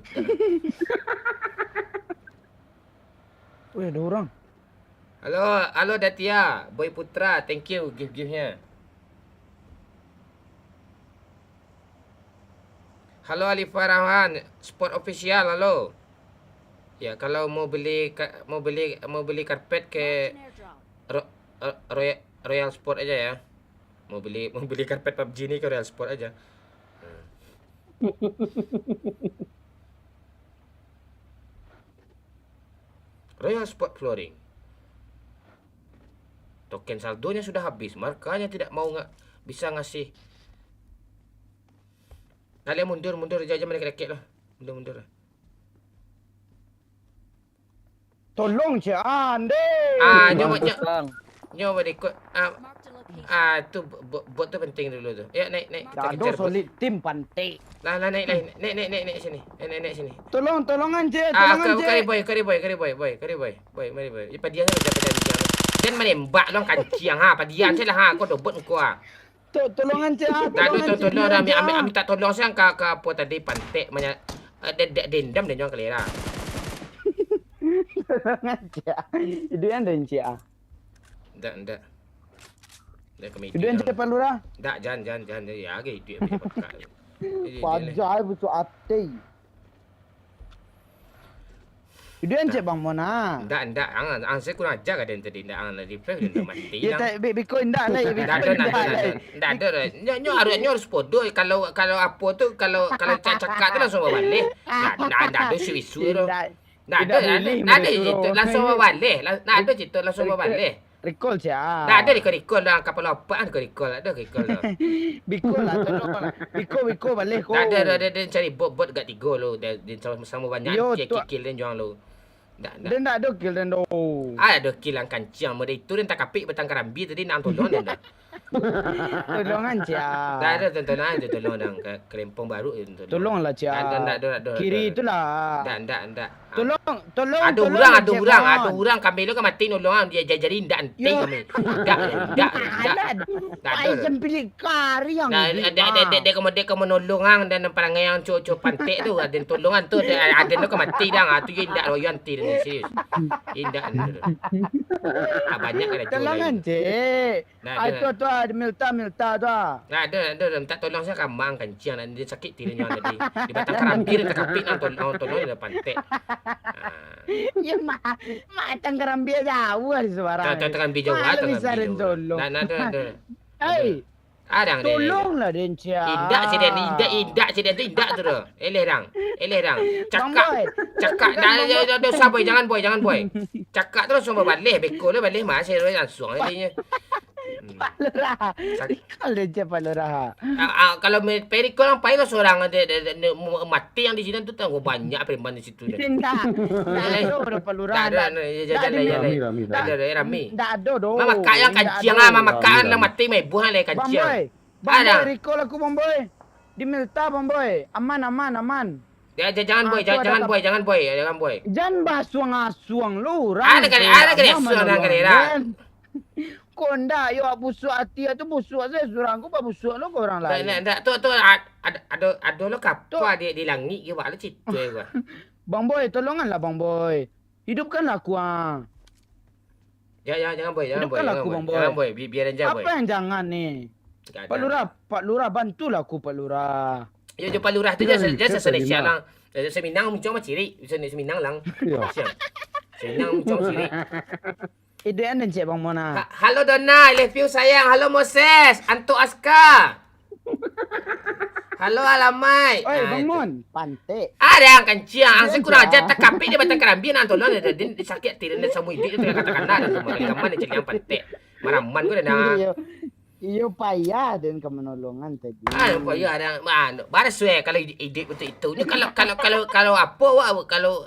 Weh, ada orang. Halo, halo Datia, Boy Putra, thank you gift-giftnya. Halo Alifah Rahman, Sport Official, halo. Ya, kalau mau beli ka-, mau beli, mau beli karpet ke Ro-, Ro-, Royal, Royal Sport aja ya. Mau beli, mau beli karpet pabji ni ke Royal Sport aja. Hmm. Royal Sport Flooring. Token saldonya sudah habis, makanya tidak mau nga-, bisa ngasih. Kalian mundur, mundur, jangan, jangan mendekek-dekek lah. Mundur, mundur lah. Tolong, Cik Ande. Ah, nyo, nyo, nyo berikut. Ah, ah, tu bo-, bo-, bot tu penting dulu tu. Ya, naik, naik. Kita kejar bot. Solid tim pantai. Lah, lah, naik, naik, naik, naik, naik, naik sini. Naik, naik, naik sini. Tolong, tolongan, Cik. Ah, tolongan, Cik. Kari boy, kari boy, kari boy, boy, kari boy, boy, mari boy. Ya, padian tu, jangan padian, jangan. Jangan menembak dong kanciang ha, padian cik lah ha, kau dobot kau ha. To-, tolongan, Cik, ah, tolongan, Cik, tolong, tolong, tolong, Cik, ami, ah. Ami tak tolong siang ka, ka apo tadi, pantek manya-, eh, de-, de-, dendam deh nyo kalera. Tolongan, Cik, ah. Iduikan den, Cik, ah. Ndak, ndak. Ndak kami iduikan, Cik, Pak Lurah. Ndak, jan, jan, jan, jan. Ya, age iduik, age pakak. Jadi, dia lah. Pajai butuh ati. Iduikan cek Bang Mona. Ndak, ndak. Ang, ang, saya kurang ajar ka den tadi. Ndak, ang, reply den tu mati. Ya, tak, bi-, biko indak lah, ya, biko indak lah. Ndak ada, ndak ada. Nyo, nyo harus, nyo harus podo. Kalau, kalau apo tu, kalau, kalau cak-, cakak tu langsung babaleh. Ndak, ndak, ndak ada isu-isu tu. Ndak ada, ndak ada cerita langsung babaleh. Ndak ada cerita langsung babaleh. Recall sia. Ndak ada recall-recall lah, kapalo apak kan recall-recall, ndak ada recall lah. Biko lah, tolong lah. Biko, biko, baleh ko. Ndak ada, ndak ada, den cari bot, bot gak tigo lo, den, den samo-samo banyak, kill, kill, kill den juang lo. Ndak, ndak. Den ndak ada kill den do. Ah, ada kill ang kanciang, mode itu den takapik batang karambi tadi, nak tolong den dah. Tolongan sia. Ndak ada, tolong, tolong, tolong dang, ke, kelempong baru tu, tolong. Tolonglah sia. Ndak, ndak, ndak ada, ndak ada. Kiri itulah. Ndak, ndak, ndak. Tolong, tolong, ado urang, ado urang, ado urang, kami lo ka mati nolong, ah, jadi indak nanti kami. Indak, indak, indak. Indak ado. Ai sampilik kari yang. Nah, dek, dek, dek, dek kamu, dek kamu nolong ang dan parangai ang cok-cok pantek tu, aden tolong ang tu, aden lo ka mati dang, ah, tu yo indak royo anti dan serius. Indak ado. Ah, banyak kan ado. Tolong ang, cek. Nah, ah, tu, tu, ah, Milta, Milta tu, ah. Nah, ado, ado, mintak tolong sajo ka amang kanciang, nak dia sakik tilinyo tadi. Di batang karambia dia takapik, nak tolong, tolong dia pantek. Ah. Yo, ma-, batang karambia jauah di subarang. Batang karambia jauah, batang karambia jauah. Nah, nah, ado, ado. Hei, tolonglah den, ciang. Indak, cik den, indak, indak, cik den tu indak tu doh. Eleh dang. Eleh dang. Cakak. Cakak. Dah, dah, dah, dah, usah, boy. Jangan, boy. Jangan, boy. Cakak tu langsuang babaleh. Beko lah baleh mah. Saya langsuang aja dia. Hmm. Pak Lurah. Sak- Recall aja Pak Lurah. Ah, ah, kalau me-, perikol ang pai lah surang aja. Dia, dia, dia, mu-, mati yang di sini tu, tangguh banyak preman di situ dah. Indak. Indak ado doh Pak Lurah. Indak ado, indak. Indak ado, indak ado. Rami, rami, rami. Indak ado, rami. Indak ado doh. Mamakak yang kanciang ah, mamakak lah mati, maibuh lah kanciang. Bang Boy. Bang Boy, recall aku, Bang Boy. Di Milta, Bang Boy. Aman, aman, aman. Ya, ja-, jangan, Boy, ja-, jangan, Boy, jangan, Boy, jangan, Boy. Jan basuang-asuang lo urang. Ada kali, ada kali, asuang, ada kali, dah. Kok ndak, yo, busuak ati tu busuak sajo, surang ko babusuak lo ka urang lain. Ndak, ndak, tu, tu, ad-, ad-, ado, ado lo kapal di, di langik ke, bak lo cito ko. Bang Boy, tolonganlah, Bang Boy. Hidupkanlah aku, ah. Ya, ya, jangan, Boy, jangan, Boy, jangan, Boy. Hidupkanlah aku, Bang Boy. Jangan, Boy, bi-, biarin aja, Boy. Apa yang jangan ni? Nggak ada. Pak Lurah, Pak Lurah, bantulah aku, Pak Lurah. Yo, jo Pak Lurah tu, dia, dia seminang. Seminang muncul mah cirik, bisa ni seminang lang. Iya. Siap. Seminang muncul cirik. Iduik an cek Bang Mona. Ha-, halo Dona, I love you sayang. Halo Moses, Anto Aska. Halo Alamai. Oi, ah, Bang Mon, pantek. Ada yang kanciang, ang kurang aja, takapik dia batang karambia, nak tolong dia, dia, dia sakik hati, dia samo iduik, dia tengah kata-kata, dan semua rekaman dia celiang pantek. Maraman ko dah. Iyo. Iyo payah den ka manolongan tadi. Ah, payah ada, ah, baras weh kalau iduik, iduik untuk itu. Ni kalau, kalau, kalau, kalau apo, wak, kalau,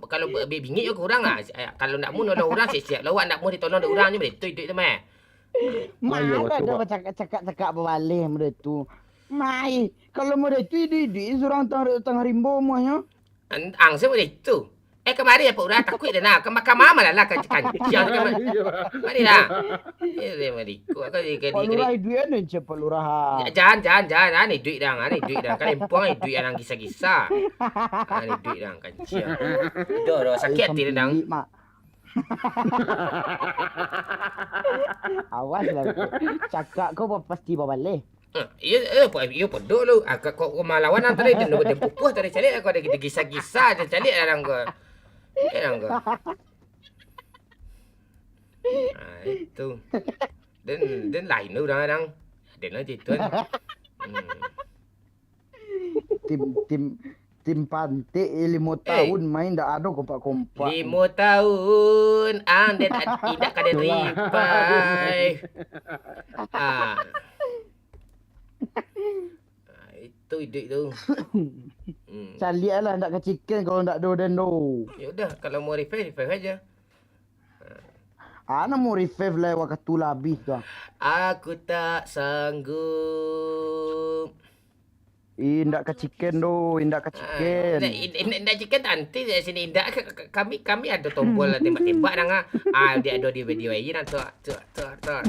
kalau bi-, bingit jo kurang ah. Kalau ndak mau nolong urang, siap-siap lah wak ndak mau ditolong dek urang, nyo baitu iduik tu mah. Mah, iyo, ado bacakak-cakak, cakak babaleh model tu. Mai, kalau model tu iduik-iduik surang tang-, tangah rimbo muahnyo. An-, ang se model tu. Eh, kamari apo urang takuik dah nah. Kama-, kama malah lah kan kanciang kama-, iyo. Mari lah. Iyo, dia mari. Kok kau jadi Pak Lurah iduik an cek Pak Lurah. Jan, jan, jan, an iduik dang, an iduik dang. Kalimpuang iduik an gisa-gisa. An iduik dang kanciang. Doh, doh, sakik hati dang. Mak. Awas lah. Cakak kau pasti babaleh. Hmm, iyo, eh, po-, iyo podok lu. Ah, kok, kok malawan ang tadi, den, den pupuah tadi, caliak lah kau, den gisa-gisa, den caliak lah kau. Eh, lah kau. Ah, itu. Den, den lain tu urang-urang. Den lah itu, kan. Hmm. Tim, tim, tim pantik, eh, limo tahun main ndak ado kompak-kompak. Limo tahun, ang den ad-, indak ka den ripai. Ah. Ah, itu iduik tu. Hmm. Caliak lah, ndak kacikan kalau ndak ado den tu. Ya udah, kalau mau revive, revive aja. Ah, nak mau revive lah, wakatu lah habis tu. Aku tak sanggup. Indak ka chicken doh, indak ka chicken. Ah, indak, indak, indak chicken, nanti dari sini indak. Ka-, ka-, kami, kami ada tombol lah tembak-tembak dang, ah. Ah, dia ada di video aja, nah, tuh, tuh, tuh. Ah,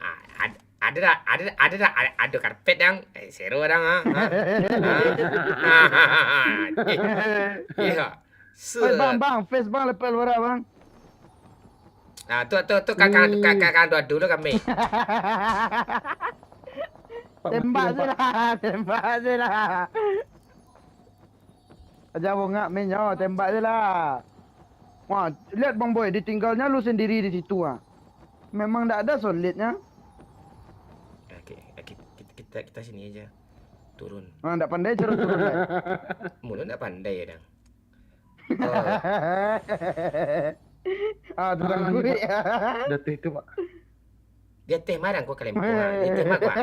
ah, ad-, ada dah, ada, ada dah, ada, ada karpet dang. Eh, seru dang, ah. Ah. Ah. Eh, iya. Oi, bang, bang, face bang, lepel bara, bang. Nah, tu, tu, tu, kakak, kakak, kakak, dua dulu kami. Tembak je lah, tembak je lah. Aja bongak, men, nyo, tembak je lah. Wah, lihat, Bang Boy, ditinggalnya lu sendiri di situ, ah. Memang ndak ada solidnya. Oke, oke, kita, kita, kita sini aja. Turun. Ah, ndak pandai turun-turun, eh. Mulu ndak pandai ya, dang. Oh. Ah, tukang kulik. Jatuh itu, Pak. Dia teh marah kau kalempong, ah. Dia teh marah.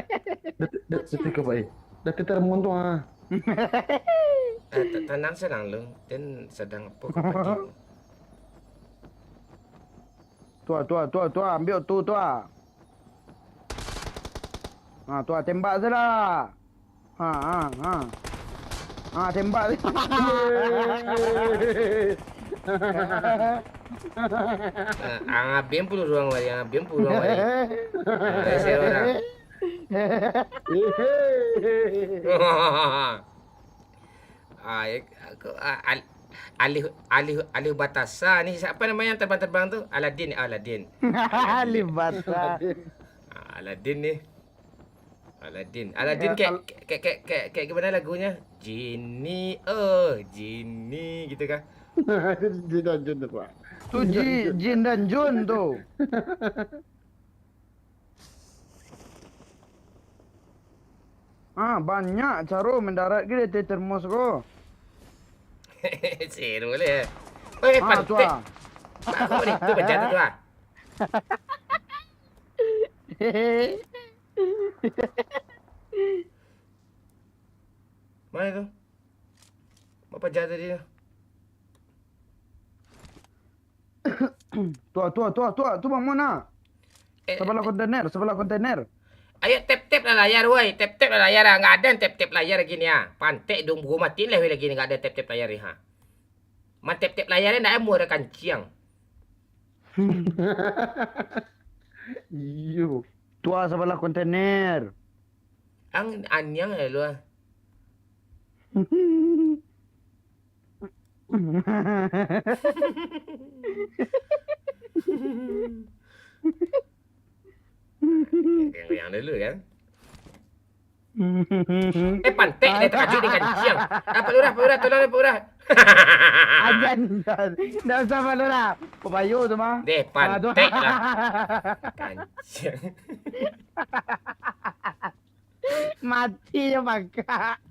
Dia teh, dia teh kau, Pak, eh. Dia teh termuntung, ah. Eh, te-, tenang, tenang lu. Den sedang apa kau pergi? Tua, tua, tua, tua, ambil tu, tua. Ha, tua, tembak je lah. Ha, ha, ha. Ha, tembak. Ah, ah, abih puluah urang wari, ah, abih puluah urang wari. Ah, saya orang. Ah, ya, aku, ah, al-, alih, alih, alih batasa ni, siapa nama yang terbang-terbang tu? Aladin, Aladin. Alih bata. Ah, Aladin ni. Aladin. Aladin, ya, kayak, al- kayak, kayak, kayak, kayak gimana lagunya? Jini, oh, Jini, gitu kah? Jin dan Jun tu, Pak. Tu Jin dan Jun. Jin, Jin dan Jun tu. Ah, banyak caro mandarat ke di ateh termos ko. Seru leh. Oi, ah, pantek. Tu ah. Aku ni tu baca tu, tu ah. Mana tu? Apa paja tadi tu? Tuah, tuah, tuah, tuah. Tu bangun ah. Eh, sabalah eh. Kontainer, sabalah kontainer. Ayo tap-tap lah layar, woi. Tap-tap lah layar ah. Nggak ada yang tap-tap layar lagi ni ah. Pantek dong buah mati lah lagi ni. Nggak ada tap-tap layar ni ha. Man tap-tap layar ni ndak amuah ada kanciang. Iyo. Tuah sabalah kontainer. Ang aniang ya lu ah. Yang, yang dulu kan. Eh, pantek deh, takajut deh kanciang. Ah, Pak Lurah, Pak Lurah, tolong deh, Pak Lurah. Ajan, ndak usah, Pak Lurah. Papayo tu mah. Deh, ah, tu. Pantek lah. Kanciang. Mati jo mangkak.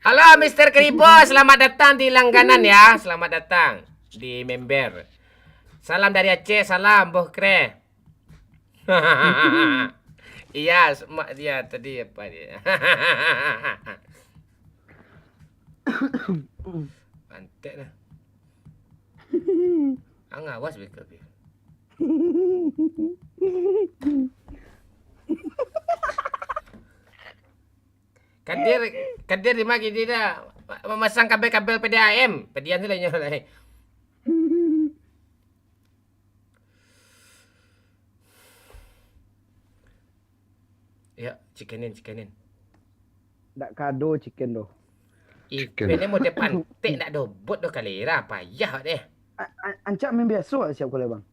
Halo, Mister Keribo, selamat datang di langganan ya. Selamat datang di member. Salam dari Aceh, salam, Boh Kre. Iya, mak dia tadi apa dia? Pantek dah. Ang awas beko, Pi. Kadir, Kadir di ma kini dah? Mamasang kabel-kabel P D A M. Padian tu lah nyo lah. Ya, chickenin, chickenin. Ndak kado chicken doh. Ih, chicken. Pene mode pantek ndak dobot doh kalera, payah deh. A-, a-, ancak main biaso siap ko lai, Bang.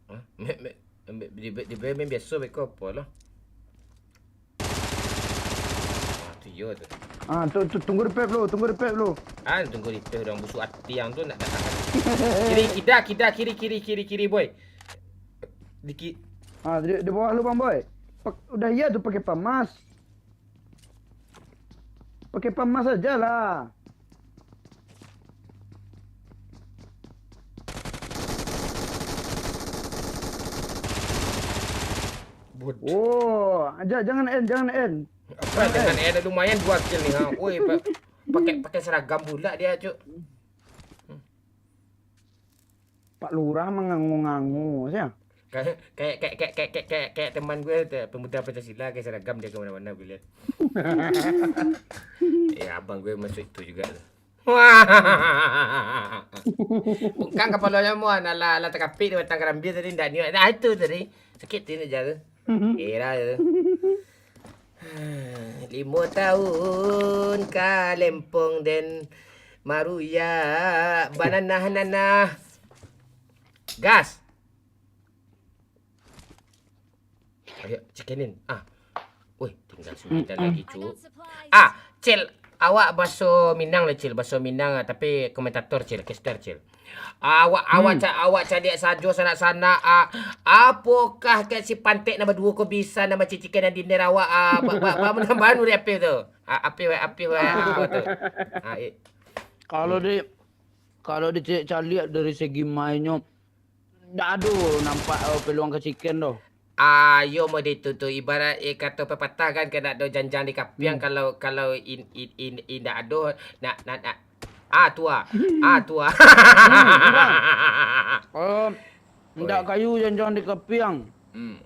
Hah? Me-, me-, me-, di, di, di main biaso beko apo lah. Ah, tu yo tu. Ah, tu, tu, tunggu revive dulu, tunggu revive dulu. Ah, tunggu revive dulu, busuk ati ang tu nak datang. Kiri, kida, kida, kiri, kiri, kiri, kiri, boy. Di ki- Ah, di, di bawah lu, Bang Boy. Pak, udah iya tu pakai pamas. Pakai pamas aja lah. Bud. Oh, ja-, jangan end, jangan end. Apa dengan end? Lumayan dua kill ni, ha. Woi, pa-, pakai, pakai seragam pula dia, Cuk. Pak Lurah mangangu-ngangu sia. Kayak, kayak, kayak teman gue, te-, pemuda Pancasila, kayak seragam dia ke mana-mana, gue lihat. Ya, abang gue masuk itu juga tu. Bukan kapalo nyo, Muan. Alah, alah takapik di batang karambia tadi, ndak niat. Nah, itu tadi. Sakit hati nak jaga. Era tu. Limo tahun ka lempong den maruyak bananah-nanah. Gas. Ayo, chickenin. Ah. Wih, tinggal sembilan lagi, Cuk. Ah, Cil, awak baso Minang lah, Cil. Baso Minang, ah, tapi komentator, Cil, caster, Cil. Awak, awak ca-, awak caliak sajo sanak-sanak, ah, apokah ka si Pantek nan baduo ko bisa nan bacicikan nan diner awak, ah, ba-, ba-, ba-, ba-, ba-, di apil tu. Ah, apil, apil, ah, apa tu? Ah, eh. Kalau di, kalau dicaliak dari segi mainnyo, ndak ado nampak, eh, peluang ka chicken doh. Ayo mode itu tu, ibarat, eh, kato pepatah kan, kena do janjang di kapiang, kalau, kalau in-, in-, in-, indak ado, nak, nak, nak, ah, tu ah. Ah, tu ah. Hmm, tu ah. Kalau ndak kayu janjang di kapiang. Hmm.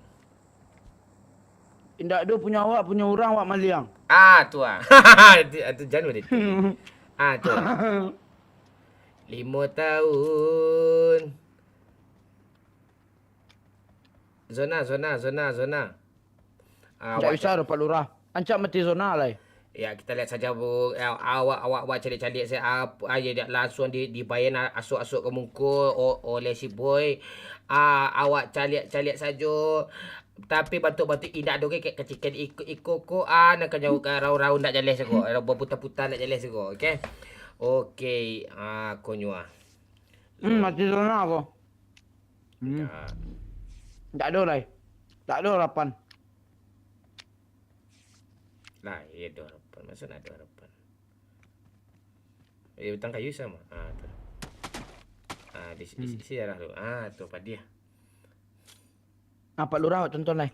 Indak ado punyo awak, punyo urang awak maliang. Ah, tu ah. Tu, tu jan udah tu. Ah, tu. Limo tahun. Zona, zona, zona, zona. Ah, Ndak awak bisa doh, Pak Lurah. Ancak mati zona lai. Ya, kita lihat saja, Bu. Ya, awak, awak, awak caliak-caliak saja, ah, aja dak langsung di, dibayar na-, asuak-asuak ka muko o-, oleh si Boy. Ah, awak caliak-caliak sajo. Tapi bantuak-bantuak indak doh, kek kacikan iko, iko ko, ah, nak ka jauah ka rau-rau ndak jaleh siko. Rau baputa-puta ndak jaleh siko, oke? Oke, ah, konyo ah. Hmm, mati zona ko. Hmm. Ndak. Ndak ado lai. Ndak ado harapan. Lah, iyo ado harapan. Masa ndak ado harapan? Eh, batang kayu samo. Ah, tu. Ah, di, di, Hmm. di sini arah tu. Ah, tu padiah. Ah, Pak Lurah awak tonton lai.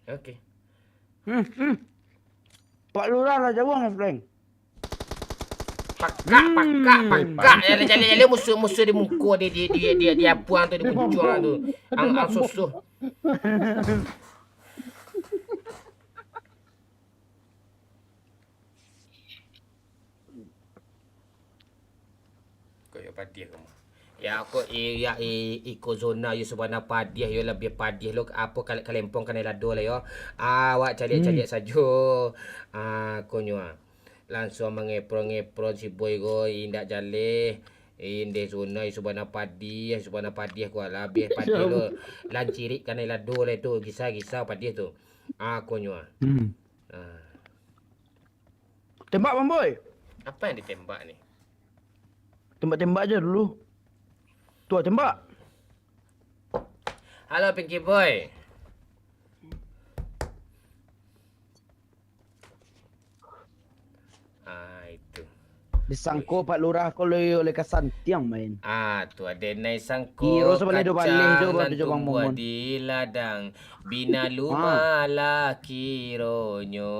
Oke. Hmm, hmm. Pak Lurah lah jauah, Mas Frank. Pakak, Hmm. pakak, pakak. Jaleh, jaleh, jaleh, musuah, musuah di muko, di, di, di, di, di apuang tu, di puncuang tu. Ang, ang susuh. Kok yo padiah ko mah. Ya, kok i-, ya, i-, iko zona yo sabana padiah yo, labiah padiah lo, apo, kal-, kalempong kanai lado lah yo. Awak caliak-caliak Hmm. sajo. Ah, konyo ah. Langsuang mangepron-ngepron si Boy ko, indak jaleh. Indeh zona yo sabana padiah, sabana padiah ko, labiah padiah lo. Lancirik kanai lado lah tu, gisa-gisa padiah tu. Ah, konyo ah. Hmm. Ah. Tembak, Bang Boy. Apa yang ditembak ni? Tembak-tembak aja dulu. Tuh, tembak. Halo, Pinky Boy. Ah, itu. Disangko Pak Lurah ko oleh, oleh ka Santiang main. Ah, tu ado nai sangko Kiro sabaleh dua baleh jo kacang baru jo Bang Momon. Di ladang. Bina Ah. lumah lah kironyo.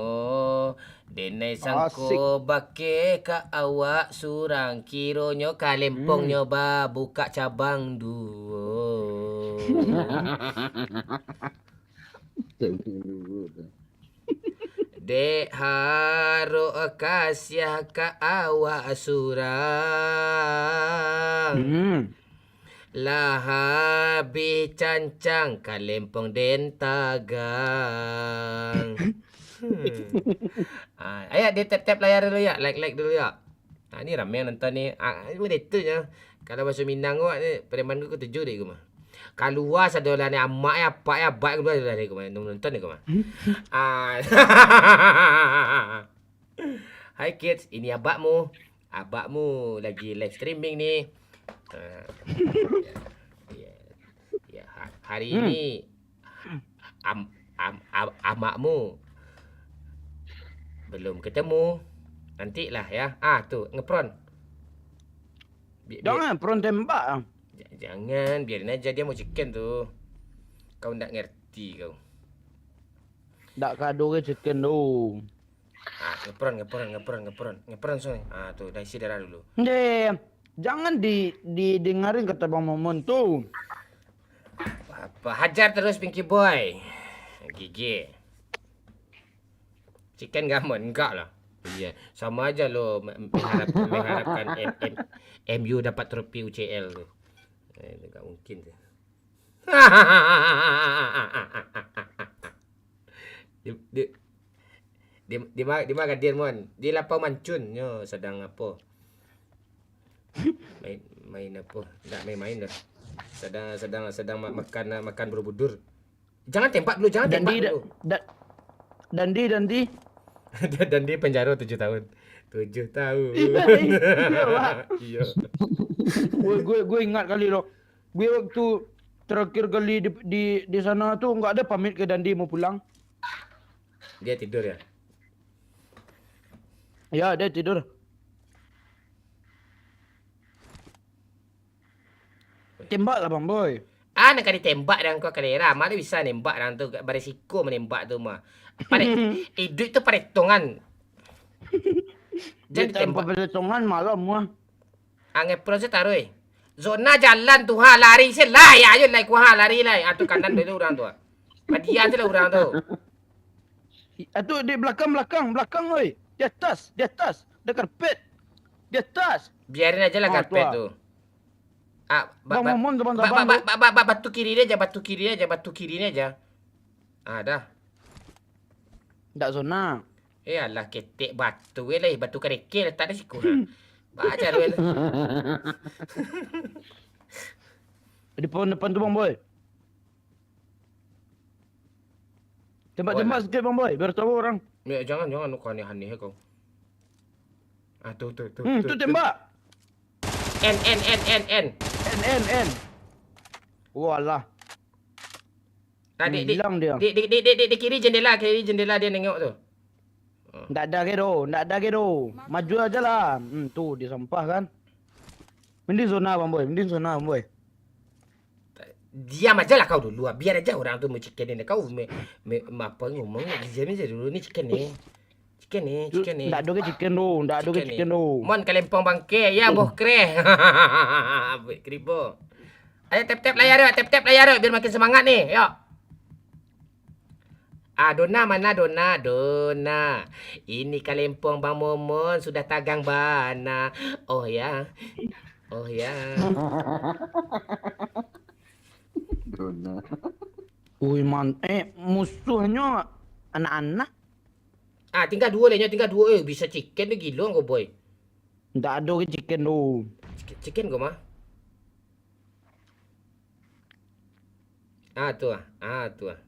Denai sangko Asik. bakeh ka awak surang, kironyo kalempong Hmm. nyo babukak cabang duo. Dek harok kasiah ka awak surang. Hmm. Lah habih cancang, kalempong den tagang. Hmm. Ah, ayo, di tap-tap layar dulu, ya. Like-like dulu, ya. Ah, ni ramai yang nonton ni. Ah, ni model tu je. Kalau bahasa Minang ko, ni, preman ko ketujuh dek ko mah. Kalua sadolah ni, amak ya, apak ya, abak kalua sadolah ni ko mah. Nonton ni ko mah. Ah. Hai kids, ini abakmu. Abakmu lagi live streaming ni. Ah, ya, ya, ya, ha-, hari Hmm. ini am-, am-, am-, amakmu belum ketemu. Nantilah ya. Ah, tu, ngepron. Bi-, bi-, Jangan, pron tembak ah. Ja-, jangan, biarin aja dia mau chicken tu. Kau ndak ngerti kau. Ndak kado ke chicken tu. Ah, ngepron, ngepron, ngepron, ngepron. Ngepron, Soy. Ah, tu, dah isi darah dulu. Ndeh, jangan di, didengarin kata Bang Momon tu. Apa, hajar terus, Pinky Boy. Gigi. Chicken gamon, enggak lah. Iya, sama aja lo me-, mengharap-, mengharapkan M-, M-, M U dapat trofi U C L tu. Eh, enggak mungkin tu. Di, di, di, di ma-, di ma Gadian, Mon? Di Lapau Mancun nyo sadang apo? Main, main apo? Ndak main-main dah. Sadang, sadang, sadang ma-, makan, makan Borobudur. Jangan tembak dulu, jangan tembak Dandi, da-, dulu. Da-, Dandi, Dandi. Dandi penjara tujuh tahun. Tujuh tahun. Iya, iya, Pak. Iya. Gue, gue, gue ingat kali, loh. Gue waktu terakhir kali di, di, di sana tu, nggak ada pamit ke Dandi mau pulang. Dia tidur, ya? Ya, dia tidur. Tembak lah, Bang Boy. Ah, nak ka ditembak dek angkau kalera. Mana bisa nembak dek tu, beresiko menembak tu mah. Pare-, iduik tu paretongan. Jan ditembak. Paretongan malam mah. Angin pro se taruh, eh. Zona jalan tu, ha, lari se lah, ya, ayo, lai, ku, ha, lari, lai. Ah, tu kanan dulu urang tu, ha. Padiah tu lah urang tu. I- Atu di belakang, belakang, belakang, oi. Di atas, di atas. Ada karpet. Di atas. Biarin aja lah Ah, karpet tu, ah. tu. Ah, ba, Bang ba, Momon, teman ba, ba, abang ba, tu. ba, ba, ba, batu kiri ni aja, batu kiri ni aja, batu kiri ni aja. Ah, dah. Ndak zona. Eh, alah, ketek batu eh lah, batu karekel letak di siku nah. Baca tu eh. Di pohon depan tu, Bang Boy. Tembak-tembak Walah. sikit, Bang Boy, biar tahu orang. Ya, jangan, jangan, kau aneh-aneh kau. Ah, tu, tu, tu, Hmm, tu tembak. N, N, N, N, N. N, N, N. Walah. Nah, di, di, Hilang dia. Di, di, di, di, di, di kiri jendela, kiri jendela dia nengok tu. Ndak ada ke do, ndak ada ke do. Maju aja lah. Hmm, tu dia sampah kan. Mending zona, Bang Boy, mending zona, Bang Boy. Diam aja lah kau dulu, ah. Biar aja orang tu mau chicken ni. Kau me, me, me apa ngomong, diam aja dulu ni chicken ni. Chicken ni, chicken ni. Ndak ada ke chicken tu, ndak ada ke chicken tu. Mon kalempong bangke, ya boh kreh. Buat keribo. Ayo tap-tap layar yuk, tap-tap layar yuk, biar makin semangat ni. Yuk. Ah, Dona mana Dona? Dona. Ini kalempong Bang Momon sudah tagang bana. Oh ya. Oh ya. Dona. Ui, man, eh, musuhnyo anak-anak. Ah, tinggal dua lah nyo, tinggal dua. Eh, bisa chicken tu gilo kau, boy. Ndak ada ke chicken tu. Chicken, chicken kau mah. Ah, tu ah. Ah, tu ah.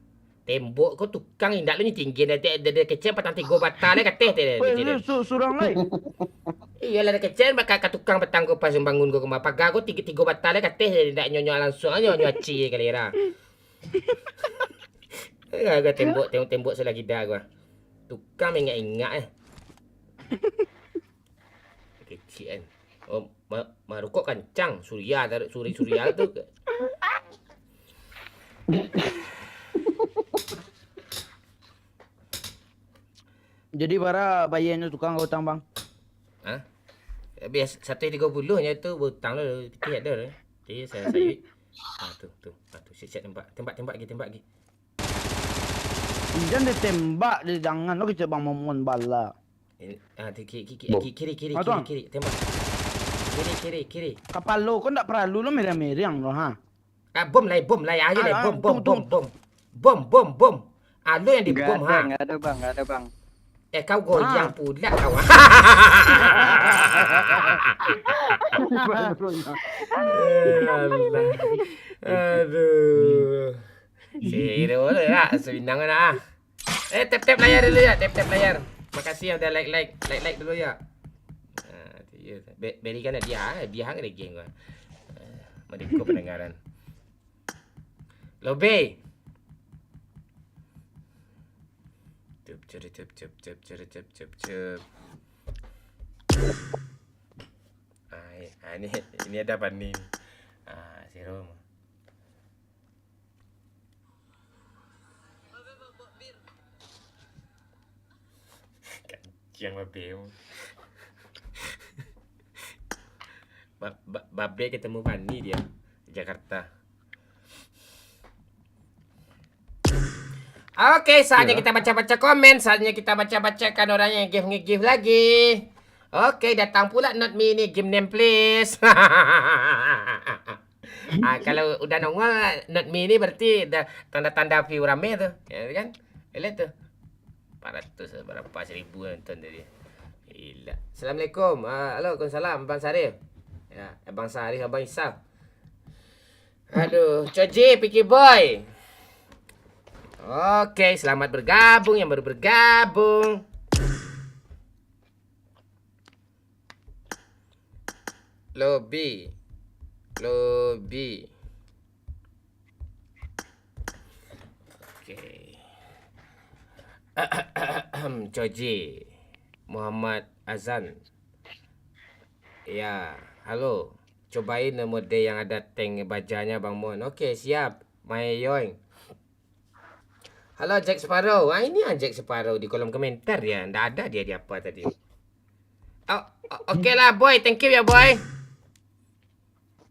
Tembok kau tukang indak lu nyo tinggi dari, dari, dari kecil patang tigo batang lai kateh teh. Weh, su, su, surang lai. Iyalah dari kecil bak ka tukang patang kau pas bangun kau kemah pagar kau tigo, tigo batang lai kateh indak nyonyo langsung nyo nyo aci kalera. Agak tembok tembok tembok sebelah gida gua. Tukang mengak-ingak eh. Kecil kan. Oh, ma, marukok kancang. Surya taruh suri surya tu. Jadi bara bayianyo tukang kau utang, Bang? Hah? Biasa satu tiga puluh nyo tu berutang tu pitih ada tu. Jadi saya saya. Ah tu tu. Ah tu siap-siap tembak. Tembak tembak lagi tembak lagi. Jangan ditembak dia, jangan lo kecek Bang Momon bala. Ini, ah, di kiri, kiri, kiri, kiri, kiri, kiri, tembak. Kiri, kiri, kiri. Kapalo kau ndak paralu lo meriang-meriang lo, ha. Ah, bom lai, bom lai, ayo lai, bom, bom, bom, bom. Bom, bom, bom. Ah, lo yang di bom, ha. Enggak ada, Bang, enggak ada, Bang. Eh, kau goyang pula kau. Eh, alah. Aduh. Siro lah, Suminang lah. Eh, tap-tap layar dulu ya, tap-tap layar. Makasih yang udah like-like, like-like dulu ya. Ah, tu ya. Be- berikan hadiah, hadiah kan lagi gua. Ah, mendukung pendengaran. Lobe. Cup cup cup cup cup cup cup cup cup. Ah, ini, ah, ini, ini ada apa nih? Ah, serum. Kancing babe. Ba- ba- babe ketemu Fani dia di Jakarta. Oke, saatnya kita baca-baca komen, saatnya kita baca-bacakan orang yang gift nge-gift lagi. Oke, datang pula not me ini, game name please. Ah, kalau udah nongol not me ini berarti dah tanda-tanda view rame tu, ya kan? Lihat tu. Empat ratus berapa seribu nonton tadi. Gila. Assalamualaikum. Ah, halo, waalaikumsalam Abang Sarif. Ya, Abang Sarif, Abang Isam. Aduh, Coji, Piki Boy. Oke, selamat bergabung yang baru bergabung. Lobby. Lobby. Oke. Coji. Muhammad Azan. Ya, halo. Cobain mode yang ada tank bajanya Bang Mon. Oke, siap. Mayoing. Halo Jack Sparrow. Ah, ini ah Jack Sparrow di kolom komentar dia. Ndak ada dia di apa tadi. Oh, o- oke lah boy, thank you ya boy.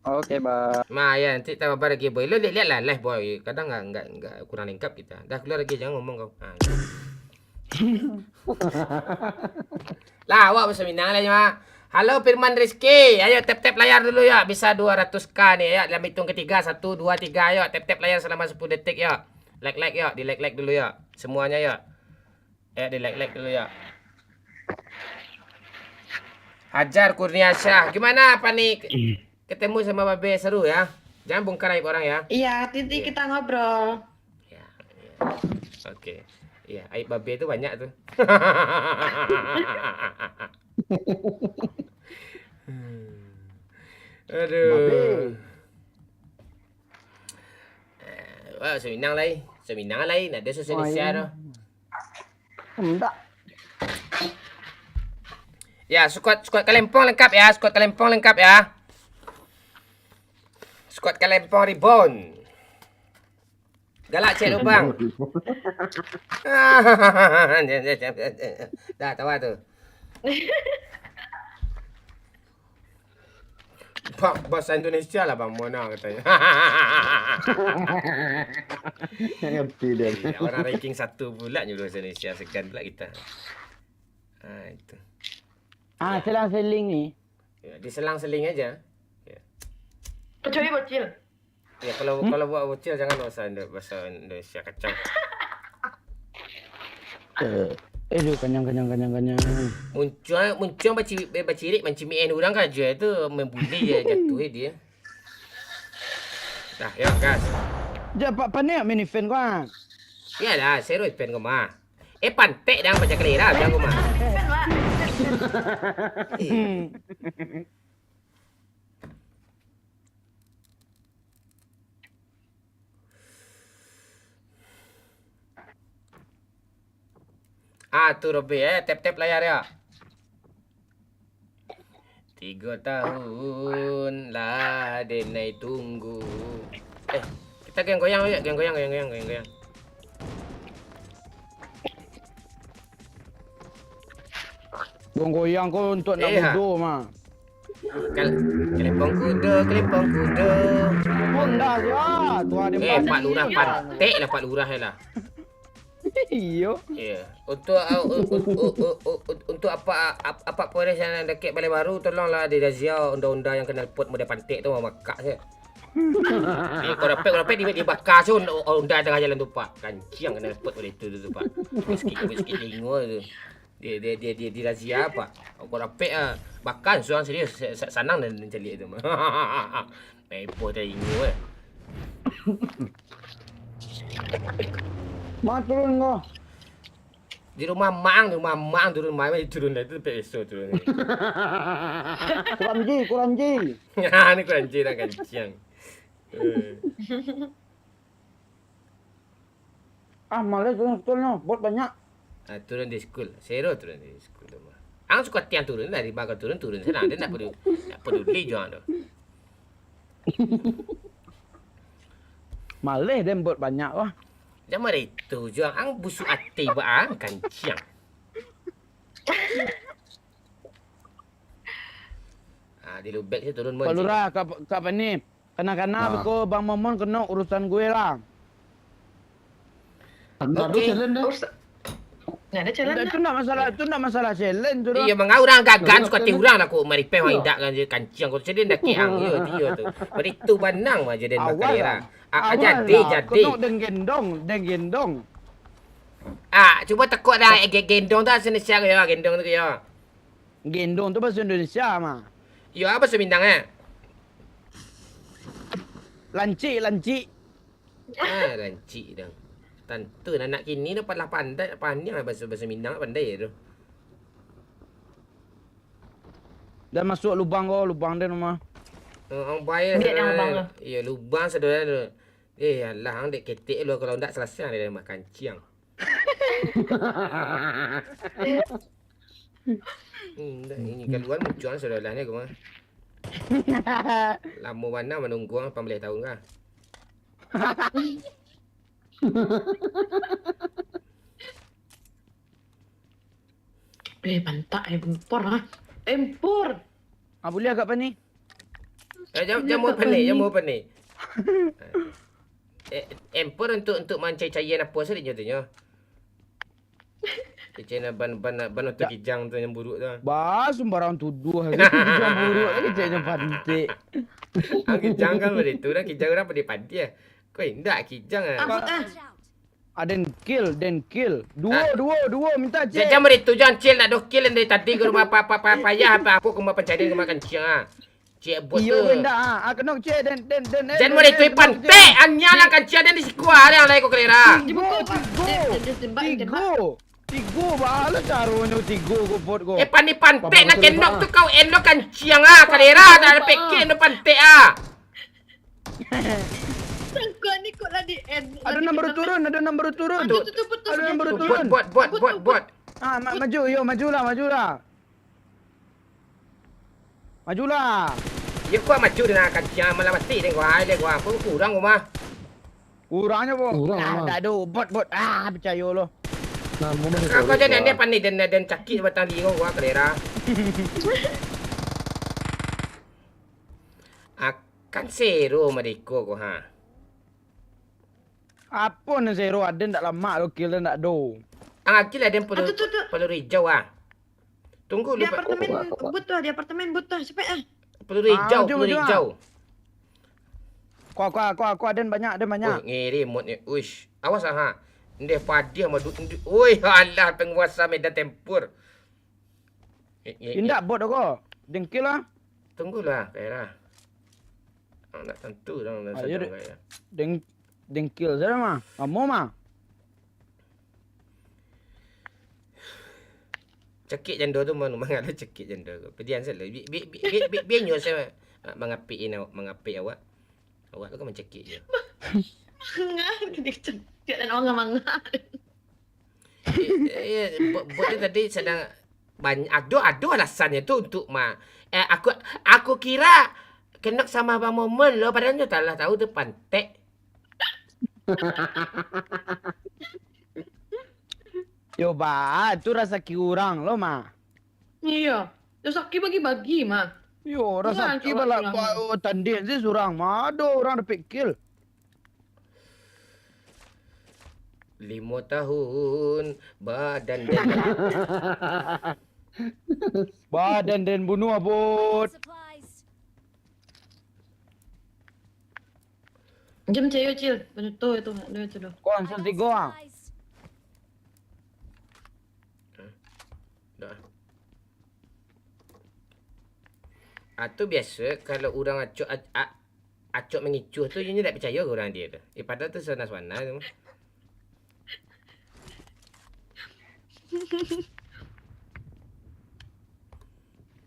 Oke, Bang. Nah, ya nanti tambah lagi boy. Lu lihat-lihat lah live boy. Kadang nggak nggak nggak kurang lengkap kita. Dah keluar lagi jangan ngomong kau. Ah. Lah, awak baso Minang lah, Mak. Halo, Firman Rizky. Ayo, tap-tap layar dulu, yo. Bisa dua ratus K ni, yo. Dalam hitung ketiga, satu, dua, tiga, yo. Tap-tap layar selama sepuluh detik, yo. Like-like, yo. Di-like-like dulu, yo. Semuanya, yo. Yo, di-like-like dulu, yo. Hajar Kurniasyah. Gimana, Pani? Ketemu sama Babe seru, ya. Jangan bongkar aib orang, ya. Iya, nanti kita ngobrol. Ya, ya. Oke. Iya, aib Babe tu banyak tu. Aduh. Babe. Eh, wah, Suminang lai. Suminang lai. Nak ada Suminang tu. Indak. Ya, squad, squad Kalempong lengkap ya, squad Kalempong lengkap ya. Squad Kalempong rebound. Galak cek lubang. Dah, tawa tu. Ba-, bahasa Indonesia lah, Bang Mona, katanya. Ngerti dia. Iya, orang ranking satu pula nyuruh bahasa Indonesia, segan pula kita. Ah, itu. Ah, ya. Selang-seling ni. Ya, diselang-seling aja. Ya. Kecuali bocil. Ya, kalau, hmm? Kalau buat bocil, jangan bahasa Indo-, bahasa Indonesia kacau. Eh, eh, duh, kanyang, kanyang, kanyang, kanyang. Muncuang, muncuang bacirik, eh, bacirik, mancimik urang kan aja tu, membuli je, jatuh dia. Dah, yo, gas. Jan, Pak, panek main event ko, ah. Iyalah, seru event ko mah. Eh, pantek dah baca kelera, biar ko mah. Event, Pak. Iya. Ah, tu Robi, eh, tap-tap layar ya. Tigo tahun lah denai tunggu. Eh, kita geng goyang, yuk, geng goyang, geng goyang, geng goyang. Geng goyang ko untuk nak, eh, ha, bodoh mah. Kal-, Kalempong kudo, Kalempong kudo. Honda je, ah. Tu ada. Eh, Pak Lurah, pantek lah Pak Lurah lah. Iyo. Iya. Untuk, uh, u-, u-, u-, u-, u-, u-, untuk apa, ap-, apa Polres yang dekat Balai Baru, tolonglah dirazia honda-honda yang knalpot model pantek tu, mamakak je. Eh, kau dapek, kau dapek, di, dibakar tu honda, honda tengah jalan tu, Pak. Kanciang knalpot model itu tu, tu, Pak. Sikit, sikit telinga tu. Dia, dia, dia, dia dirazia, Pak. Kau dapek, ah, bakar surang serius, sa-, sa-, sanang dan mencaliak tu. Heboh telinga, eh. Ma turun ko? Di rumah mang, di rumah mang turun, mang turun dah tu, pek esok turun. Kuranji, kuranji. Ha, ni kuranji dah kanciang. Eh. Ah, maleh turun school nyo, bot banyak. Ah, turun di school. Sero turun di school tu mah. Ang suka tiang turun dari bangka turun, turun sana. Dia nak peduli, nak peduli juang tu. Maleh den bot banyak lah. Jangan itu juang. Ang busuk ati ba ang kanciang. Ah, di Lubek tu turun. Pak Lurah, Kak, Kak Pani. Kana-kana beko Bang Momon kena urusan gue lah. Ado challenge deh. Urs-, nggak ada challenge. Itu ndak masalah, itu ndak masalah challenge tu dah. Iya, mangau urang gagan suka ti urang lah kok maripeh mah indak kan je kanciang kok challenge dak kiang yo dia tu. Bari tu banang mah je den bakal lah. Ah, jadi, jadi. Kena den gendong, den gendong. Ah, cuba tekok dah, eh, ge-, gendong tu asal Indonesia ke ya, gendong tu ke ya. Gendong tu bahasa Indonesia mah. Yo, apa Minang eh? Lancik, lancik. Ah, lancik dah. Tantu anak kini dah lah pandai, pandai lah bahasa, bahasa Minang pandai tu. Dah masuk lubang ko, lubang dia rumah. Oh, ang bayar. Iya, lubang saudara tu. Eh, alah, ang dek ketek lu kalau ndak selesai dia mah kanciang. Hmm, dah, ini kaluan muncuang saudara ni aku mah. Lamo bana manunggu ang lapan baleh tahun kah? Eh, pantak, eh, empor, ah. Empor. Ah, buliah agak panih. Eh, jam, jam apa ni? Jam apa ni? Eh, empor untuk, untuk mancai-caian apa saja tu nyo. Kecek nak ban, ban, ban oto kijang tu yang buruk tu. Bah, sumbarang tuduah. Kijang buruk, keceknyo pantik. Ah, kijang kan baitu, urang kijang urang pandai-pandai. Kau indak kijang ah. Aden kill, den kill. Duo, duo, duo, minta cek. Jangan baitu, jangan cek, nak do kill dari tadi ke rumah apa, apa, apa, payah apa, aku ke rumah pencarian ke rumah kancing ah. Cek bot tu. Iyo, benda ah. Ah, kena cek, den, den, den. Jangan baitu, pantik, anya lah kancing den di siko ah, yang lain kau kelera. Tigo, tigo. Tigo. Tigo, baa lah caronyo tigo ko bot ko. Eh, pandai pantik nak kenok tu kau, endo kancing ah, kalera, nak ada pekek endo pantik ah. Sangko ni kok lah di end. Ado nan baru turun, ado nan baru turun. Ado nan baru turun. Bot, bot, bot, bot. Ah, ma-, maju, yo, majulah, majulah. Majulah. Yo, kau maju dengan kancing, malah mati deh gua, deh gua. Apa kurang gua mah? Kurangnyo, Bang. Kurang, ah, Bang. Tak ado, bot, bot. Ah, picayo lo. Nah, mau main Kau, kau jangan dia pandai dan, dan cakik batang lingo gua, kalera. Akan zero madeko ko, ha. Apo nan zero, aden ndak lamak lo, kill ndak ado. Ang akil aden peluru, peluru hijau, ah. Tunggu lu, Pak. Di apartemen booth tu, di apartemen booth tu, cepek ah. Peluru hijau, peluru hijau. Kuah, kuah, kuah, kuah, den banyak, den banyak. Wih, ngeri mood ni. Uish, awas ah, ha. Ndeh padiah madu, ndeh. Wih, alah, penguasa medan tempur. Indak bot ko. Dengki lah. Tunggulah, kaya lah. Ah, ndak tantu dong, ndak sadang kaya. Deng-, dengki sajo mah. Lamo mah. Cakik jando tu, manu mangalah cakik jando tu. Pedian salah. Bi-, bi-, bi-, bi-, bi-, binyo saya mangapik ini awak, mangapik awak. Awak tu kan mancakik je. Mangah, dia cakik dan orang mangah. Eh, eh, bot, bot tu tadi sadang bany-, ado, ado alasannyo tu untuk ma-, eh, aku, aku kira kenok samo Abang Momon lo, padahal nyo talah tahu tu pantek. Yo, ba, tu rasaki urang lo, mah. Iyo. Rasaki bagi-bagi, mah. Yo, rasaki bala-, ba-, oh, tandian se surang, mah. Ado urang dapek kill. Limo tahun badan den. Badan den bunuh, Bot. Jam cayo, Cil. Panutup itu, nak dua tu dah. Kau langsung tigo, ah. Dah. Ah, tu biaso, kalau urang acok, a-, a-, acok mangicuah tu, inyo ndak picayo ka urang dia tu. Eh, padahal tu suana-suana tu mah.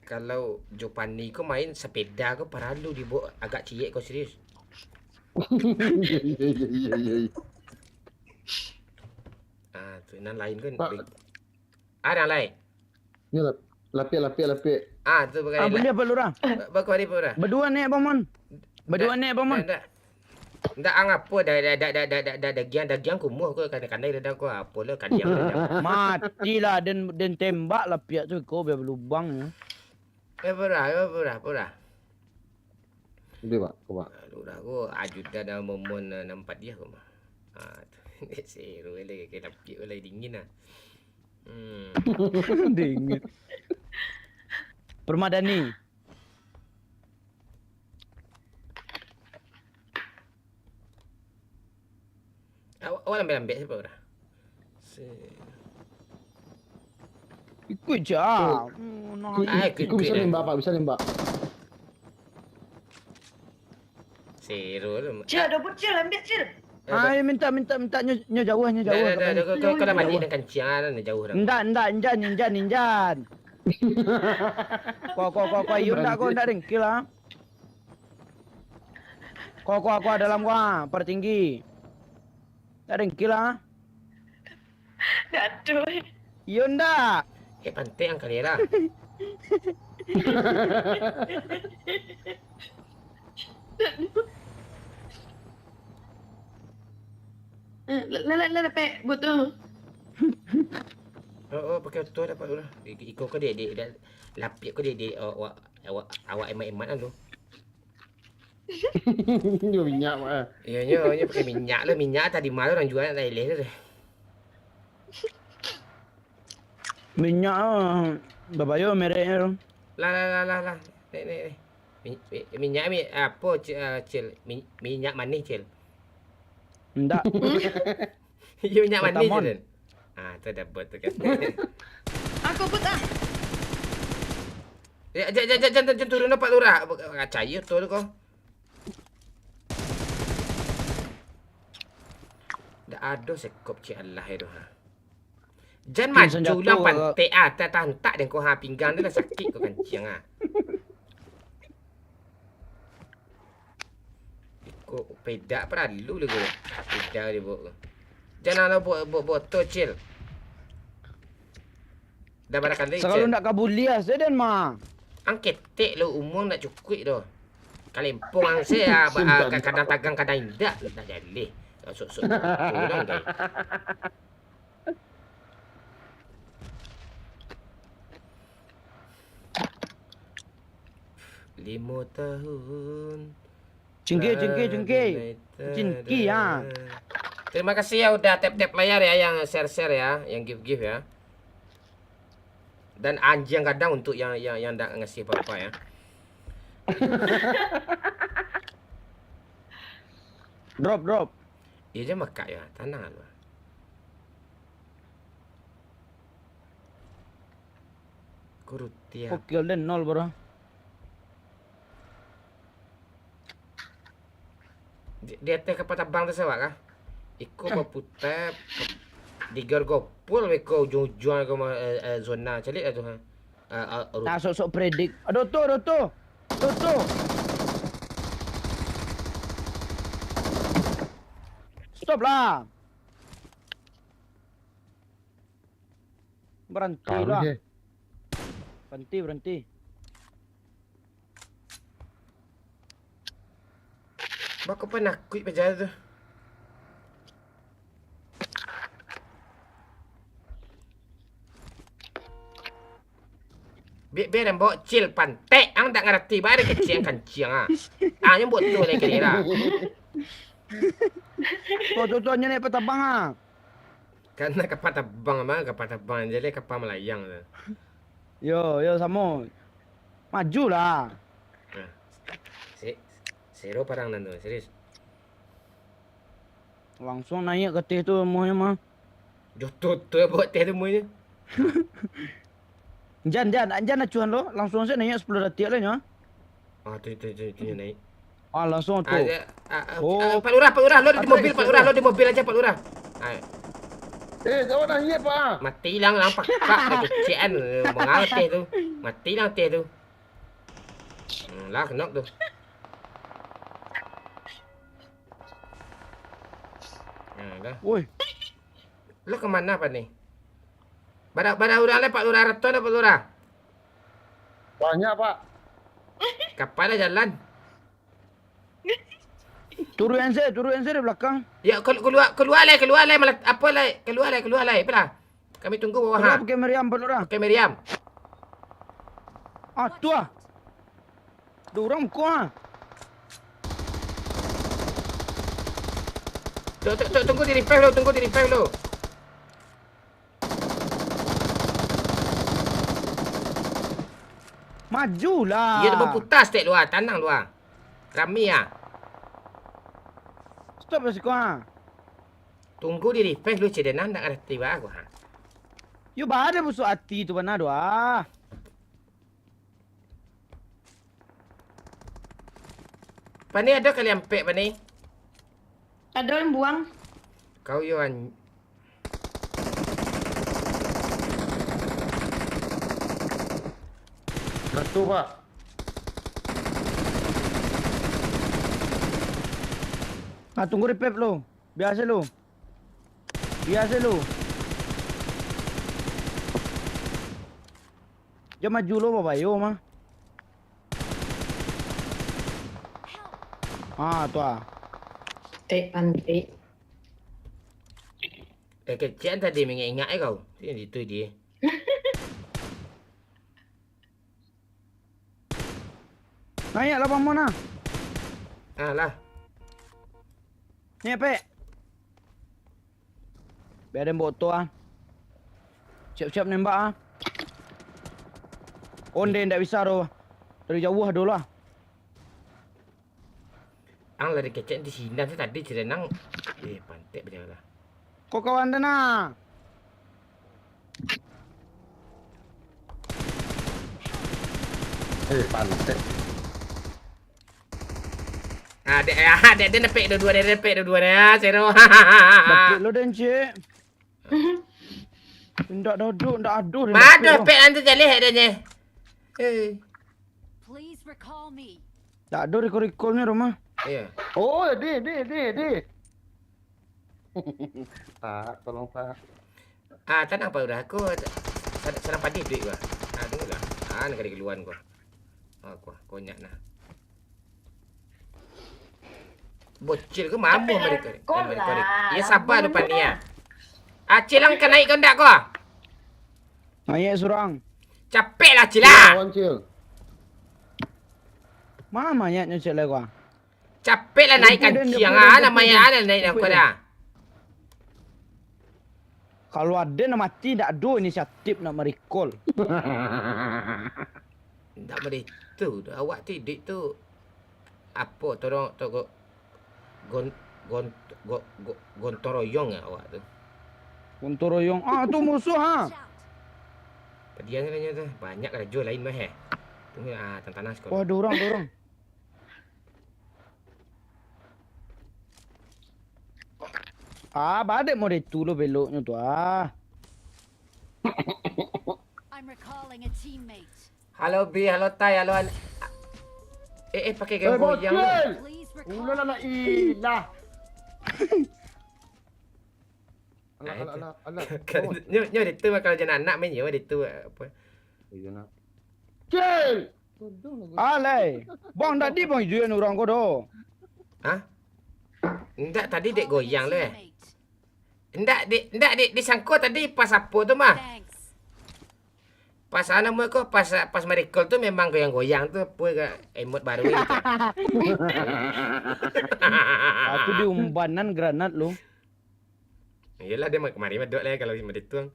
Kalau Jopani ko main sapeda ko paralu dibawa agak ciek ko, serius. Iyo, iyo, iyo, iyo, iyo. Ah, tu nan lain kan. Pak. Ah, nan lain. Ni lap-, lapiak, lapiak, lapiak. Ah, tu pakai. Ah, beli apa lu, Rang? Ba-, ba-, kau ada apa, Rang? Badua naik, Bang Mon. Badua naik, Bang Mon. Ndak, ndak. Ndak ang apo, da-, da-, dagiang, dagiang kumuah ko, kandai-kandai dada ko, apo lo, kadiang dada. Matilah, den, den tembak lapiak tu, ko biar balubang, yo. Eh, purah, eh, purah, purah. Udah, Pak, ko, Pak. Lurah ko ajudan Momon, eh, nampak dia ko mah. Ah, tu. Seru lai, kaya lapiak lai dingin lah. Hmm. Dingin. Permadani. Awak, awak lambek-lambek sajo, Pak, udah. Se- Ikuik ja. Oh. Hmm, nah. Ikuik, ah, ikuik, ikuik bisa nembak, Pak, bisa nembak. Seru tu. Cil, ada bot, Cil, ambil, Cil. Eh, ah, minta, minta, minta, nyo, nyo jauah, nyo jauah. Dah, dah, dah, kau, kau dah mandi dan kancing, ah, nyo jauah dah. Ndak, ndak, injan, injan, injan. Ko, ko, ko, ko, iyo ndak, ko ndak dengki lah. Ko, ko, ko, dalam ko, ah, partinggi. Ndak dengki lah. Ndak ado. Iyo ndak? Eh, pantek ang kalera. Eh, la, la, la, la, dapek bot tu. Oh, oh, pakai oto dapat tu lah. I-, iko ko dek, dek, dek, lapiak ko dek, dek, awak, awak, awak emat-emat kan tu. Nyo minyak, Mak, eh. Iyo, nyo, nyo pakai minyak lo, minyak tadi malam urang jual nak Thailand tu deh. Minyak ah, babayo mereknyo tu. Lah, lah, lah, lah, lah. Nek, nek, nek. Mi- mi- Minyak mi apo, Ci- ah, Cil? Mi- Minyak manih, Cil. Ndak. Iyo, minyak manih, Pertamon. Cil. Ah, tu dah buat tu kan. Aku pun tak. Ya, jangan, jangan, jangan, jangan turun, Pak Lurah. Kacai tu kau. Dak ado sekop, cik Allah itu, ha. Jan Bikin maju lah, senjato, pantek ah, tak tantak deh kau, ha, pinggang dia lah sakit kau kancing ah. Kau pedak paralu lah kau. Pedak dia buat kau. Janganlah buat buat botol, Cil. Dah barangkali, Sakalo Cil. Ndak kabuliah se den mah. Ang ketek lo, umur ndak cukuik doh. Kalempong ang se ah, ba- ah, ka- kadang tagang kadang indak, ndak jaleh. Sok-sok orang deh. Limo tahun. Cingki, cingki, cingki. Cingki, ya. Terima kasih ya udah tap-tap layar ya, yang share-share ya, yang gift-gift ya. Dan anjiang gadang untuk yang yang yang ndak ngasih apa-apa ya. Drop, drop. Iya je makak ya, tanang lu. Kurutia. Kok kill den nol, bro. Di, di ateh kapal tabang tu sawak kah? Iko baputar di Gorgopol, iko ujung-ujung iko mah, eh, eh, zona. Caliak lah tu, ha. Ah, ah, ru- Nah, sok-sok predik. Aduh tu, aduh tu. Aduh tu. Stop lah. Berhenti Tahu lah. je. Berhenti, berhenti. Bako panakuik paja tu. Biar, biar yang bawa cil pantek, ang tak ngerti, baru kecil kancing ah. Ah, yang buat tu lagi kira. Kau tu tu hanya naik petabang ah. Karena kapal tabang mah, kapal tabang je lah, kapal melayang tu. Yo, yo samo. Majulah. Nah. Si, sero parang nan tu, serius. Langsung naik ke teh tu muahnyo mah. Joto tu buat teh tu muahnyo. Jan, jan, jan acuan lo, langsung saja naik sepuluh datiak lah nyo. Ah, tu, tu, tu, tu, naik. Ah, langsung tu. Ah, ya, ah, ah, Oh. ah, Pak Lurah, Pak Lurah, lo di Ada mobil, di Pak situ. Lurah, lo di mobil aja, Pak Lurah. Ah, Eh, kawan dah iya, Pak. mati hilang lah, Pak. Pak, kecil-kecilan, mengal teh tu. Mati hilang teh tu. Hmm, lah, kenok tu. Nah, dah. Woi, Lo ke mana, Pak, ni? Bara, bara urang le, Pak Lurah, rato dah, Pak Lurah. Banyak, Pak. Kapal dah jalan. turun N Z, turun N Z di belakang. Ya, kal-, keluar, keluar le, keluar le, malah, apa le, keluar le, keluar le, apalah. Kami tunggu bawah, Keluar ha. pakai meriam, Pak Lurah. Pakai meriam. Ah, tu ah. Ada orang muka ah. Tu, tu, tu, tunggu di revive lo, tunggu di revive lo. Majulah. Iya, tu berputar stek luar, tanang luar. Rami ah. Stop lah siko ah. Tunggu di revive lo, cedenan nak ngerti bah aku, ha. Yo, bah ada busuk hati tu bana doh ah. Pani ada kali ampek, Pani. Ada yang buang. Kau yo an-, Satu, Pak. Ah, tunggu revive lo. Biasa lo. Biasa lo. Dia maju lo babayo mah. Ah, tu ah. Tek pantik. Eh, kecil tadi mengingak-ingak eh kau. Itu dia. Naik lah, bangun lah. Ah lah. Naik, Pek. Biar den bawa tu ah. Siap-siap nembak ah. Onde ndak bisa doh. Dari jauah doh lah. Ang lari kecek di sinan tu tadi, ciri nang. Eh, pantek bajalan lah. Kok kawan tu nah? Eh, pantek. Ah, dek, ah, dek, dek nepek dua-dua, dek nepek dua-dua, ah, sero. Batuk lo den, cik. Ndak dodok, ndak aduh. Mado pek nanti jaleh dek nye. Eh. Please recall me. Ndak aduh recall-recall-nyo rumah. Iya. Oh, deh, deh, deh, deh. Pak, tolong, Pak. Ah, tanang, Pak, udah. Aku sa-, sadang padih duit gua. Ah, tunggulah. Ah, nak kali keluar gua. Ah, gua konyak nah. Bocil ke mambuh mereka. Iya, sabar lu, Pan, ya. Acil, ang ka naik kau ndak kau? Naik surang. Capek lah, Cil, lah. Lawan, Cil. Mana mayatnyo, Cil, lah, gua? Capek lah naik kancing, ah, nak mayat, ah, naik nak kuat dah. Kalau ado nak mati, ndak ado inisiatif nak merecall. Ndak baitu doh. Awak tu iduik tu, apo, tolong, to-, go-, gon-, gon-, go-, go-, gotong royong awak tu. Gotong royong. Ah, tu musuh, ha. Padian katanya tu. Banyak karajo lain mah, eh. Tunggu, ah, tantanang sekolah. Wah, ada orang, ada orang. Ah, badek mode tu lo beloknyo tu, ah. I'm recalling a teammate. Halo, Bi, halo, Tai, halo, An-, eh, eh, pakai game goyang tu. Please recall. Ulala, ilah. Alah, alah, alah, alah. Nyo, nyo di tu kalau jan anak main, nyo di tu, apa? Iyo, nak. Cil! Alai, bang, ndak di bang ijuan urang ko doh. Hah? Ndak, tadi dek goyang lo, eh. Ndak, dek, ndak, dek, disangko tadi pas apo tu mah. Pas anu, ko, pas, pas merecall tu memang goyang-goyang tu, apo, ka emot baru gitu. Aku diumbanan granat lu. Iyolah, dia ma-, kamari madok lah kalau madituang.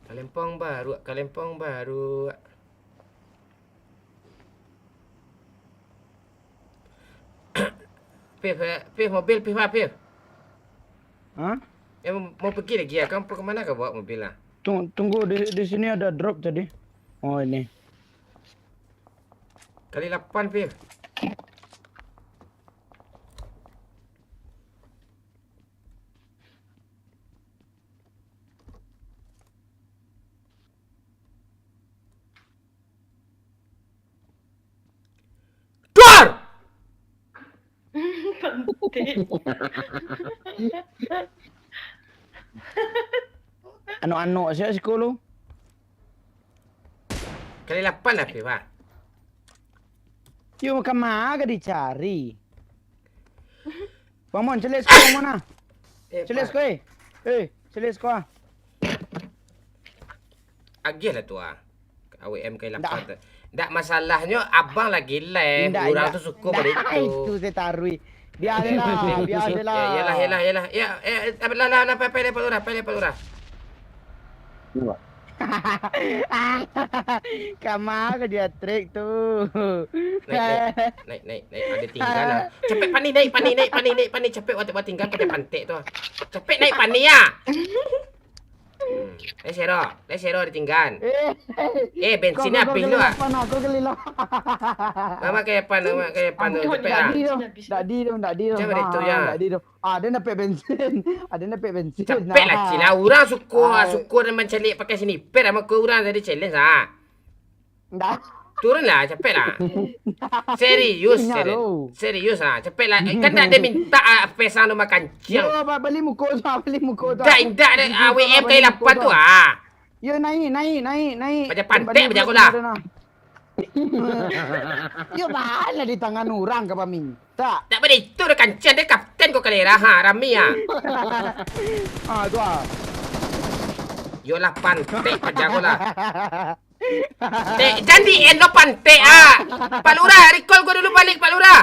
Kalempong baru, kalempong baru. Pif, eh, Pif, mobil Pif, ah, Pif. Hah? Eh, mau, mau pergi lagi ya? Kamu ke mana kau bawa mobil lah? Tung-, tunggu, di, di sini ada drop tadi. Oh, ini. Kali lapan, Pif. Duar! Pantik. Anok-anok sia siko lu. Kali lapan lah, Pif, ah. Yo, kama ka dicari? Bang Mon, caliak siko, Bang Mon, ah. Eh, caliak siko, eh. Eh, caliak siko, ah. Agiah lah tu, ah. A W M kali lapan tu. Ndak, masalahnyo abang lagi lag. Urang tu suko baitu. Itu saya taruih. Biasalah, biasalah. Ya, iyalah, iyalah, iyalah. Ya, eh, eh, lah, lah, lah, pai, pai, pai, urang, pai, pai, urang. Kama ka dia trik tu. Naik, naik, naik, naik, naik. Ada tinggal lah. Capek, Pani, naik, Pani, naik, Pani, naik, Pani. Capek, wak, wak tinggal, pantek-pantek tu. Capek naik, Pani, ya. Hmm. Lai sero, lai sero ditinggan. Eh, eh, bensin abih lu, ah. Mama kaya pan, mama kaya pan tu, capek lah. Ndak di tu, ndak di tu, ndak di tu. Ah, dia dapek bensin. Ada dapek bensin. Capek lah, Cil, lah. Urang suko, suko dan mancaliak pakai sniper, sama ko urang tadi challenge, ah. Ndak. Turun lah, capek lah. Serius, serius. Serius lah, capek lah. Eh, kan ndak ada minta, ah, pesan rumah kancing. Yo, ba-, bali muko tu, bali muko tu. Ndak, ndak ada, ah, W M kali lapan tu, ah. Yo, naik, naik, naik, naik. Paja pantek, paja kolah. Yo, balah di tangan urang ka paminta. Ndak baitu doh kancing, dia kapten ko kalera, ha, rami, ah. Ah, tu, ah. Yo lah, pantek paja kolah. Tek, jan di-end lo pantek ah. Pak Lurah, recall ko dulu baliak, Pak Lurah.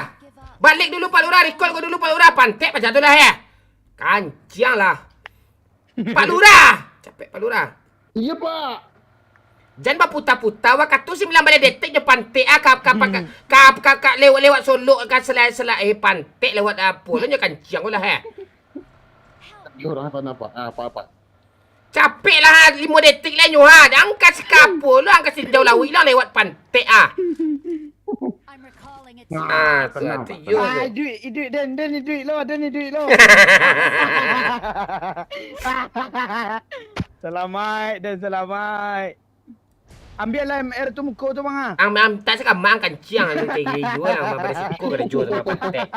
Baliak dulu, Pak Lurah, recall ko dulu, Pak Lurah. Pantek paja tu lah, eh. Kanciang lah. Pak Lurah. Capek Pak Lurah. Iyo, Pak. Jan baputa-puta, wakatu sambilan baleh detik jo pantek ah, ka, ka, ka, ka, ka, ka lewat-lewat Solok, ka selai-selai, eh, pantek lewat apo lo nyo kanciang ko lah, eh. Iyo, urang apa, apa, apa, apa. Capek lah, limo detik lah nyo ha. Jan ka sikapo lo, angka sinjau lawik lah lewat pantek ah. Ah, tu, tenang, tu, Pak, yo, tenang. Ah, yo. Iduik, iduik, Den, Den, iduik lo, Den, iduik lo. Salamaik, Den, salamaik. Ambiak lah M R tu muko tu, Bang, ah. Am, am, tak sakamak kanciang, anu, kayak gini juga, am, beresiko kena jual tengah pantai.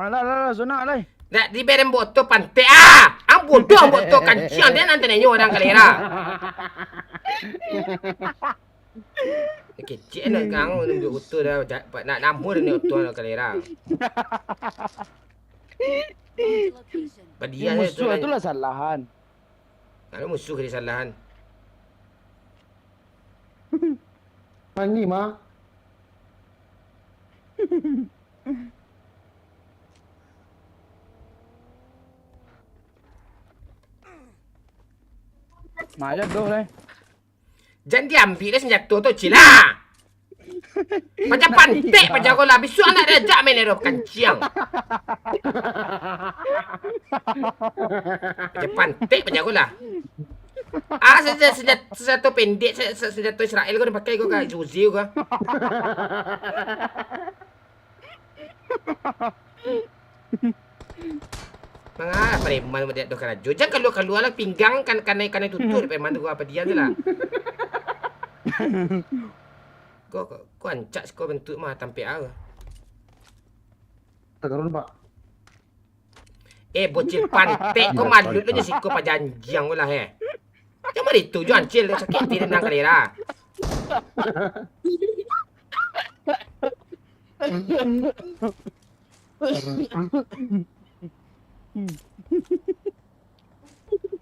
Alah, alah, alah, zona, alah. Nak diberi botol pantai, ah! Ang bodoh, ang botol kanciang, dia nanti nanya orang kalera. Kecil nak gang, nunggu oto dah, ja-, nak namur ni oto nak kalera. Padiah. Musuh tu lah salahan. Kalau musuh ka disalahan. Mandi, mah. Mah, aja doh, leh. Jan diambiak dek senjato tu, Cil, ha! Macam pantek paja ko lah. Bisuak anak diajak main aerob kanciang. Macam pantek paja ko lah. Ah, senja-, senja-, senjato pendek, se-, se-, senjato Israel ko dipakai ko ka Zuzi ko. Manga preman buat dia doh karajo. Jan kalua-kalua lah pinggang kan kanai, kanai tutup dek preman tu, apa dia tu lah. Ko, ko, ko ancak siko bentuk mah tampek ah. Takarun, Pak. Eh, bocil pantek, ko malut lo nyo siko pajanjiang ko lah, eh. Jan mari tu jo ancil, sakik ati nang kalera.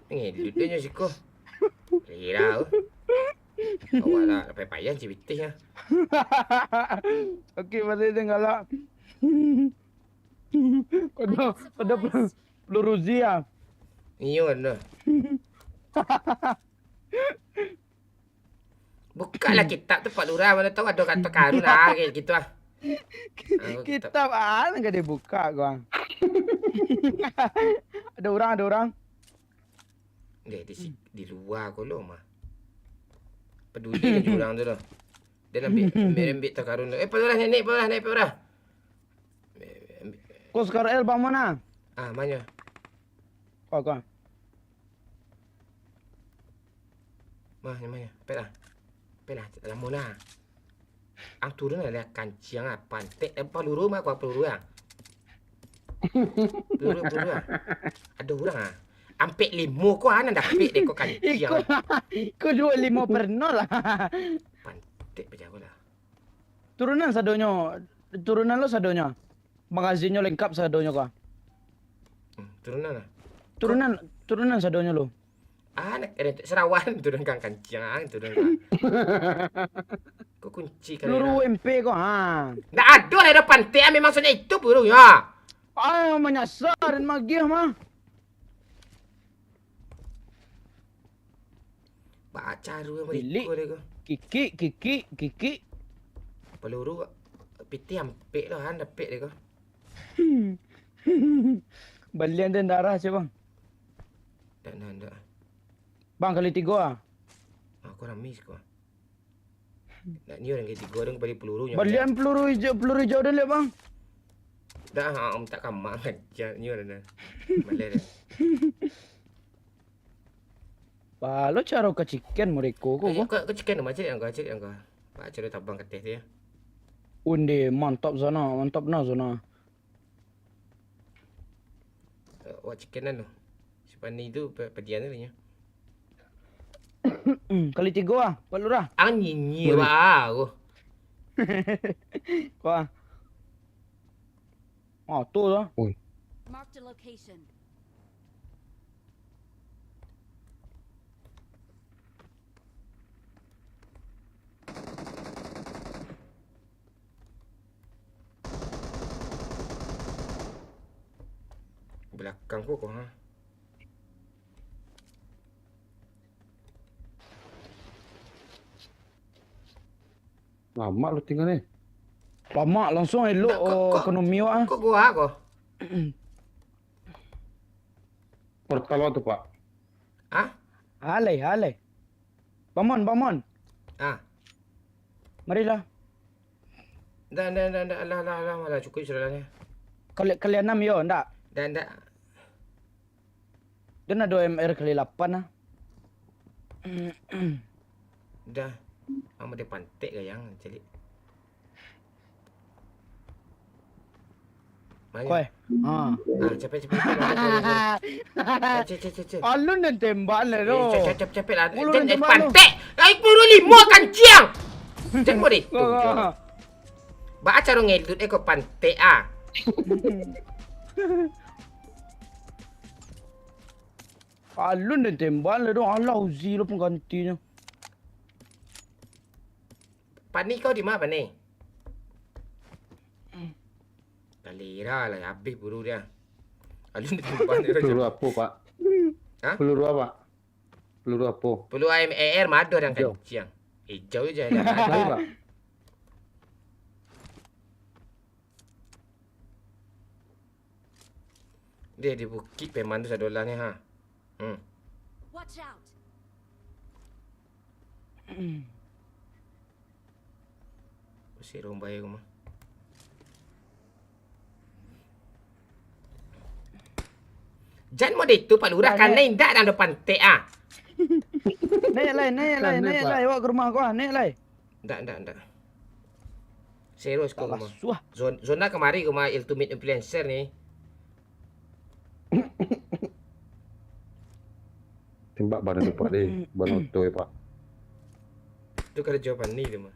Ngelut nyo siko. Kalera tu. Awak lah, lah payah-payah cibitih ah. Sakik mati tenggalak. Kodo, kodo peluru zia. Iyo, ado. Bukalah kitab tu, Pak Lurah, mana tahu ado kato karun lah, kayak gitu ah. Ah, kitab. Kitab ah, nggak dibuka gua. Ada orang, ada orang. Deh, di si-, di lua ko lo mah. Peduli jo urang tu lo. Dia ambil, ambil, ambil takarun tu. Eh, Pak Lurah, naik, naik, Pak Lurah, naik, Pak Lurah. Ambil, ambil. Ko Scar L bang mana? Ah, mana? Ko, ko. Mah, mah, mah. Pek lah. Pek lah, lamo nah. Ang turun lah, kanciang ah, pantek, eh, peluru mah, kuah peluru ah. Peluru, peluru ah. Ada orang ah. Ampek limo ko, ah, nan dapek deh ko kanciang. Iko, iko duo limo pernah lah. Pantek paja ko lah. Turunan sadonyo, turunan lo sadonyo. Magazinnyo lengkap sadonyo ko. Hmm, turunan lah. Turunan, turunan sadonyo lo. Ah, nak, eh, sarawan turun kang kanciang, ah, turun kang. Ko kunci kali peluru lah. M P ko, ha. Ndak ado lah, ado pantek, ah, memang sajo itu pelurunyo. Ah, manyasar dan magiah mah. Bacaru mereka deh ko. Kikik, kikik, kikik. Peluru pitih ampek lo, han, dapek deh ko. Balian den darah, cek, Bang. Ndak, ndak, ndak. Bang, kali tigo ah. Ah, kurang miss ko. Ndak nyo urang kali tigo, urang kembali peluru nyo. Balian peluru ijo, peluru ijo den liek, Bang. Dah, ah, om tak kamak aja nyo dah. Maleh dah. Palo caro kacikan mereka ko, eh, ko. Ka, kacikan tu macam yang ka, cek yang ka. Pak caro tabang kateh tu ya. Onde, mantap sana, mantap nah sana. Awak cikan anu. Si Pani tu pe-, padian tu nyo. Kali tigo ah, Pak Lurah. Ang nyinyir wak ah, aku. Kau ah. Oh, tu lah. Oi. Marked a location. Belakang ko, ko, ha. Lamak lo tingga ni. Lamak, langsuang elok Ndak, kok, kok, ekonomi wak ah. Kok goa ko? Portal tu, Pak. Hah? Alai, alai. Bamon, bamon. Ah. Marilah. Ndak, ndak, ndak, ndak. Alah, alah, alah, alah. Cukup sudah lah ni. Kali kali anam yo, ndak? Ndak, ndak. Dan ado M R kali lapan ah. Dah. Ama dia pantek gayang calik. Mana? Koi. Ha. Ah, capek, capek, capek. Capek, capek, capek. Alun dan tembak lah tu. Eh, capek, capek, capek lah. Ulun Jangan tembak pantek. Ai puru limo kanciang. Jangan mau deh. Tuh, Kau- jangan. Ba acara ngelut eh kau pantek ah. Alun dan tembak lah tu. Alah Uzi lo penggantinyo. Pani kau di mana, Pani? Kalera lah, habis buru dia. Alun di tempat dia. Peluru apa, Pak? Hah? Peluru apa? Peluru apa? Perlu A M A R mado dan Hijau. kanciang. Hijau je lah. Lain, Pak. Dia di bukit peman tu sadolah ni ha. Hmm. Watch out! Usik rumbai rumah. Jan mode itu Pak Lurah Dah, kan dah. Nai ndak dalam pantek ah. Naik lai, naik lai, Kan, naik Pak. Lai. Awak ke rumah aku ah, naik Lai. Ndak, ndak, ndak. Serius Tak kau rumah. Basuah. Zon- Zona kemari rumah Ultimate Influencer ni. Tembak badan tu, Pak, deh. Badan oto, Pak. Tu kerja Pani tu mah.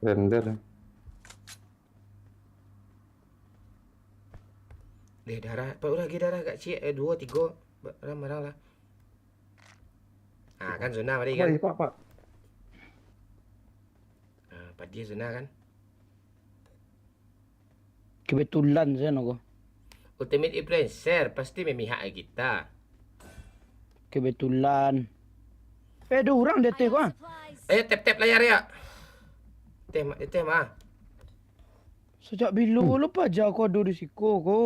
Render. Deh darah, Pak Lurah lagi darah agak ciek, eh, dua tiga barang-barang lah. Ah, kan zona mari Apa kan. ni, Pak, Pak? Ah, Padi zona kan. Kebetulan saja noko. Ultimate Influencer pasti memihak ka kita. Kebetulan. Eh, ada orang di I atas kau got ah. supplies. Eh, tap-tap layar ya. Teh mak, teh mah. Sejak bila lo paja kau ada di siko ko?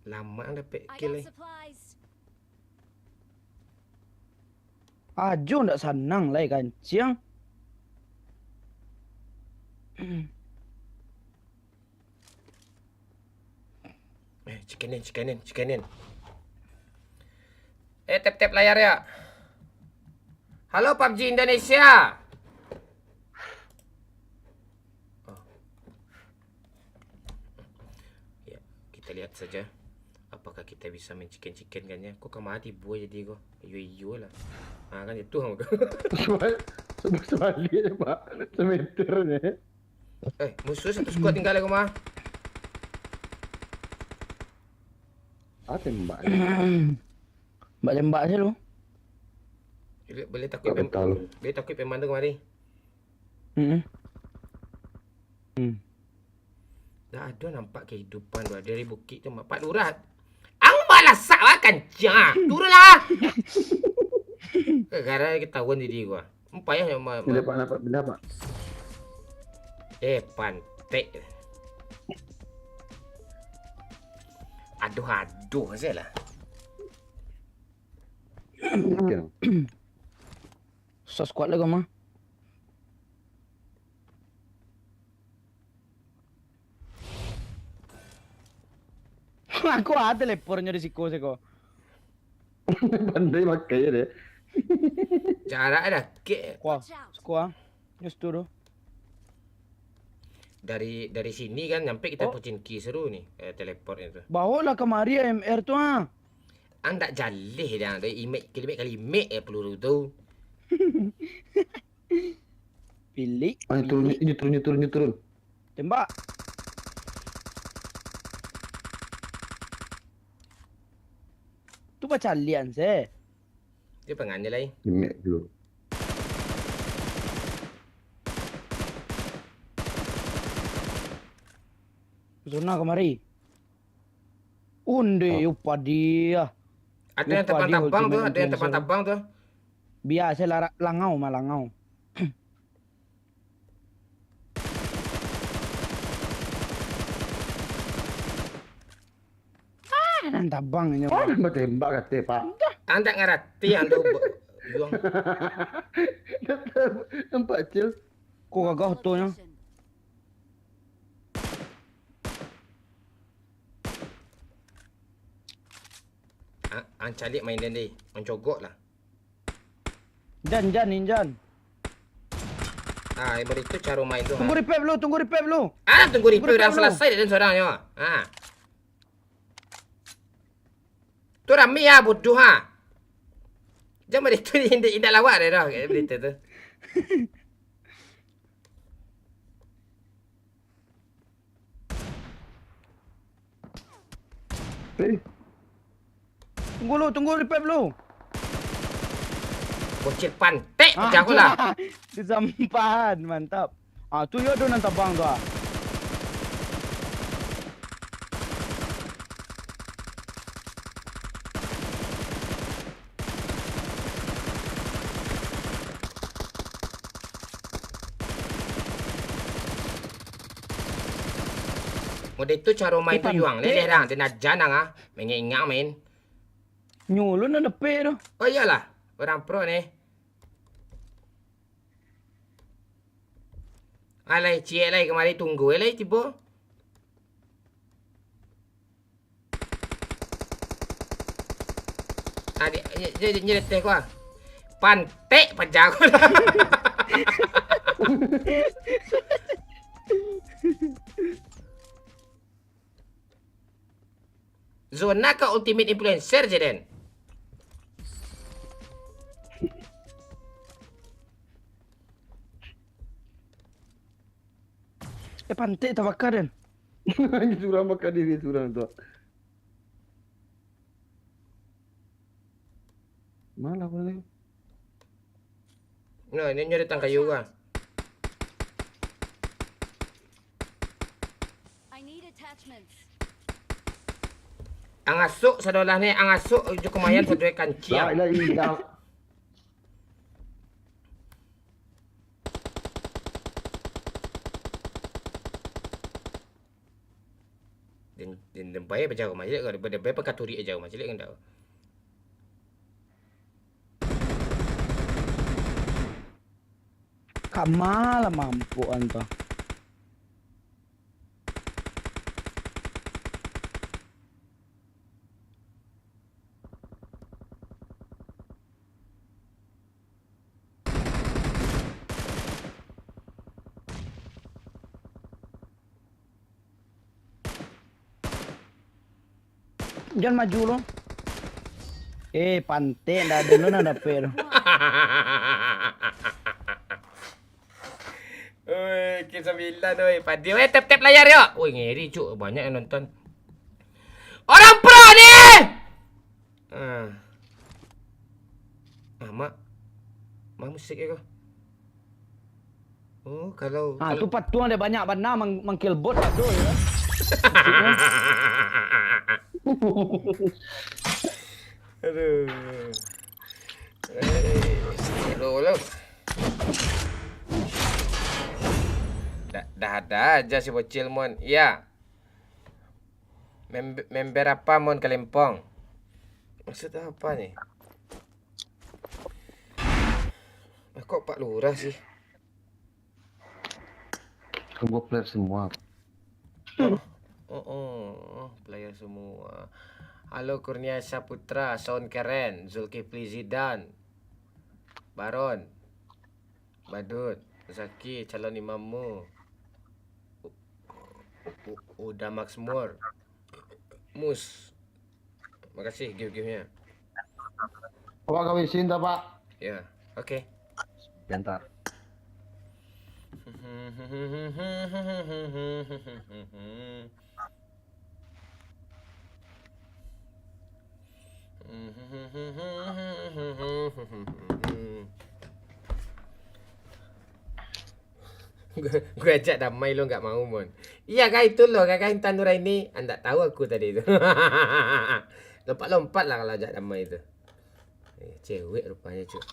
Lama dapet I kill got eh. Supplies. Ajo ndak sanang lai kanciang. Eh, cikenin, cikenin, cikenin. Eh, tap-tap layar ya. Halo PUBG Indonesia. Oh. Ya, kita lihat saja apakah kita bisa menciken-cikenkannya. Kok kamari buah jadi kok. Iyo-iyo lah. Ah, kan itu. Sebalik, sebalik je, Pak. Semeter je. Eh, musuh satu squad tinggal aku mah. Ah, tembak. Mbak tembak saja lo. Boleh, boleh takut Tak betul. Boleh takut peman tu kemari. Hmm. Hmm. Dah ada nampak kehidupan tu dari bukit tu. Pak Lurah. Ang malah sak lah kancang ah. Turunlah. Gara ketahuan diri gua. Payah nak ma- Bila, Pak, nampak bila, Pak? Eh, pantek. Aduh, aduh saja lah. Oke. Susah squad lah kau mah. Aku ah teleportnya di siko siko. Pandai pakai je dia. Jarak dah kek. Siko ah. Siko ah. Just tu tu. Dari dari sini kan nyampe kita Oh. Pochinki seru ni, eh, teleport itu. Bawa lah kemari M R tu ah. Ang tak jaleh dah, dari imek kalimek kalimek eh peluru tu. Pilik. Ah, turun, ini turun, ini turun, ini turun. Tembak. Tu pacalian se. Dia pengannya lai. Imek dulu. Zona kamari. Onde, oh. Yo padiah. Ado nan tabang-tabang tu, ado nan tabang-tabang tu. Biaso lah, langau mah, langau. Ah, nan tabang inyo. Oh, nan batembak kato, Pak. Andak ngarati ando, Juang. Nampak, Cil. Ko gagah otonyo. Ang, ang caliak main den deh. Ang cogok lah. Jan, Jan, Injan. Ah, yang baritu caro main tu, tunggu ha. Repair dulu, tunggu repair dulu. Ah, tunggu repair, tunggu repair dulu. Dah salasai den surang nyo. Ah. Tu rami ah, bodoh ah. Jan baritu indak, indak lawak deh doh, kayak baritu tu. Eh. Tunggu lu, tunggu repair lu. Bocil pantek, ah, jago lah. Disampahan, mantap. Ah, tu yo ado nan tabang tu ah. Model tu caro main tu, Yuang. Leleh dang, den aja nang ah. Mengengak main. Nyo lu nan dapek tu. Oh iyolah, urang pro ni. Alai, ciek lai kamari, tunggu lai tibo. Ah, di, nyo, nyo, nyo deteh ko ah. Pantek paja ko lah. Zona ka ultimate influencer je den. Eh, pantek tabakar den. Surang bakar diri surang tu. Malah boleh. Nah, ini nyo datang kayu ka. I need attachments. Ang asuk sadolah ni, ang asuk jo kumayan sadoi kanciang. La ilaha illallah. Den, den, den bae paja rumah cilik, den bae pakaturi aja rumah cilik kan dak. Kama lah mampuk an tu. Jan maju lo. Eh, pantek, ndak ado lo nan dapek tu. Oi, K sembilan, oi. Padi, oi, tap-tap layar, yo. Oi, ngeri, cuk. Banyak yang nonton. Orang pro ni! Ah. Ah, mak. Mak musik ya, kau. Oh, kalau, ha, kalau tu patuang dia banyak bana mang-, mangkil bot patuang ya. Aduh. Eh, slow lah. Dah, dah ada aja si bocil mon. Ya. Mem-, member apa mon kalempong? Maksud apa ni? Lah, kok Pak Lurah sih? Tunggu player semua. Oh, oh, oh, player semua. Halo Kurnia Saputra, sound keren, Zulkifli Zidan, Baron, Badut, Zaki, calon imammu. U-, u-, udah Maxmore. Mus. Makasih gift-giftnya. Pak, kami cinta, Pak. Ya, oke. Bentar. Gue ajak damai lo nggak mau, Mon. Iya kah itu lo, kakak Intan Nuraini? Ah, ndak tahu aku tadi itu. Lompat-lompat lah kalau ajak damai itu. Eh, cewek rupanya, Cuk.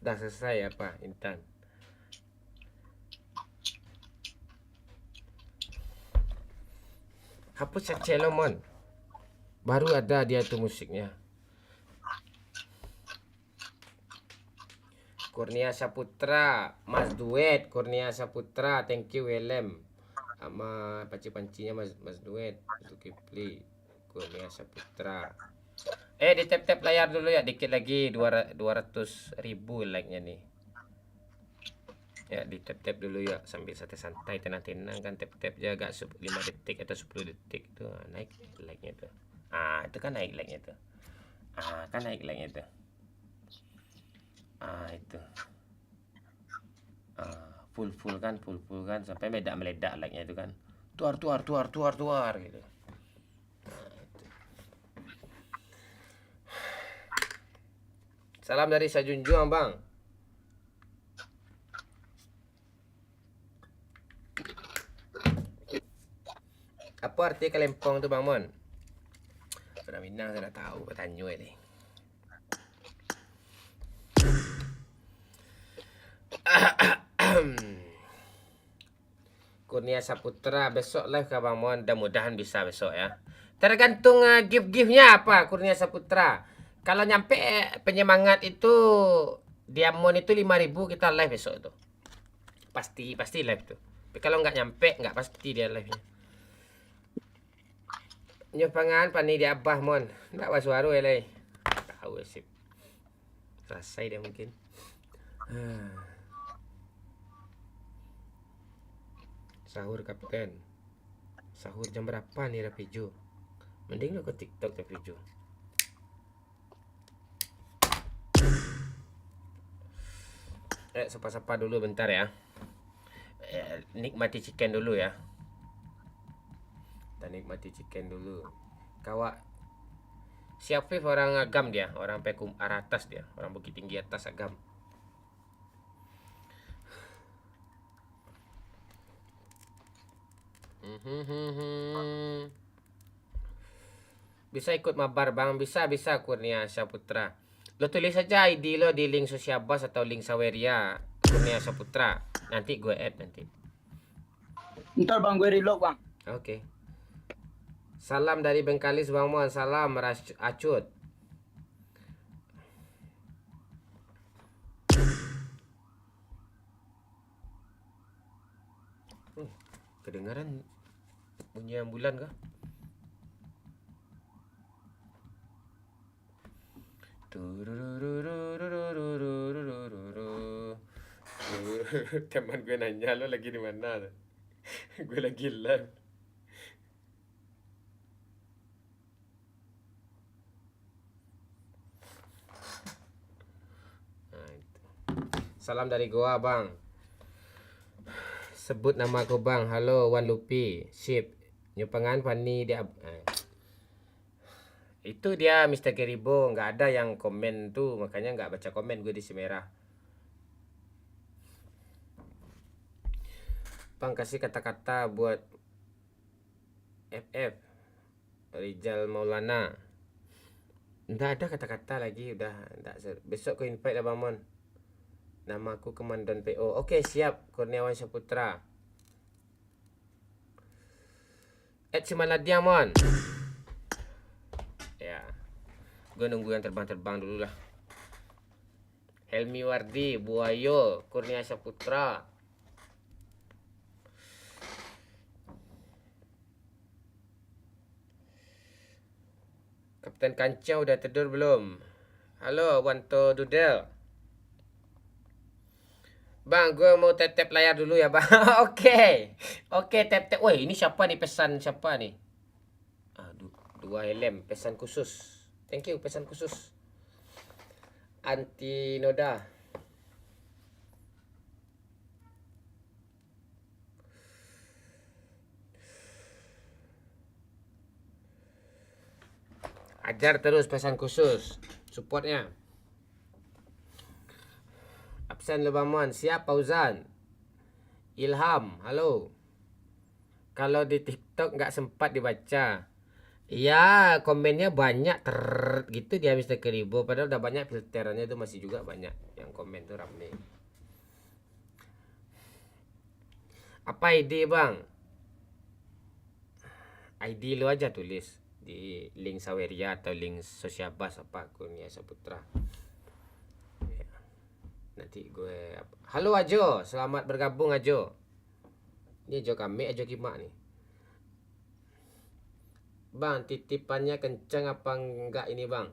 Dah selesai apa, Intan? Hapus Aceh lo, Mon. Baru ada dia tu musiknya. Kurnia Saputra, Mas Duet, Kurnia Saputra, thank you, Welem. Ama panci-pancinya Mas, Mas Duet, Zulkifli, Kurnia Saputra. Eh, di tap-tap layar dulu ya, dikit lagi dua ra-, dua ratus ribu like-nya nih. Ya, di tap-tap dulu ya, sambil santai-santai, tenang-tenang kan, tap-tap aja agak sep-, lima detik atau sepuluh detik tu, ah, naik like-nya tu. Ah, itu kan naik like-nya tu. Ah, kan naik like-nya tu. Ah, itu. Ah, full, full kan, full, full kan, sampai meledak-meledak like-nya itu kan. Tuar, tuar, tuar, tuar, tuar gitu. Nah, itu. Salam dari Sajunjuang, Bang. Apa arti kalempong tu, Bang Mon? Orang Minang saya tak tahu, bertanya ni. Kurnia Saputra, besok live ka Bang Mon? Mudah-mudahan bisa besok ya. Tergantung, eh, gift-giftnya apa Kurnia Saputra. Kalau nyampe, eh, penyemangat itu, Diamond itu lima ribu, kita live besok tu. Pasti, pasti live tu. Tapi kalau nggak nyampe, nggak pasti dia live-nya. Nyo pangan pani di abah Mon. Ndak basuaro lai. Tahu sip. Selesai dia mungkin. Sahur, Kapten. Sahur jam berapa nih, Rapijo? Mending lu ke TikTok, Rapijo. Eh, sapa-sapa dulu bentar ya. Eh, nikmati chicken dulu ya. Kita nikmati chicken dulu. Kawak, si Afif orang Agam dia, orang Payakumbuh atas dia, orang Bukittinggi atas Agam. Bisa ikut mabar, Bang? Bisa, bisa, Kurnia Saputra. Lo tulis saja I D lo di link Sosiabas atau link Saweria, Kurnia Saputra. Nanti gue add nanti. Ntar, Bang, gue reload, Bang. Oke. Salam dari Bengkalis, Bang Mon. Salam, Ras-, Acut. Hmm, kedengaran bunyi ambulan kah? Turururururururururu. Teman gue nanya, "Lo lagi di mana?" Gue lagi live. Nah, itu. Salam dari Goa, Bang. Sebut nama aku, Bang. Halo, Wan Lupi. Sip. Nyo pangan Fani di ab-, eh. Itu dia, Mister Keribo. Nggak ada yang komen tu, makanya nggak baca komen gue di si merah. Bang, kasih kata-kata buat F F, Rizal Maulana. Ndak ada kata-kata lagi, udah ndak ser-, besok ku invite lah, Bang Mon. Nama aku Komandan P O. Oke, siap, Kurniawan Saputra. At Simaladiang, Mon. Ya. Gue nunggu yang terbang-terbang dulu lah. Helmi Wardi, Buayo, Kurnia Saputra. Kapten Kancah udah tidur belum? Halo, Wanto Dudel. Bang, gue mau tap-tap layar dulu ya, Bang. Oke. Oke, tap-tap. Woi, ini siapa nih, pesan siapa nih? Aduh, dua helm, pesan khusus. Thank you, pesan khusus. Anti Noda. Ajar terus pesan khusus. Supportnya. Absen lu, Bang Mon. Siap, Fauzan. Ilham, halo. Kalau di TikTok nggak sempat dibaca. Ya, komennya banyak ter gitu dia, Mister Keribo. Padahal udah banyak filterannya, itu masih juga banyak yang komen tuh, rame. Apa I D, Bang? I D lu aja tulis di link Saweria atau link Sosiabas apa akunnya Saputra. Ya. Nanti gue apa? Halo Ajo, selamat bergabung Ajo. Ini Ajo Kami, Ajo Kimak nih. Bang, titipannya kencang apa enggak ini, Bang?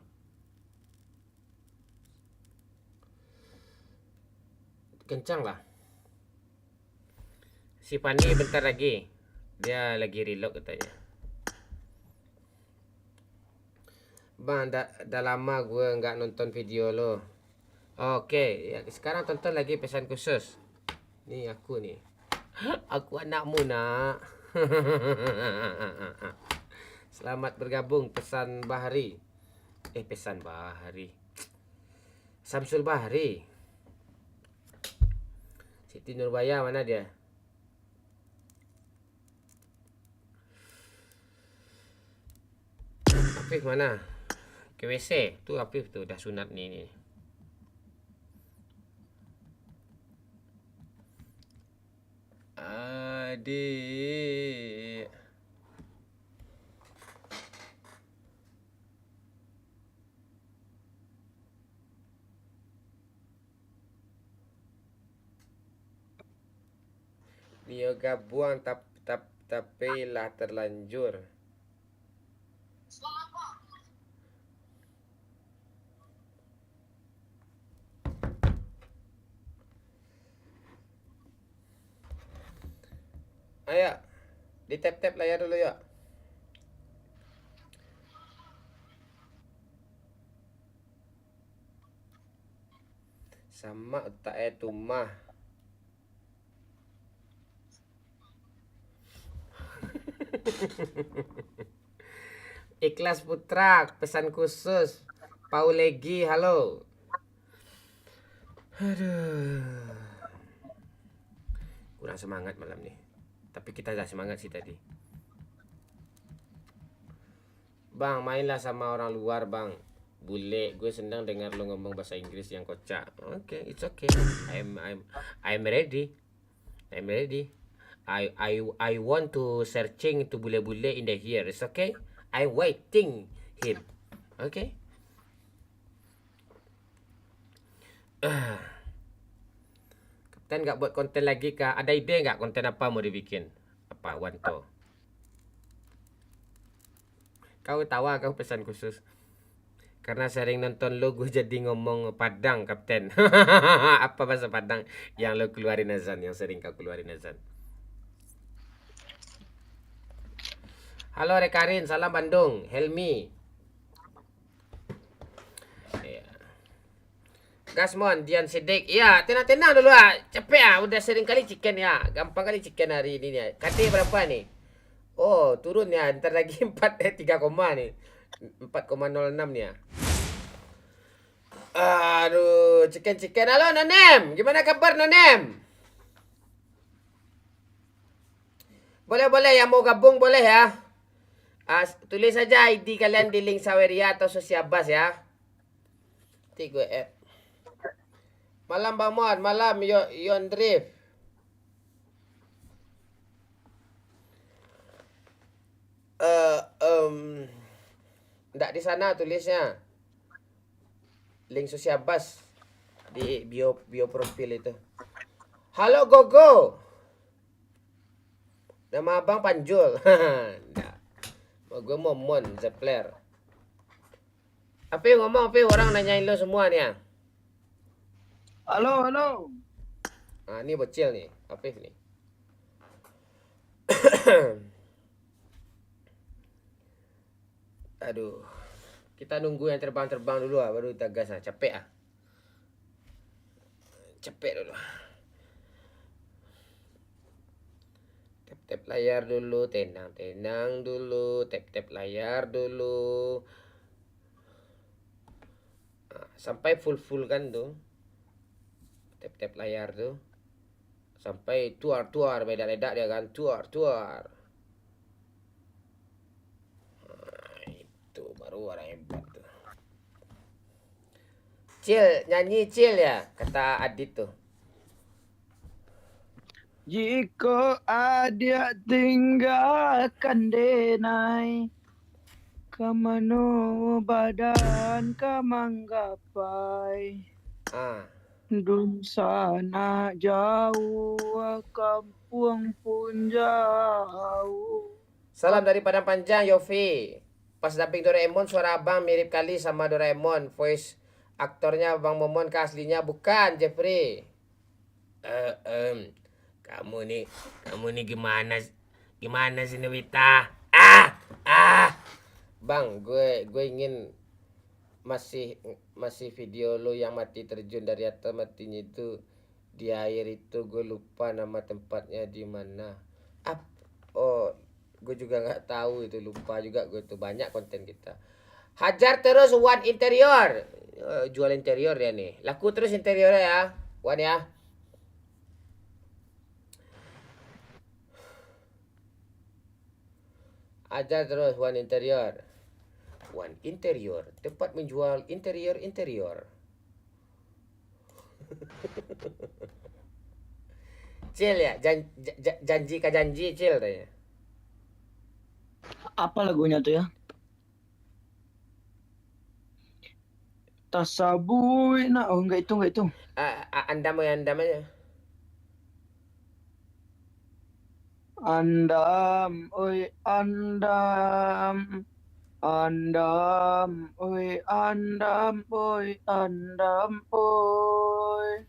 Kencang lah. Si Fani bentar lagi. Dia lagi reload katanya. Bang, dah, dah lama gue nggak nonton video lo. Oke, ya, sekarang tonton lagi pesan khusus. Ni aku ni. Aku anakmu, Nak. Selamat bergabung, pesan Bahri. Eh, pesan Bahri. Samsul Bahri. Siti Nurbaya mana dia? Afif mana? Ke W C. Tu Afif tu dah sunat ni, ni. Adik. Nio gabuang tap-, tap-, tapi lah terlanjur. Ayo, di tap-tap layar dulu, yuk. Sama utak eh tu mah. Ikhlas Putra, pesan khusus. Paulegi, halo. Aduh. Kurang semangat malam ni. Tapi kita dah semangat sih tadi. Bang, mainlah sama orang luar, Bang. Bule, gue senang dengar lo ngomong bahasa Inggris yang kocak. Oke, it's okay. I'm, I'm, I'm ready. I'm ready. I, I, I want to searching to bule-bule in the here. It's okay. I waiting him. Oke. Kapten nggak buat konten lagi kah? Ada ide nggak konten apa mau dibikin? Apa, Wanto? Kau tawa, kau pesan khusus. Karena sering nonton lo, gue jadi ngomong Padang, Kapten. Apa bahasa Padang yang lo keluarin azan, yang sering kau keluarin azan? Halo Rekarin, salam Bandung. Helmi. Iya. Gas, Mon, Dian Sidik. Iya, tenang-tenang dulu ah. Capek ah, udah sering kali chicken ya. Gampang kali chicken hari ini ni. Kade berapa ni? Oh, turun ya. Ntar lagi empat, eh, tiga koma ni. Empat koma nol enam ni ya. Aduh, chicken, chicken. Halo, Nonem. Gimana kabar, Nonem? Boleh, boleh. Yang mau gabung, boleh ya. Ah, tulis saja I D kalian di link Saweria atau Sosiabas ya. Nanti gue add. Malam, Bang Muad. Malam, Yo-, Yon Drift. Eh, em, ndak di sana tulisnya. Link Sosiabas di bio, bio profil itu. Halo, Gogo. Nama abang Panjul. Ndak. Nama gue Momon, Zepler. Apif, ngomong, Apif, orang nanyain lo semua ni ah. Halo, halo. Ah, ni bocil ni, Apif ni. Aduh. Kita nunggu yang terbang-terbang dulu ah, baru kita gas ah. Capek ah. Capek dulu. Tap-tap layar dulu, tenang-tenang dulu, tap-tap layar dulu. Sampai full-full kan tu. Tap-tap layar tu. Sampai tuar-tuar, meledak-ledak dia kan. Tuar-tuar. Nah, itu baru orang hebat tu. Cil, nyanyi Cil ya, kata Adit tu. Jikok adiak tinggakan denai, ka mano badan ka manggapai? Ah. Dunsanak jauah, kampuang pun jauah. Salam dari Padang Panjang, Yofi. Pas dubbing Doraemon, suara abang mirip kali sama Doraemon. Voice aktornya Bang Momon kah aslinya? Bukan, Jeffrey. Eh, em, kamu ni, kamu ni gimana, gimana sih, Nobita? Ah, ah. Bang, gue, gue ingin masih, masih video lo yang mati terjun dari atas matinyo itu, di air itu, gue lupa nama tempatnya di mana. Ap-, oh, gue juga nggak tahu itu, lupa juga gue tuh, banyak konten kita. Hajar terus Wan Interior. Eh, jual interior dia nih. Laku terus interiornya ya, Wan ya. Hajar terus Wan Interior. Wan Interior, tempat menjual interior-interior. Cil ya, jan-, ja-, ja-, janji ka janji, Cil, tanya. Apa lagunya tu ya? Tasabuik nak, oh, enggak itu, enggak itu. Ah, ah, andam, andam aja. Andam, oi, andam. Andam, oi, andam, oi, andam, oi.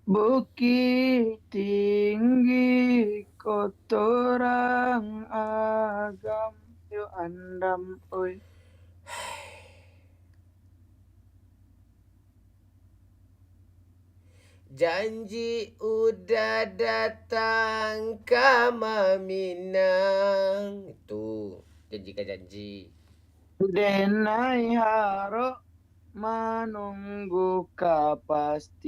Bukik Tinggi, kotorang agam, yo andam, oi. Janji udah datang ka maminang. Tu, janji ka janji. Denai harok manunggu kapastian.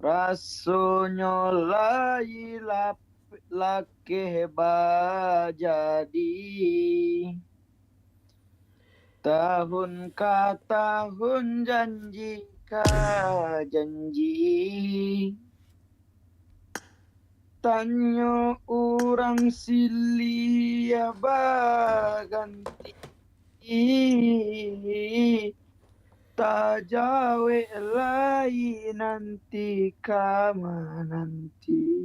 Rasonyo lai lap-, lakeh bajadi. Tahun ka tahun, janji ka janji. Tanyo urang siliah baganti. Tajawek lai nanti ka mananti.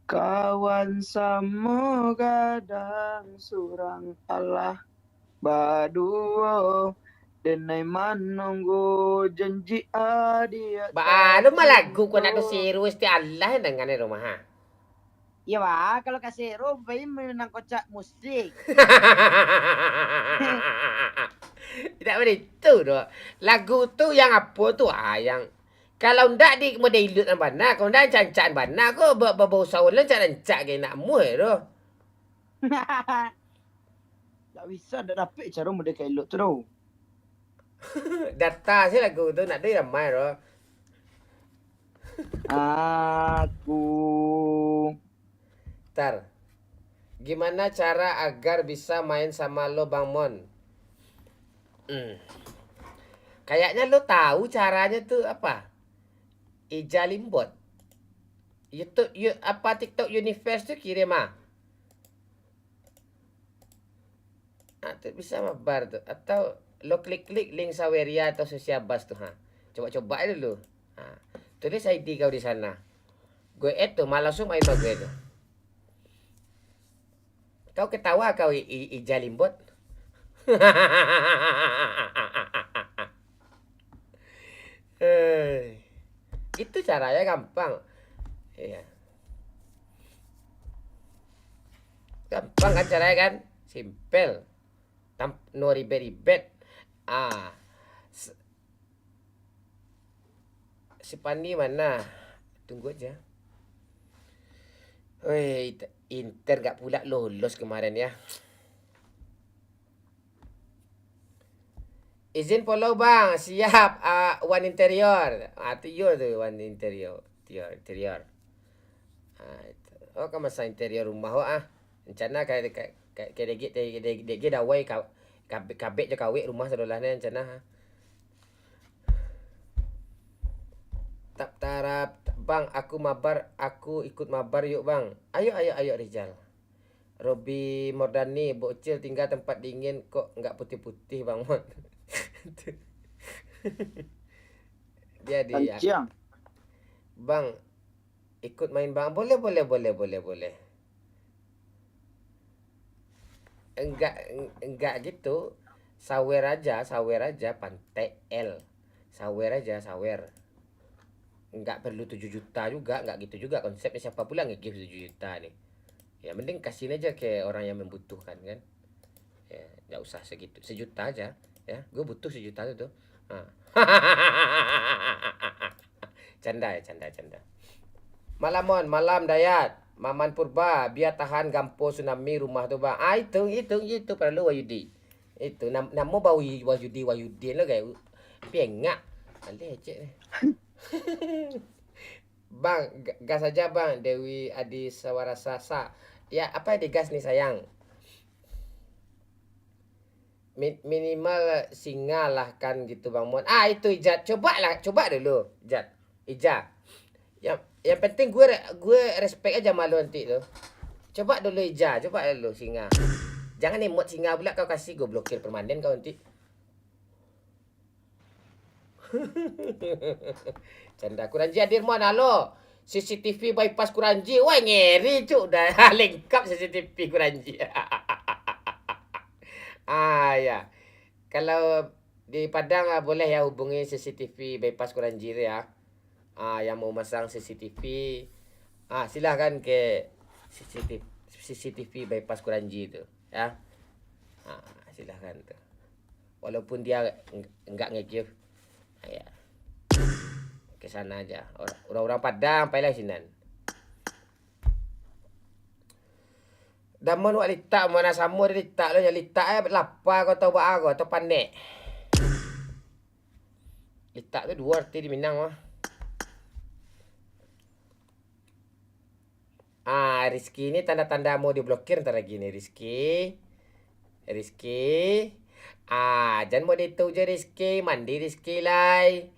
Kawan samo gadang, surang alah baduo. Denai manunggu janji adiak. Ba, lu mah lagu ko nak do serius ti alah dengan di rumah, ha? Iyo, ba, kalau ka sero, pai menang kocak musik. Tidak baitu doh. Lagu tu yang apo tu, ah, yang Kalau ndak di model iluik nan bana, kalau ndak rancak-rancak bana ko, ba-, ba-, bausaho rancak-rancak ka nak muah tu. Ndak bisa, ndak dapek caro model ka elok tu doh. Data se lagu tu, nak duit ramai tu. Aku Tar, gimana cara agar bisa main sama lo, Bang Mon? Hmm. Kayaknya lo tahu caranya tu apa? Ija Limbot. YouTube, you, apa, TikTok Universe tu kirim ah. Ah, tu bisa mabar tu. Atau lo klik-klik link Saweria atau Susi Abbas tu, ha. Coba-coba aja dulu. Ha. Tulis I D kau di sana. Gue add tu, malah langsung main sama gue tu. Kau ketawa kau, I-, I-, Ija Limbot. Eh, itu caranya gampang. Iya. Gampang kan caranya kan? Simpel. Tam-, no ribet-ribet. Ah. S-, si Pandi mana? Tunggu aja. Oi, Inter gak pulak lolos kemarin ya. Izin follow bang, siap. Ah, One Interior. Ah, tu yo tu One Interior. Interior, Interior. Ah, itu. Oh, ka masang interior rumah wak ah. Rencana ka, ka, ka, ka degek, degek, degek, degek dawai ka, kabek, kabek jo kawek rumah sadolah ni rencana. Tap tarap, bang, aku mabar, aku ikut mabar yuk bang. Ayo, ayo, ayo Rizal. Robi Mordani, bocil tinggal tempat dingin kok nggak putih-putih bang Mon. Dia di Kancing. Bang, ikut main bang. Boleh, boleh, boleh, boleh, boleh. Enggak, enggak gitu. Sawer aja, sawer aja, pantai L. Sawer aja, sawer. Enggak perlu tujuh juta juga, enggak gitu juga konsepnya. Siapa pula nge-give tujuh juta ni? Ya, mending kasihin aja ke orang yang membutuhkan kan. Ya, enggak usah segitu. Sejuta aja, ya. Gue butuh sejuta tu, tuh. Ha. Canda ya, canda, canda. Malam Mon, malam Dayat. Maman Purba, bia tahan gampo tsunami rumah tu, Bang. Ah, itu, itu, itu perlu Wahyudi. Itu nam-, namo Bang Wahyudi, Wahyudi lo kayak pengak. Aleh cek. Bang, ga-, gas aja, Bang. Dewi Adi Sawarasa. Sa-, ya, apa yang digas nih, sayang? Min-, minimal singa lah kan gitu, Bang Mon. Ah, itu Ijat. Coba lah, coba dulu, Ijat. Ija. Yang, yang penting gue re-, gue respect aja malu nanti tu. Coba dulu Ija, coba dulu singa. Jangan emot singa pula kau kasih, gue blokir permanen kau nanti. Canda. Kuranji hadir, Mon. Halo. C C T V bypass Kuranji. Wah, ngeri, cuk. Dah lengkap C C T V Kuranji. Ah, ya. Kalau di Padang, ah, boleh ya hubungi C C T V bypass Kuranji tu ya. Ah, yang mau masang C C T V, ah, silahkan ke C C T V, C C T V bypass Kuranji tu, ya. Ah, silahkan tu. Walaupun dia eng-, enggak nge-give, ah, ya. Ke sana aja. Orang, orang-orang Padang, pailah sinan. Daman wak litak, mana samo di litak lo, litak eh lapa ko atau baa ko, atau panek. Litak tu duo arti di Minang mah. Ah, Rizky ni tanda-tanda mau diblokir ntar lagi ni, Rizky. Rizky. Ah, jan mau ditu je Rizky, mandi Rizky lai.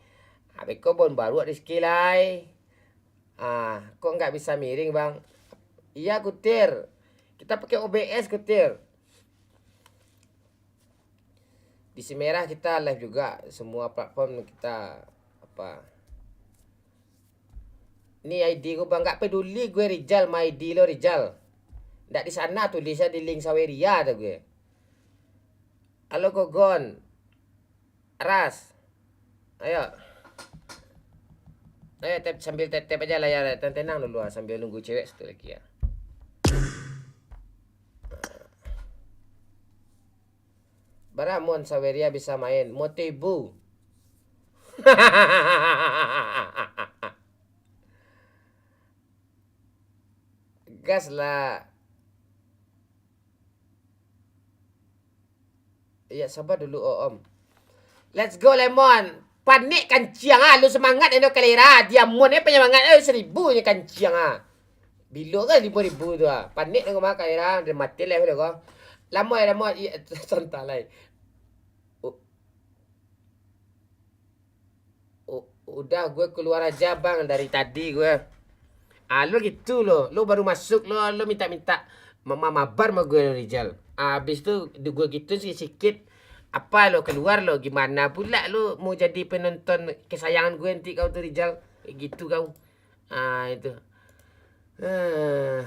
Abis ko bon baruak Rizky lai. Ah, kok nggak bisa miring, Bang? Iya, Kutir. Kita pakai O B S, Kutir. Di Simerah kita live juga, semua platform kita, apa. Ni I D ku, Bang, nggak peduli gue Rijal, ma I D lo Rijal. Ndak di sana tulisnya, di link Saweria tu gue. Halo Gogon. Ras. Ayo. Ayo tap, sambil tap-tap aja layar, tenang-tenang dulu ah, sambil nunggu cewek satu lagi ya. Bara mun Saweria bisa main, Motibu. Gas lah. Iya, sabar dulu, Om. Let's go, Lemon. Panek kanciang ah, lu semangat endo kalera. Diamond eh penyemangat eh seribu nyo kanciang ah. Bilo kan limo ribu tu ah. Panek nang mah kalera, dia mati lah udah kau. Lamo ya, lamo. Iya, santai lah. Oh. U-, udah, gue keluar aja, Bang, dari tadi gue. Ah, lo gitu lo. Lo baru masuk, lo, lo minta-minta ma-, ma-, mabar sama gue, Rijal. Ah, habis tu, di gue gitu sikit-sikit. Apa lo keluar lo? Gimana pula lo mau jadi penonton kesayangan gue nanti kau tu, Rijal? Kayak gitu kau. Ah, itu. Ah.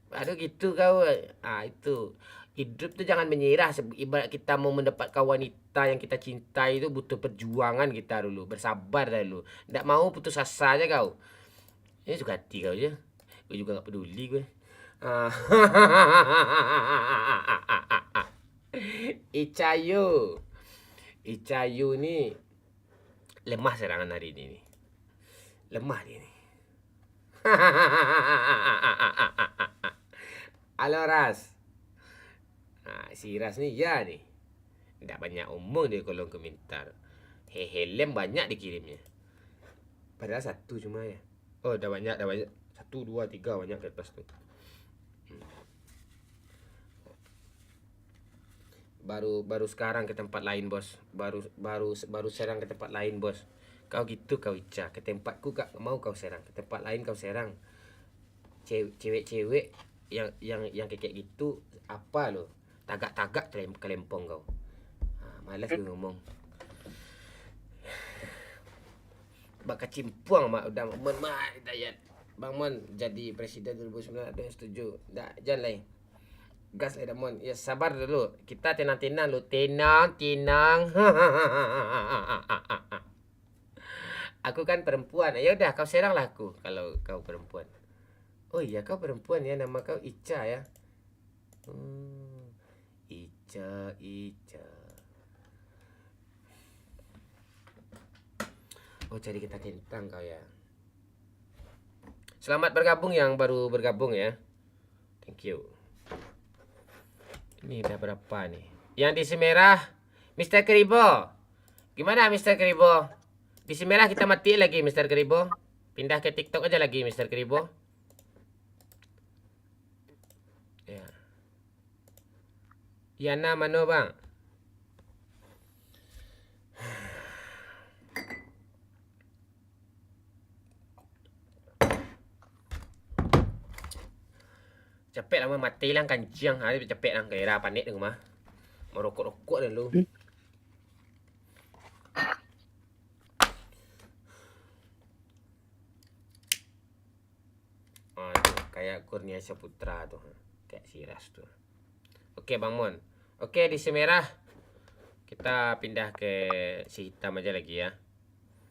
Baru gitu kau. Ah, itu. Hidup tu jangan menyerah. Se-, ibarat kita mau mendapatkan wanita yang kita cintai tu butuh perjuangan kita dulu. Bersabar dah dulu. Ndak mau putus asa aja kau. Ini suka hati kau je. Gue juga nggak peduli gue. Ah. Icayu. Icayu ni lemah serangan hari ini ni. Lemah dia ni. Halo, Ras. Nah, si Ras ni, ya ni. Ndak banyak omong di kolom komentar. He, helm banyak dikirimnya. Padahal satu cuma ya. Oh, dah banyak, dah banyak. Satu, dua, tiga, banyak ke atas tu. Hmm. Baru, baru sekarang ke tempat lain, Bos. Baru, baru, baru serang ke tempat lain, Bos. Kau gitu kau, Ica. Ke tempatku gak mau kau serang. Ke tempat lain kau serang. Cew-, cewek-cewek yang, yang, yang kekek gitu, apa lo? Tagak-tagak kalem-, kalempong kau. Ha, malas gue ngomong. Bakacimpuang mak udah Mon, mak Dayat. Bang Mon jadi presiden dua ribu sembilan belas, setuju. Ndak, jan lai. Gas lai, Dak Mon. Ya, sabar dulu. Kita tenang-tenang dulu. Tenang, tenang. Aku kan perempuan. Ya udah, kau seranglah aku kalau kau perempuan. Oh iya, kau perempuan ya, nama kau Ica ya. Hmm, Ica, Ica. Oh, cari kita kentang kau ya. Selamat bergabung yang baru bergabung ya. Thank you. Ini udah berapa nih? Yang di Semerah, Mister Keribo. Gimana, Mister Keribo? Di Semerah kita mati lagi, Mister Keribo. Pindah ke TikTok aja lagi, Mister Keribo. Ya. Yana mano, Bang? Capek lah, mati lah kancing. Ha, capek lah, kira panik di rumah. Marokok-rokok dulu. Ah, tu, kayak Kurnia Saputra tu. Kayak si Ras tu. Oke, Bang Mon. Oke, di Semerah. Kita pindah ke si hitam aja lagi ya.